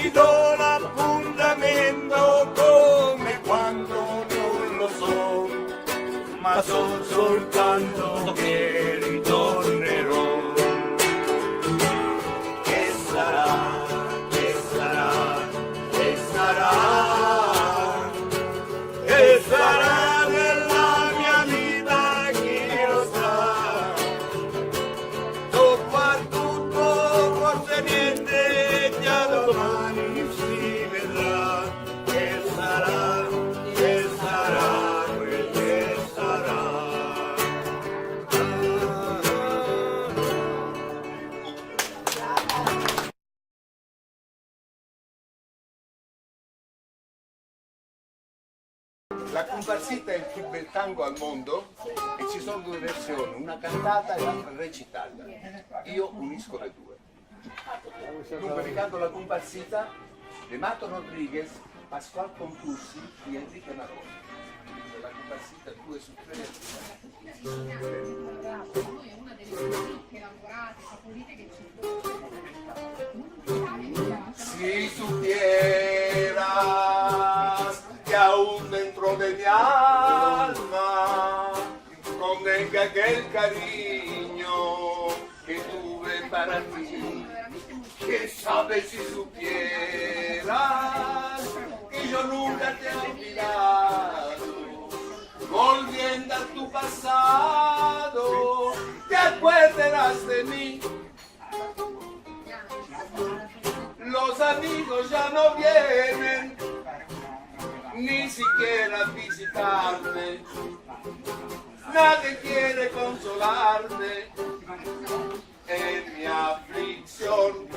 Ti do l'appuntamento come quando non lo so, ma so soltanto che ritornerò. Che sarà, che sarà, che sarà? Che sarà della mia vita, chi lo sa? Dopo a tutto, forse niente, già domani si vedrà. Che sarà, che sarà, quel che sarà. La Cumparsita è il più bel tango al mondo e ci sono due versioni, una cantata e l'altra recitata. Io unisco le due. Dunque, vi canto la Cumparsita di Mato Rodriguez, Pasqual Contursi e Enrique Marrone. La Cumparsita due su tre. Si supieras que aún dentro de mi alma contenga aquel cariño que tuve para ti. Quién sabe si supieras que yo nunca te he olvidado. Volviendo a tu pasado, te acuerdas de mí. Los amigos ya no vienen ni siquiera a visitarme. Nadie quiere consolarme en mi aflicción.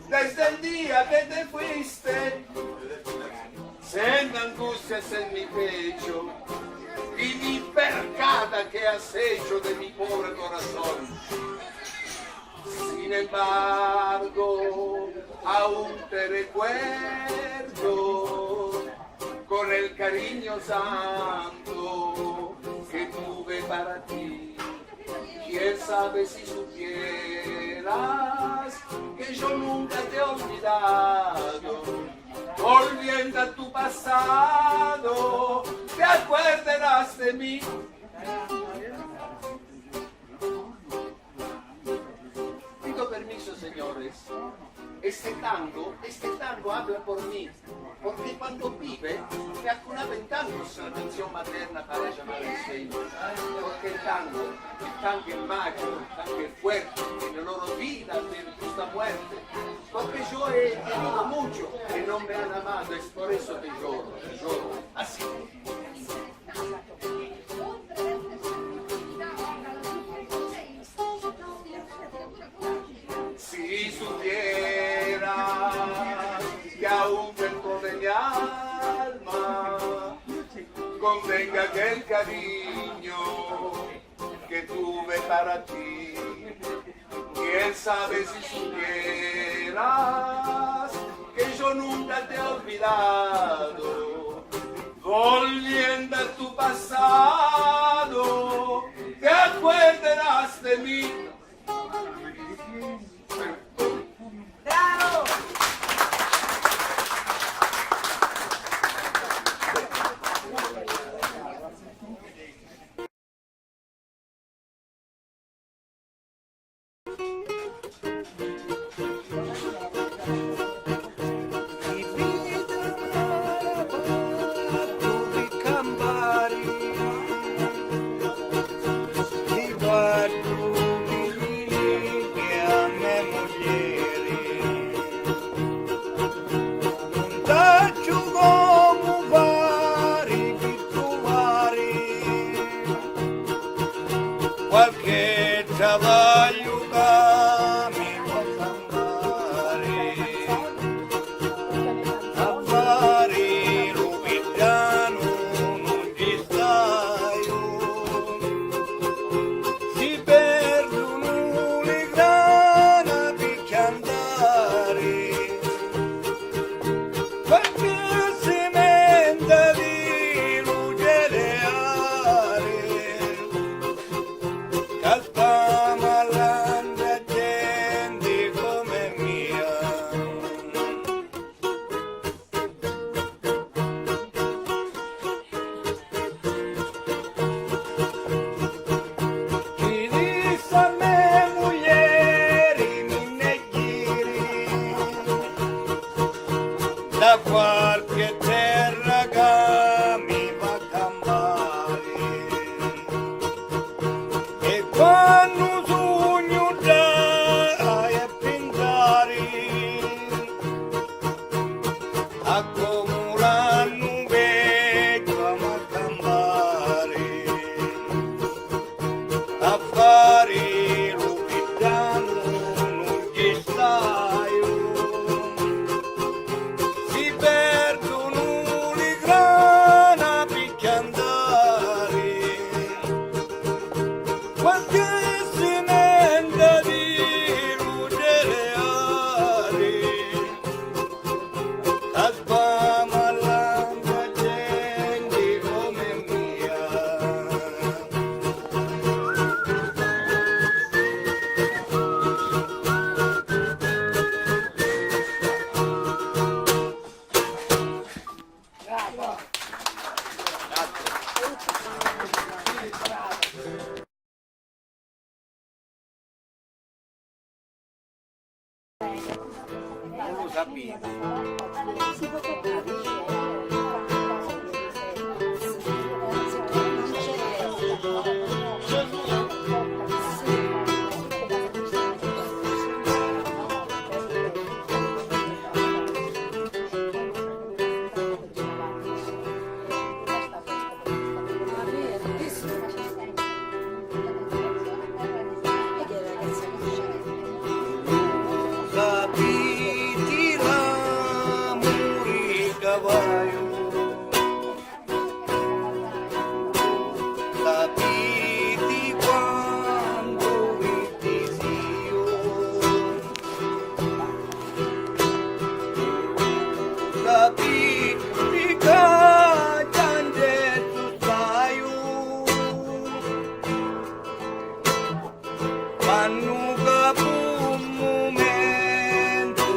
Desde el día que te fuiste, siento angustias en mi pecho y mi percada que has hecho de mi pobre corazón. Sin embargo, aún te recuerdo con el cariño santo que tuve para ti. Quién sabe si supieras que yo nunca te he olvidado. Volviendo a tu pasado, te acuerdas de mí. Pido permiso, señores. Este tango, este tango habla por mí, porque cuando pibe me acunaba en tangos la canción materna para llamar el sueño. Porque el tango, el tango es mágico, el tango es fuerte, en el oro vida me gusta muerte. Porque yo he querido mucho y no me han amado, es por eso que lloro, lloro así. Si supieras que aún dentro de mi alma contenga aquel cariño que tuve para ti. Quién sabe si supieras que yo nunca te he olvidado. Volviendo a tu pasado, te acuerdas de mí. Da quarche terra ca mi va campari, e quannu sugnu ddà e pintari, a comu l'annu vecchiu ama campari. A fari lu piddanu nun ci staiu, si perdunu li grana pi ciantari, qualchi simenta di lu cereali. Ca sbama l'anca genti comu mia. Sapiti l'amuri ca vaiu, sapiti quantu vi disiu. Sapiti ca ciangettu staiu, quannu capu un mumentu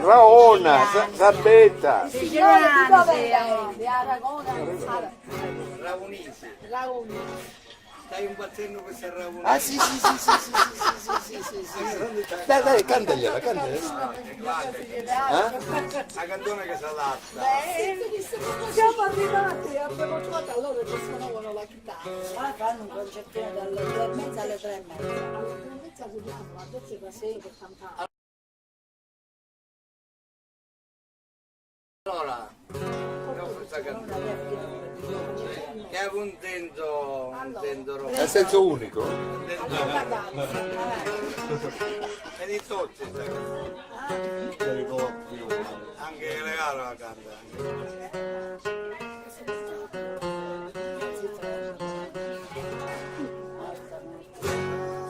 Raona, sa-, Sabetta. Signora, di dove è? Di Aragona. Raunisi. Raunisi. Stai impazzendo questa Raunisi. Ah, sì, sì, sì. Dai, dai, cantagliela, cantagliela. Ah, la canzone che si adatta. Beh, siamo arrivati, abbiamo trovato, allora ci suonavano la chitarra. Qua fanno un concertino dalle due e mezza alle tre e mezza. Alle due e mezza si chiama, adesso è da sei che cantava. Allora, io questa canzone. Che è un senso, un senso rock. A senso unico? Un senso rock. E di tutti, sai. Anche Learo la canta.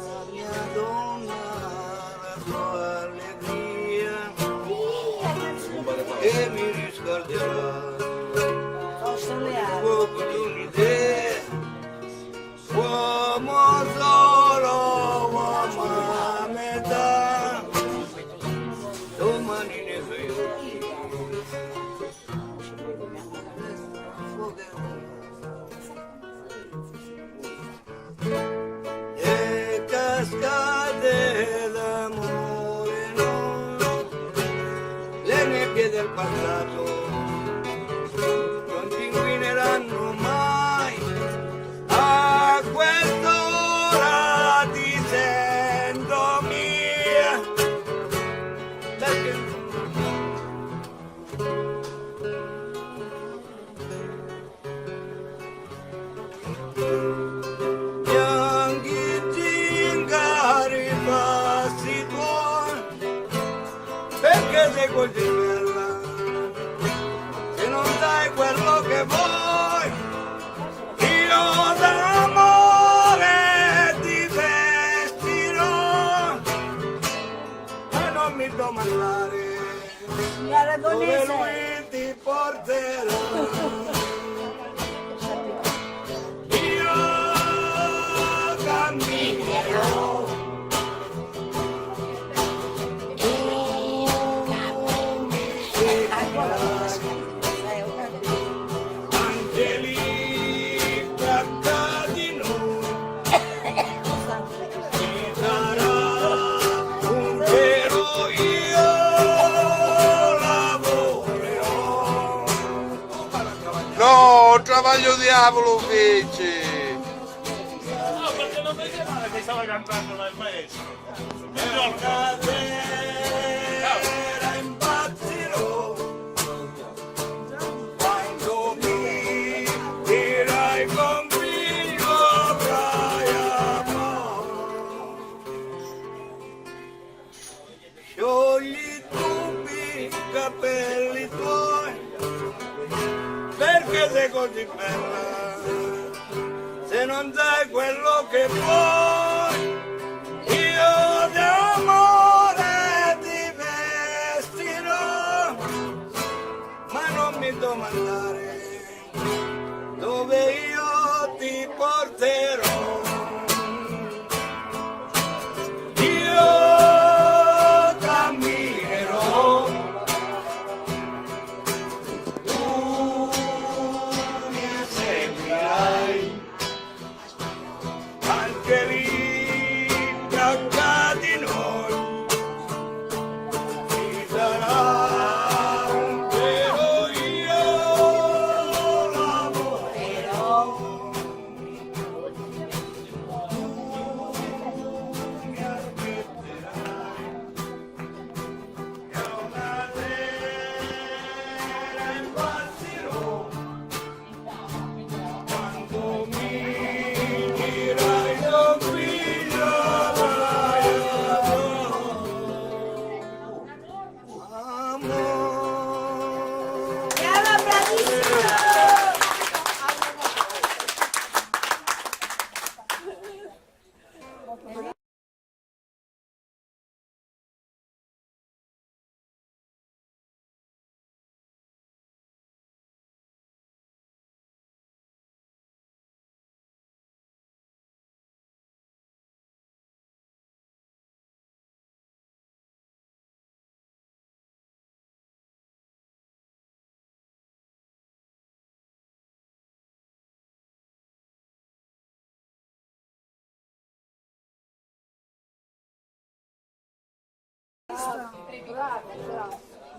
La mia donna, la tua allegria, e mi riscalderà. Poco di un'idea, uomo solo, uomo a metà, domani ne fai. E cascate d'amore no, le nebbie del passato non ti inquineranno mai. A quest'ora ti sento mia, perché bianchi zingari passi tuoi, perché sei così bella, se non sai quello che vuoi, io d'amore ti vestirò, ma non mi domandare. Signora dove Donese. Lui ti porterà. Io camminerò. Tu mi seguirai. Angeli, canta di noi. Ci sarà un vero io lavorerò. No, travaglio diavolo feci! No, perché non vedeva che stava cantando il maestro. Una sera impazzirò. Quando mi dirai con figlio avrai amore. Sciogli i tubi, i capelli tuoi, perché sei così bella, se non sai quello che vuoi, io d'amore ti vestirò, ma non mi domandare dove io ti porterò. Io camminerò, tu mi seguirai. Anche lì, tra di noi, ci sarà un vero io l'amore.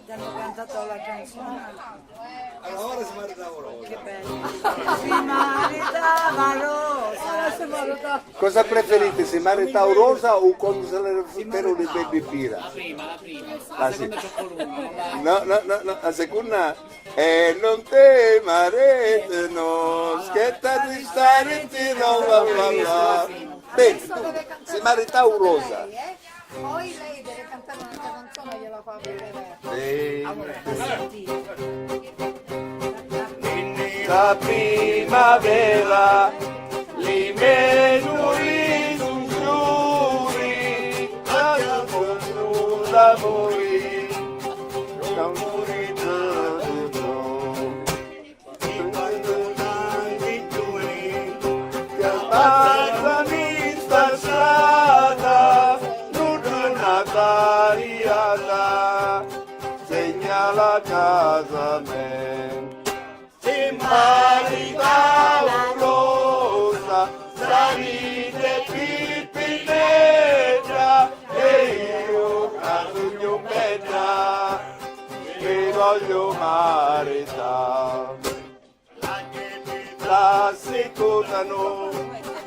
Ti hanno cantato la canzone. Allora si maritava Rosa. Che bello. Si maritava Rosa. Cosa preferite, si maritava Rosa o quando se ne fotterono i baby birra? La prima, la prima. Ah, sì. No, no, no, no, la seconda è non te marete, no, schietta di stare, no, bla, bla, bla. Bene, si maritava Rosa. Poi lei deve cantare un'altra canzone, gliela fa vedere. Sì. Allora, sentite. Nta primavera li menuli sun ciuri, ma non sono d'amori, non muri d'amori. Chiamata mi sta strada, non tariata, segna la casa me. Si maritava Rosa, sarite Pippinedda, e io a sugnu bedda, mi voglio marità. La secotanu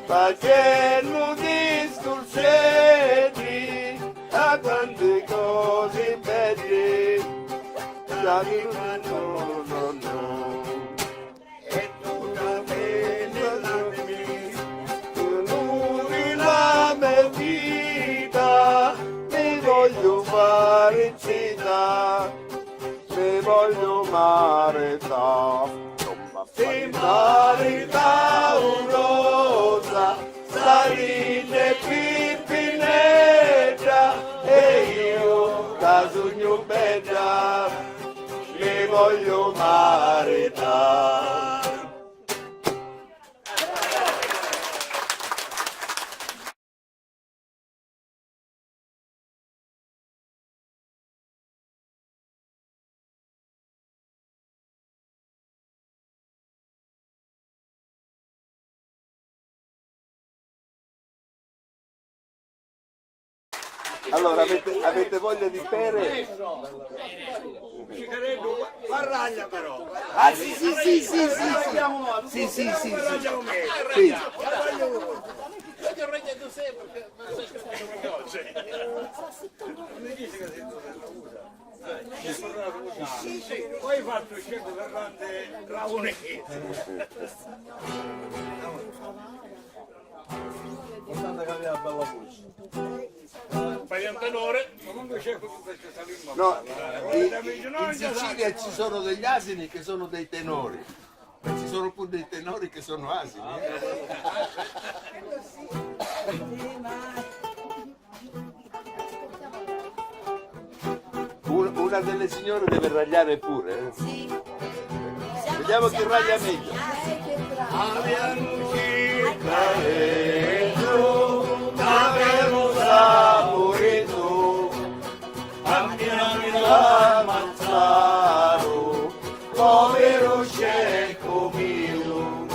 facennu discursetti, a quanti cosi beddi, la no, no, no. E tu la vedi la mia, tu nuri la me vita, mi voglio fare zita, mi voglio marità. Si maritau Rosa, sarite Pippinedda, e io ca sugnu bedda, mi voglio marità. Allora, avete, avete voglia di bere? Ciccarello, guarda però. Ah, sì, sì, sì, sì, sì, sì. Sì, sì, sì, sì. Sì. Poi fatto scemo Ferrante Raone. Guardate che aveva bella voce. Fai un tenore, ma comunque c'è questo salino. No, in, in Sicilia ci sono degli asini che sono dei tenori. Ma ci sono pure dei tenori che sono asini, eh? Un- una delle signore deve ragliare pure, eh? Sì. Vediamo chi raglia meglio. Aviamu circaretu, t'avemu sapuretu, a mia mi l'ammazzaru. Poviru sceccu miu,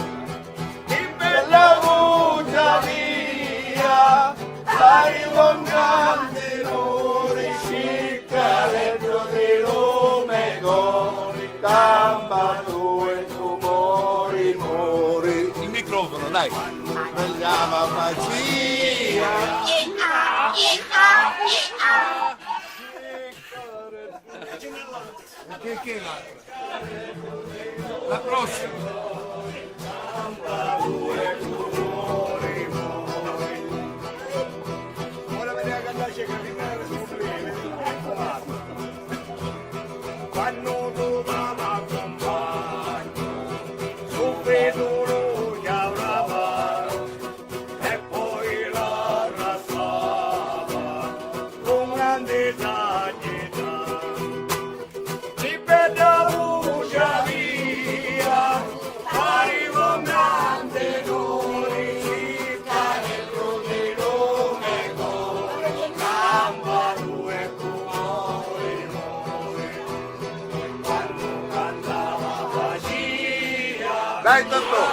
chi bedda vuci avia, pariva un grandi nuri, sciccareddu di lu me cori, campa tu e tu mori, mori. Il microfono, dai. Svegliava magia. Che, che la, la prossima. Ora vedi a cantare che prima era scompresa. Quando tu mamma compagno, subito lui chiamava. E poi l'arrassava con grande saggezza. Chi bedda vuci avia, pariva un grande nuri, sciccareddu di lu me cori, campa tu e tu mori, mori. Quannu cantava facia. Dai, Totò!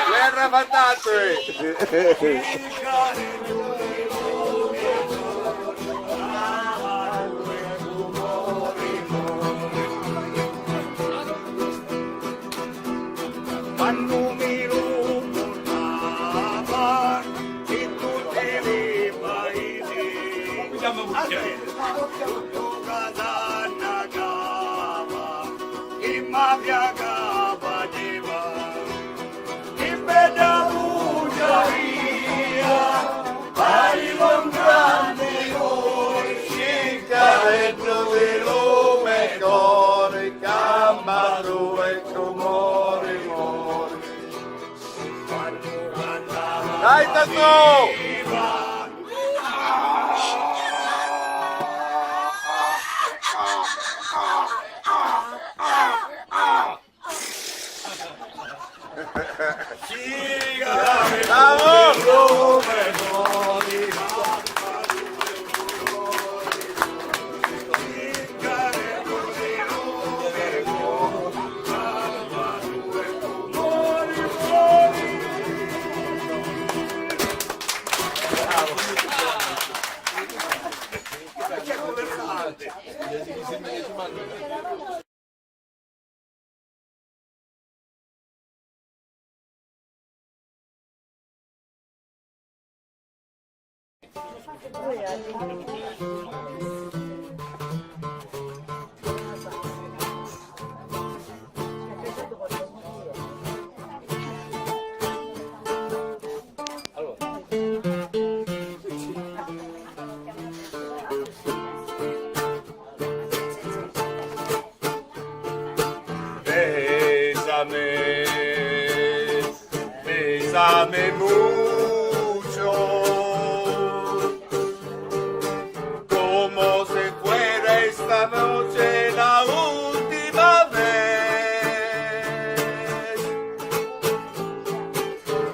Guerra fantasmi! Mafia ca faceva, chi bedda vuci avia, pari un grandi cori, ciccareddu di lu me cori, campatu e tu mori, mori. Dai, Tatò! Bravo! Bésame, bésame mucho, como si fuera esta noche la última vez.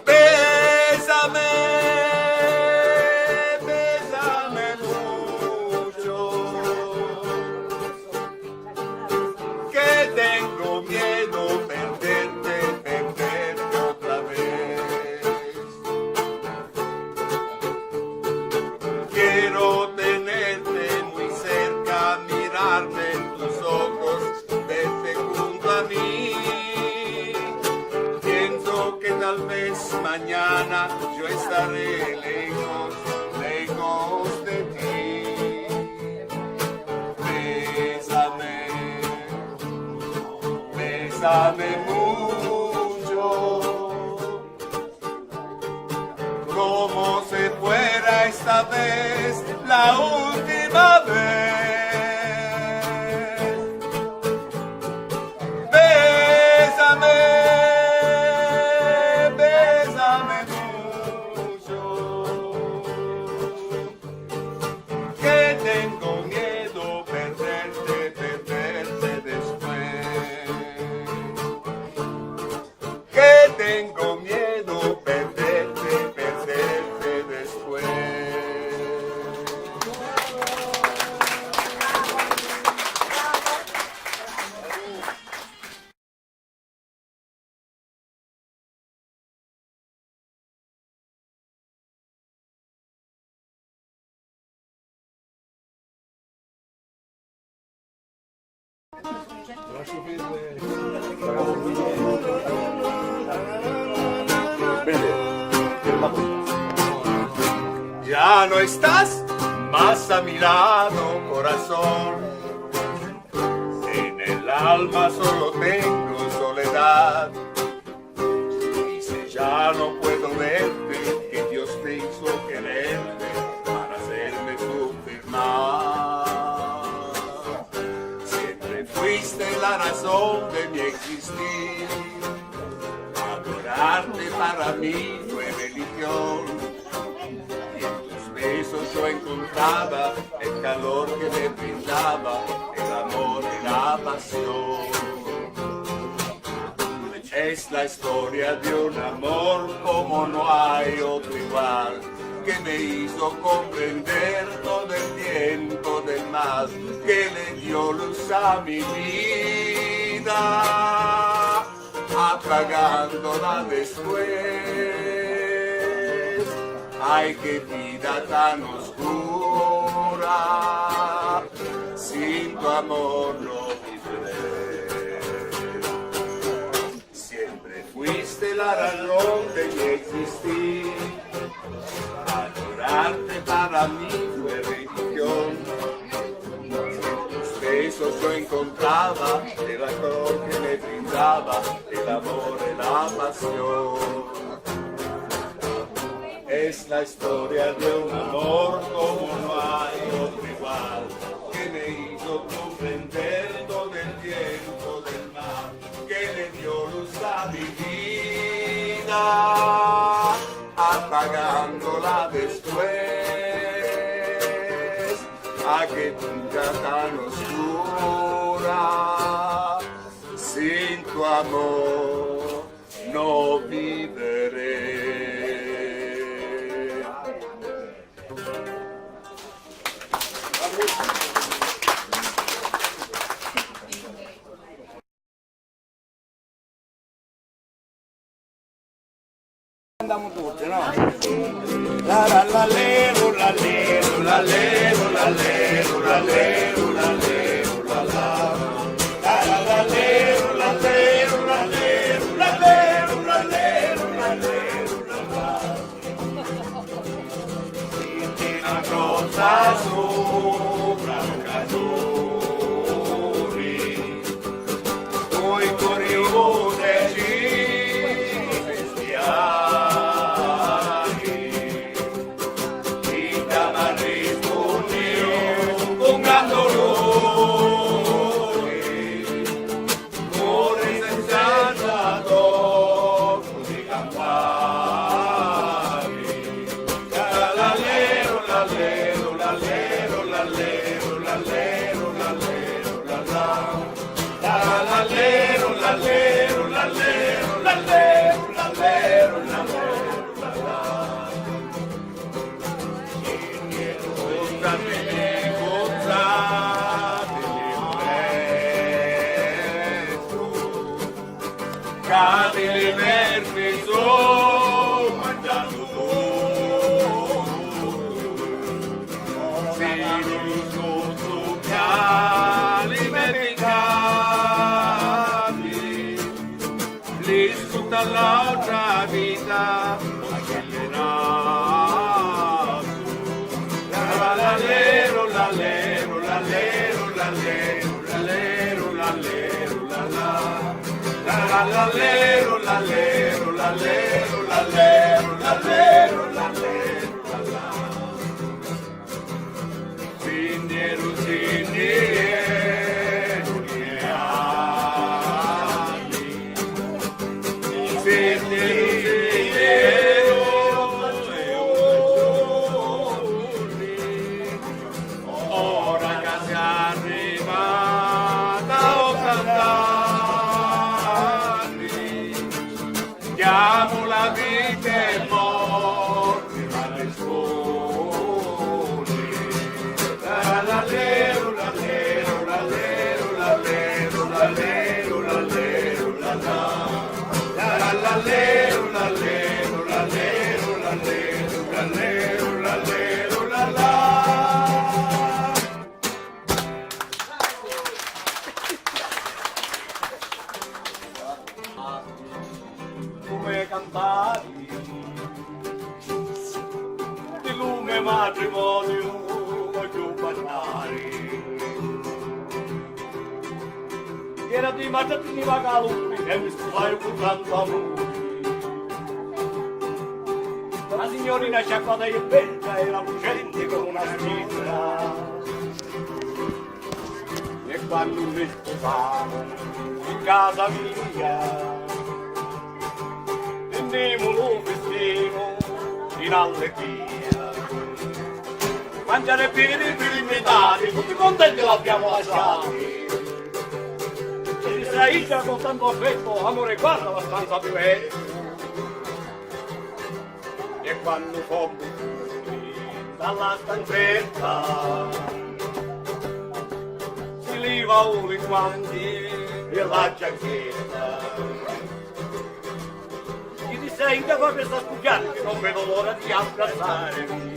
Bésame, bésame mucho, que tengo miedo perderte, perderte otra vez. Quiero tenerte muy cerca, mirarme en tus ojos, verte junto a mí. Pienso que tal vez mañana yo estaré lejos, lejos de ti. Bésame, bésame mucho, como si fuera esta vez la última vez. Bésame, bésame mucho, que tengo miedo perderte, perderte después. Que tengo miedo perderte, perderte después. Ya no estás más a mi lado, corazón. En el alma solo tengo soledad. Y si ya no puedo verte, que Dios te hizo quererte para hacerme sufrir más. Siempre fuiste la razón de mi existir. Adorarte para mí fue religión. Y en tus besos yo encontraba el calor que me brindaba el amor y la pasión. Es la historia de un amor como no hay otro igual, que me hizo comprender todo el tiempo de mal, que le dio luz a mi vida, apagándola después. Ay, qué vida tan oscura, sin tu amor no viviré. Siempre fuiste la razón de mi existir. Adorarte para mí fue religión. Tus besos Yo incontraba el actor que me brindaba el amor y la pasión. Es la historia de un amor como no hay otro igual, que me hizo comprender todo el tiempo del mal, que le dio luz a mi vida, apagándola después. A que nunca tan oscura, sin tu amor no viviré. Andiamo tutti, no? La la la leru, la leru, la leru, la leru, la leru, la leru, la la. La la la leru, la leru, la leru, la leru, la leru, la leru, la la. Senti na cosa supra lu canturi, poi cori u teci cristiani, idda m'arrispunniu cu gran duluri. Muri senza tocu di campari. Lalleru, lalleru, lalleru, lalleru, lalleru, lalleru, lalleru, lalleru, lalleru, lalleru, lalleru, lalleru, lalleru, lalleru. Ca di li vermi su mangiandu, si lu suzzu ca li me piccati. Li scuta l'autra vita, ma chi li nascu. Lalleru, lalleru, lalleru, lalleru, lalleru, lalleru, lalleru, lalleru, lalleru, lalleru, lalleru, lalleru, lalleru, lalleru. Sinnieru, sinnieru, sinnieru, sinnieru, ora ca si arrivata ottant'anni. Chiamu la vita e morti m'arrispunni. Lalleru, lalleru, lalleru, lalleru, lalleru, lalleru, lalleru, lalleru, lalleru, lalleru, lalleru, lalleru, lalleru, lalleru, lalleru, lalleru, lalleru. Come cantari di lu me matrimoniu vogghiu parrari. Era di matri ni vagalu e mi spusai cu tantu amuri. La signorina sciacquata e bedda era lucenti come una stilla. E quannu mi spusamu in casa mia, tinnimu lu fistinu in allegria. Mangiari e biri, biri invitati, tutti contenti l'abbiamo lasciati. E disse a idda con tanto affetto: "Amore, guarda la stanza più bella." E quannu fommu furi da la stanzetta, si liva u li guanti e la giacchetta. Gli disse: "Inca fa questa scucchiata che non vedo l'ora di abbracciarvi."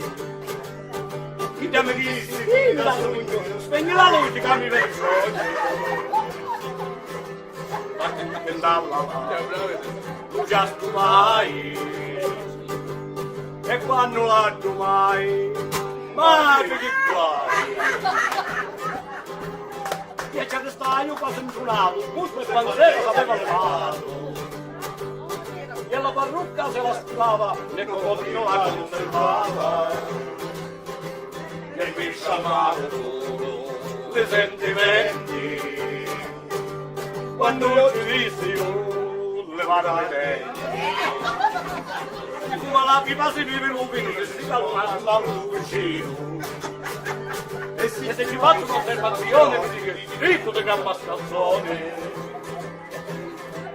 Inca mi disse: "Figlia, spegni la luce che mi vergogno." Ma chi cantava lu giastu mai, e quannu l'addumai, ma chi guai! E ci restaiu quasi ntrunatu, tuttu il pensiero s'aveva levatu. E la parrucca se la scudava, nel cocottino la conservava. E mi sciammaru puru li sentimenti, quannu io ci dissi, io levare le denti. Siccome la pipa si vive in un vino che si calma un altro vicino. E se, e se ci faccio un'osservazione, mi dice, dritto di gamba scalzone.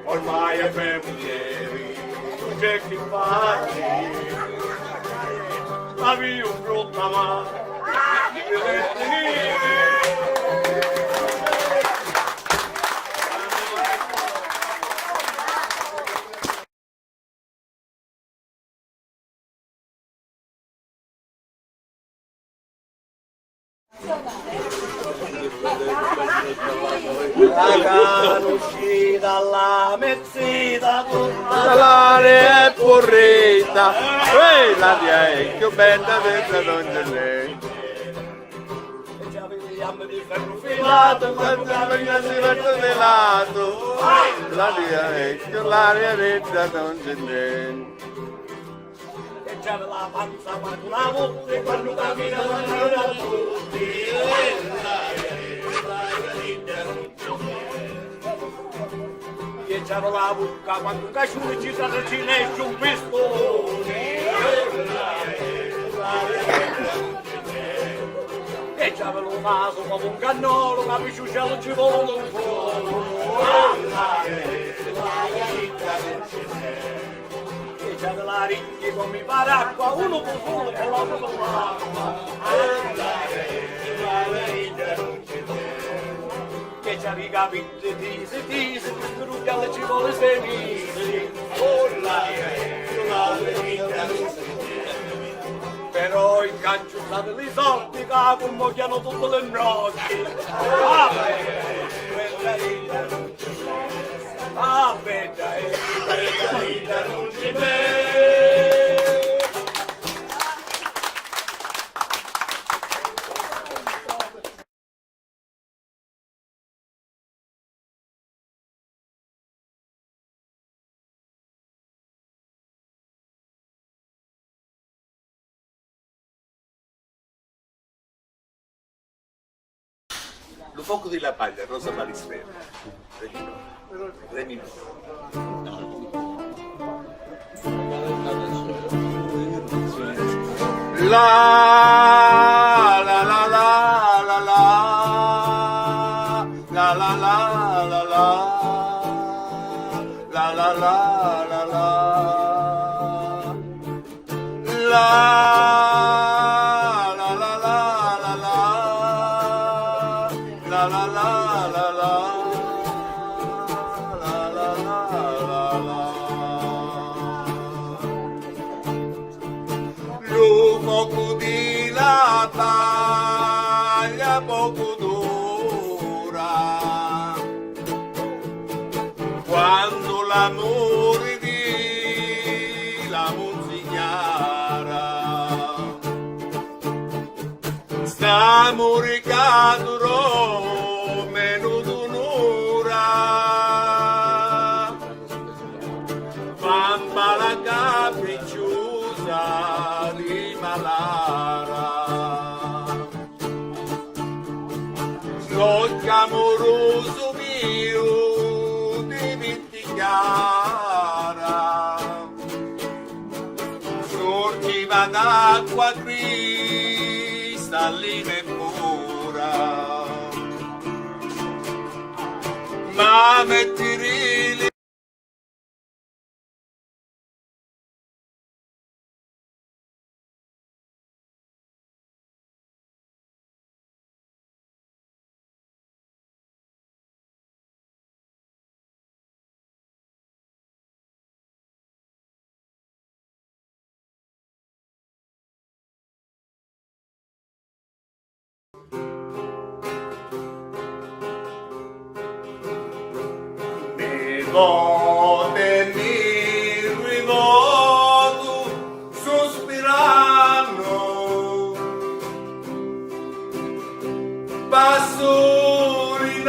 Ormai è per muglieri, non c'è chi facci. La viu brutta, ma mi devi tenere. La canuscita, la mezzita, tutta l'aria è purrita, quella di è più bella senza non ce n'è. E già vediamo di ferro filato, quando cammina si mette di lato, la via vecchio, l'aria vecchia non ce n'è. E già la panza quando la vutti, quando cammina la gira tutti. Che c'era la vucca quantu un casciuni ci sta ci nesci un pistolone. Che c'era lu nasu come un cannolo, capisci, uccello ci vole un volo. Che c'era la ricchi come i paracqua, uno con uno e l'altro con l'acqua. Che c'ha i capelli tisi, tisi, pi spirugghialli ci voli sei misi. Però incanciullati li sordi ca cummogghianu tutti li nnogghi. Ah, bella idda, ah, bella idda, nun ci vedi. Lu focu di la paglia, Rosa Balisfera. Re minore. Re minore. La, la, la, la, la, la. La, la, la, la, la. La, la, la, la, la. La, la, la, la, la, la. La, la, la, la, la. La, la, la, la, la. Lu focu di la paglia pocu dura, quannu l'amuri di la munzignara st'amuri ca durò menu d'un'ura. Mamma la capricciusa di Malara, l'occhiu amurusu miu di Vittichiara, surgiva d'acqua cristallina e pura, ma mettiri li Mi voti e mi rivotu suspirannu, passu li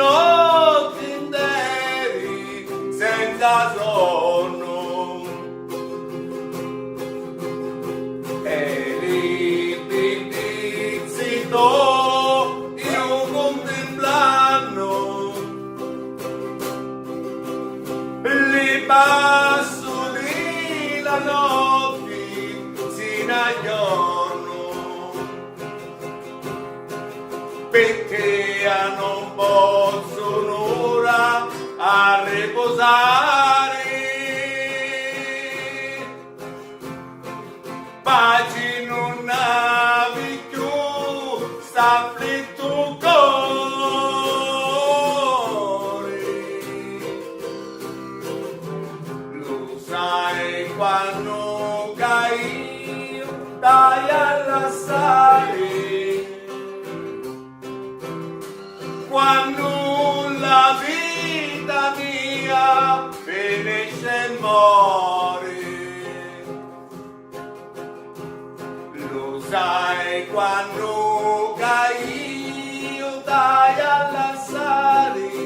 Posari, paci nun havi cchiù st'afflittu cori. Lu sai quannu ca iu t'haiu a lassari, quannu la vita mia finisci e mori. Lu sai quannu ca iu t'haiu a lassari,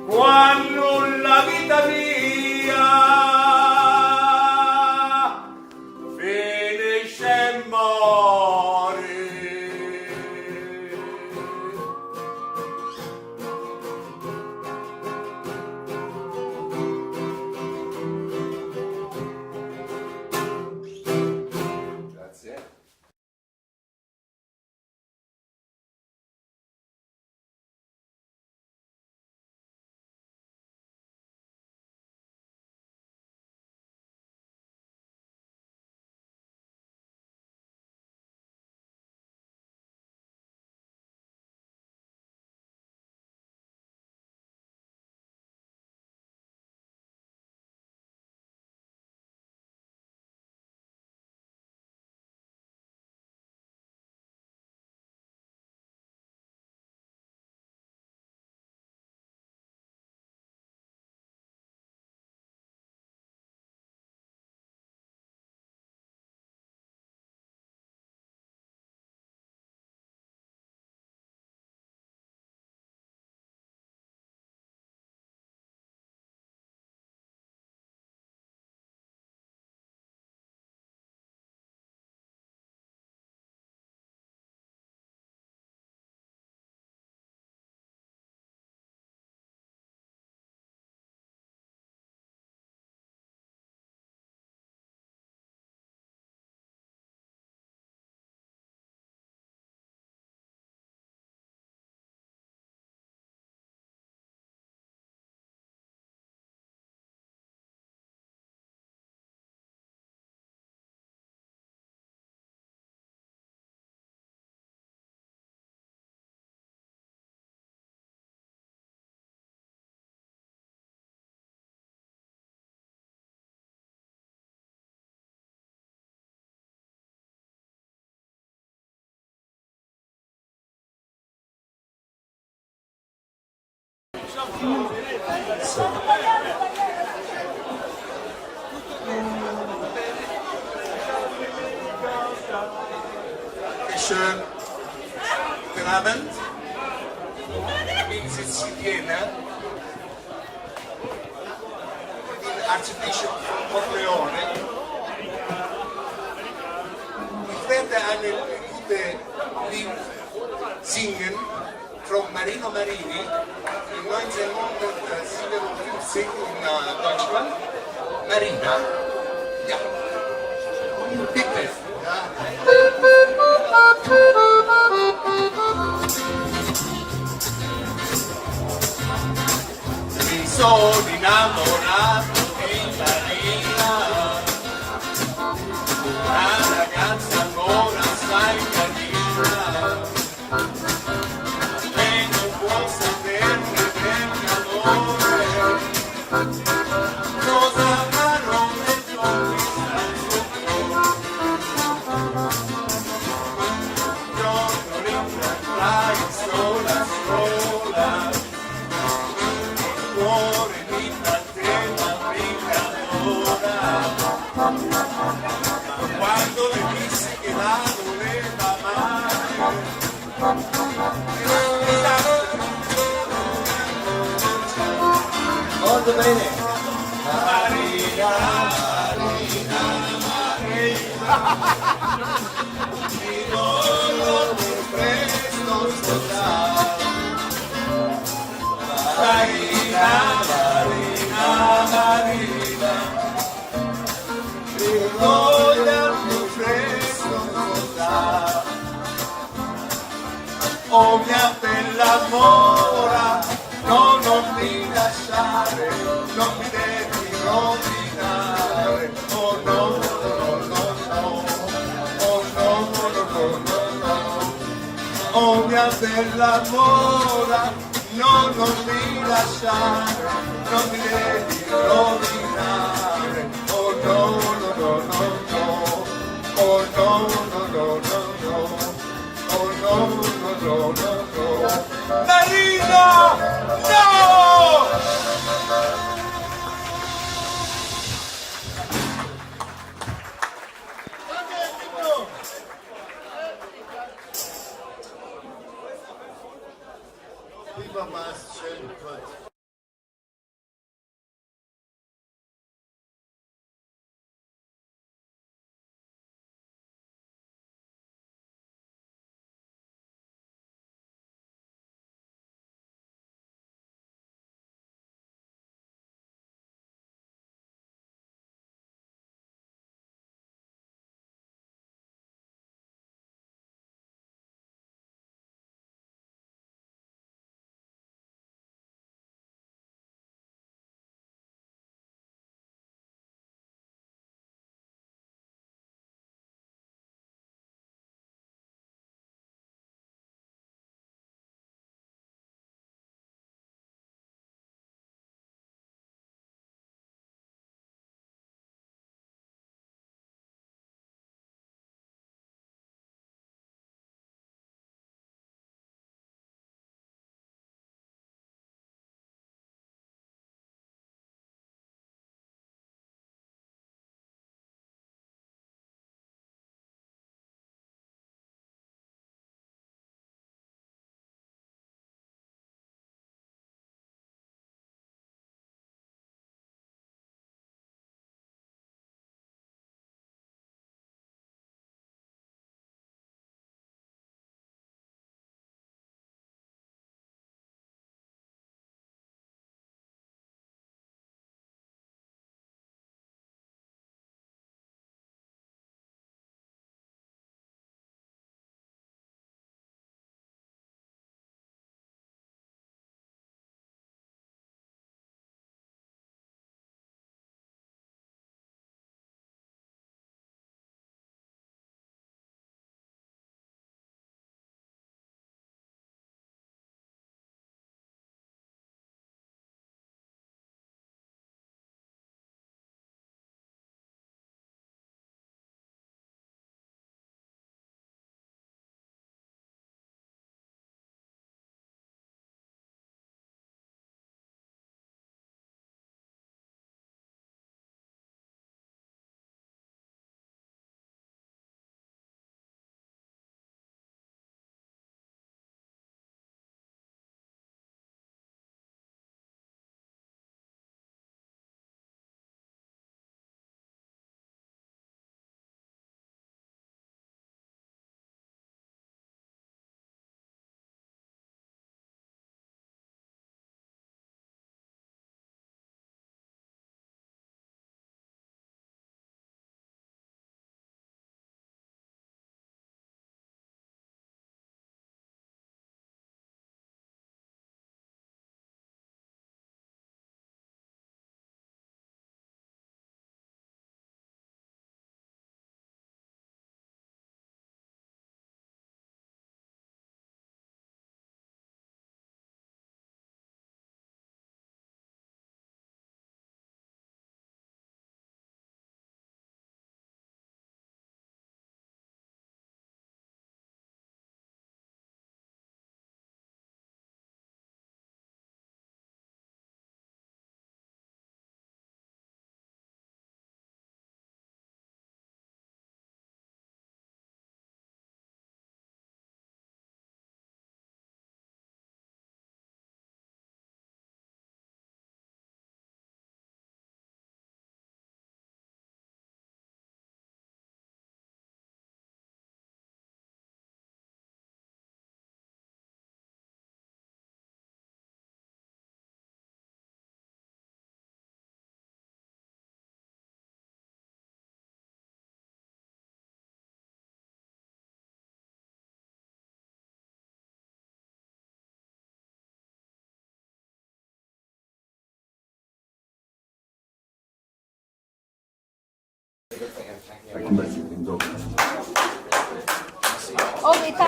quannu la vita mia finisci e mori. Grazie. Dankeschön. Guten Abend. Wie geht's jetzt hier, ne? Archbishop Corleone, ich werde eine gute Lied singen von Marino Marini in neunzehnhundertsiebenundfünfzig in äh, Deutschland. Marina, ja, bitte. Mi sono innamorato di Marina, una ragazza ancora assai carina, lei non può saperne del mio amore, cosa farò mentre ho questa sola. Un giorno rientrai sola, sola, il cuore mi batteva prima d'ora. Ma quando le dissi che la voleva amare, molto bene. Marina, Marina, Marina. Ti voglio più presto scordare. Marina, Marina, Marina. Ti voglio più presto scordare. Oh mia bella mora, no, no, lasciare, non mi devi rovinare. Oh no, no, no, no, no. Oh no, no, no, no, no, no. Oh mia bella mora, no, non mi lasciare, non mi devi rovinare. Oh no, no, no, no, no. Oh no, no, no, no, no. Oh no, no, no, no, no. Marina! No! Viva Marcel Patrick.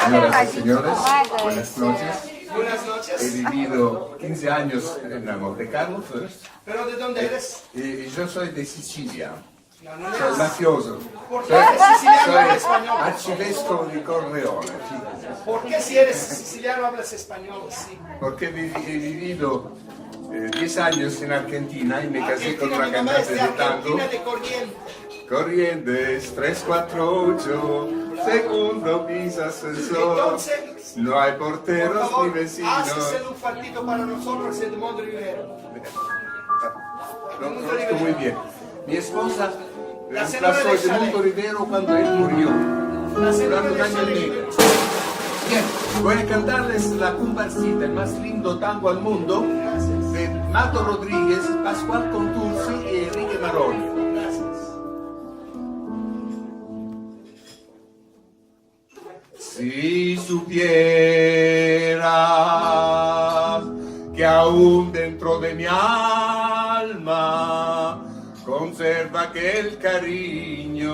Señoras y señores, buenas noches. Buenas noches. He vivido quince años en la Monte Carlo first. ¿Pero de dónde eres? Eh, yo soy de Sicilia. No, no. Soy mafioso. ¿Por qué eres siciliano y hablas español? Arcivescovo di Corleone, figurati. ¿Por qué si eres siciliano hablas español? Sí. Porque viví, he vivido eh, diez años en Argentina y me casé con una cantante de tango. Argentina, mi mamá es de Argentina, de Corrientes. Corrientes, tres cuatro ocho, segundo piso, ascensor. Entonces, no hay porteros ni vecinos. Por favor, haces un partido para nosotros, Edmundo Rivero. Lo conozco muy bien. Mi esposa reemplazó a Edmundo Rivero cuando él murió. Durante un año y medio. Bien, voy a cantarles la comparsita, el más lindo tango al mundo, de Mato Rodríguez, Pascual Contursi y Enrique Maroni. Si supieras que aún dentro de mi alma conserva aquel cariño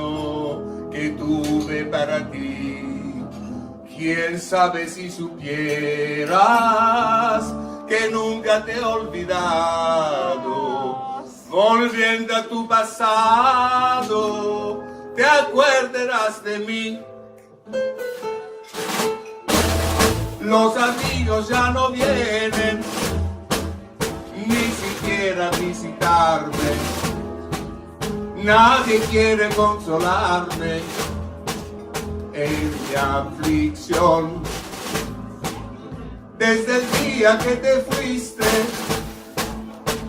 que tuve para ti, quién sabe si supieras que nunca te he olvidado, volviendo a tu pasado, te acuerdarás de mí. Los amigos ya no vienen ni siquiera a visitarme. Nadie quiere consolarme en mi aflicción. Desde el día que te fuiste,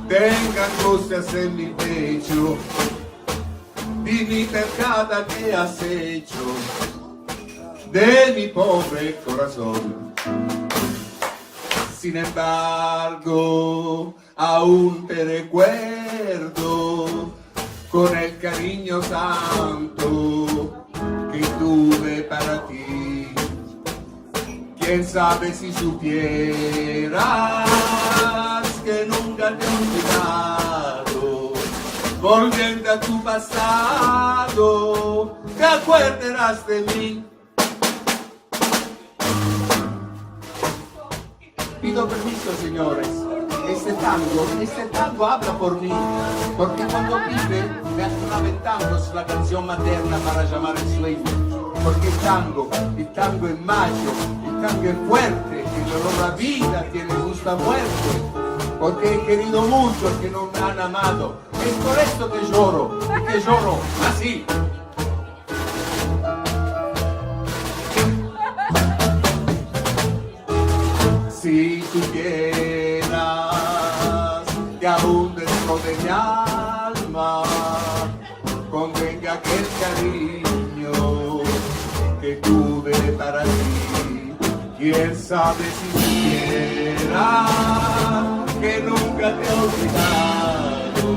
tengo angustias en mi pecho. Dime por cada que has hecho de mi pobre corazón. Sin embargo, aún te recuerdo con el cariño santo que tuve para ti. Quién sabe si supieras que nunca te he olvidado, volviendo a tu pasado, te acuerdarás de mí. Pido permiso, señores. Este tango, este tango habla por mí, porque cuando vive me acunaba en tangos la canción materna para llamar el sueño, porque el tango, el tango es macho, el tango es fuerte, el olor a vida tiene gusto a muerte, porque he querido mucho que no me han amado, es por esto que lloro, que lloro así. Si supieras que aún dentro de mi alma contenga aquel cariño que tuve para ti, quién sabe si supieras que nunca te he olvidado,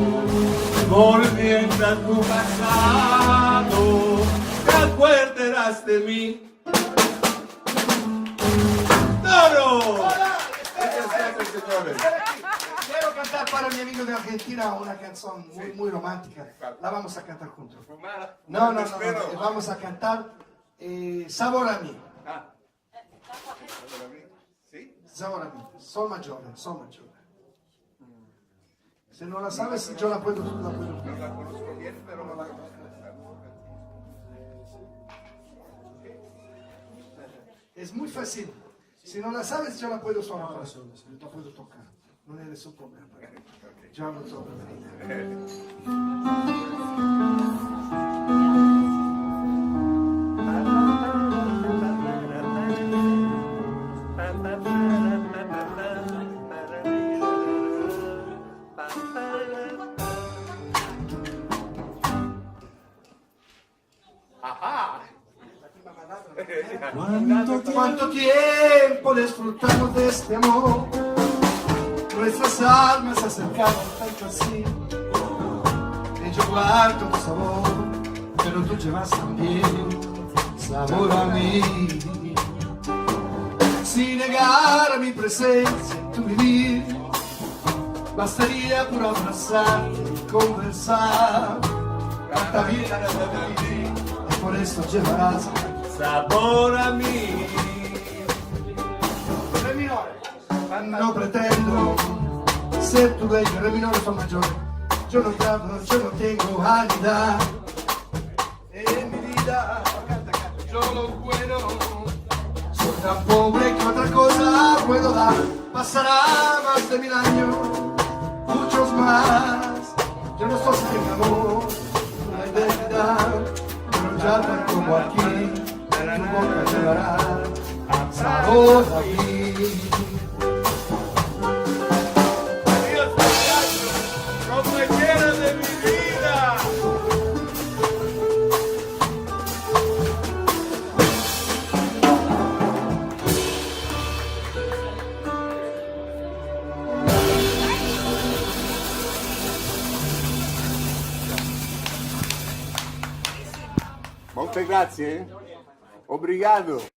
volviendo a tu pasado, te acuerdarás de mí. ¡Toro! Muchas gracias, señores. Quiero cantar para mi amigo de Argentina una canción muy, muy romántica. La vamos a cantar juntos. No, no, no, no, no. Vamos a cantar eh, Sabor a mí. Ah. ¿Sí? Sabor a mí. Sol maggiore, sol maggiore. Si no la sabes, yo la puedo, la puedo. No la conozco bien, pero no la conozco. Es muy fácil. Si no la sabes, yo la puedo sonar. No, la suenas, yo la puedo tocar. No es un problema. Yo hablo todo. Ajá. ¿Cuánto tiempo disfrutamos de este amor? Nuestras almas se acercaron tanto así. Y yo guardo tu sabor, pero tú llevas también sabor a mí. Si negara mi presencia en tu vivir, bastaría por abrazarte y conversar. Cuánta vida te perdí. Por eso llevarás sabor a mí. Re minore. Ma no pretendo ser tu dueño, re minore, fa maggiore. Yo no te hablo, yo no tengo vanidad. En mi vida, yo lo bueno. Soy tan pobre que otra cosa puedo dar. Pasará más de mil años, muchos más. Yo no soy el amor, la eternidad, pero ya tal como aquí, tu boca llevará sabor a mí. Adiós, compañera de mi vida. Molte grazie. Obrigado.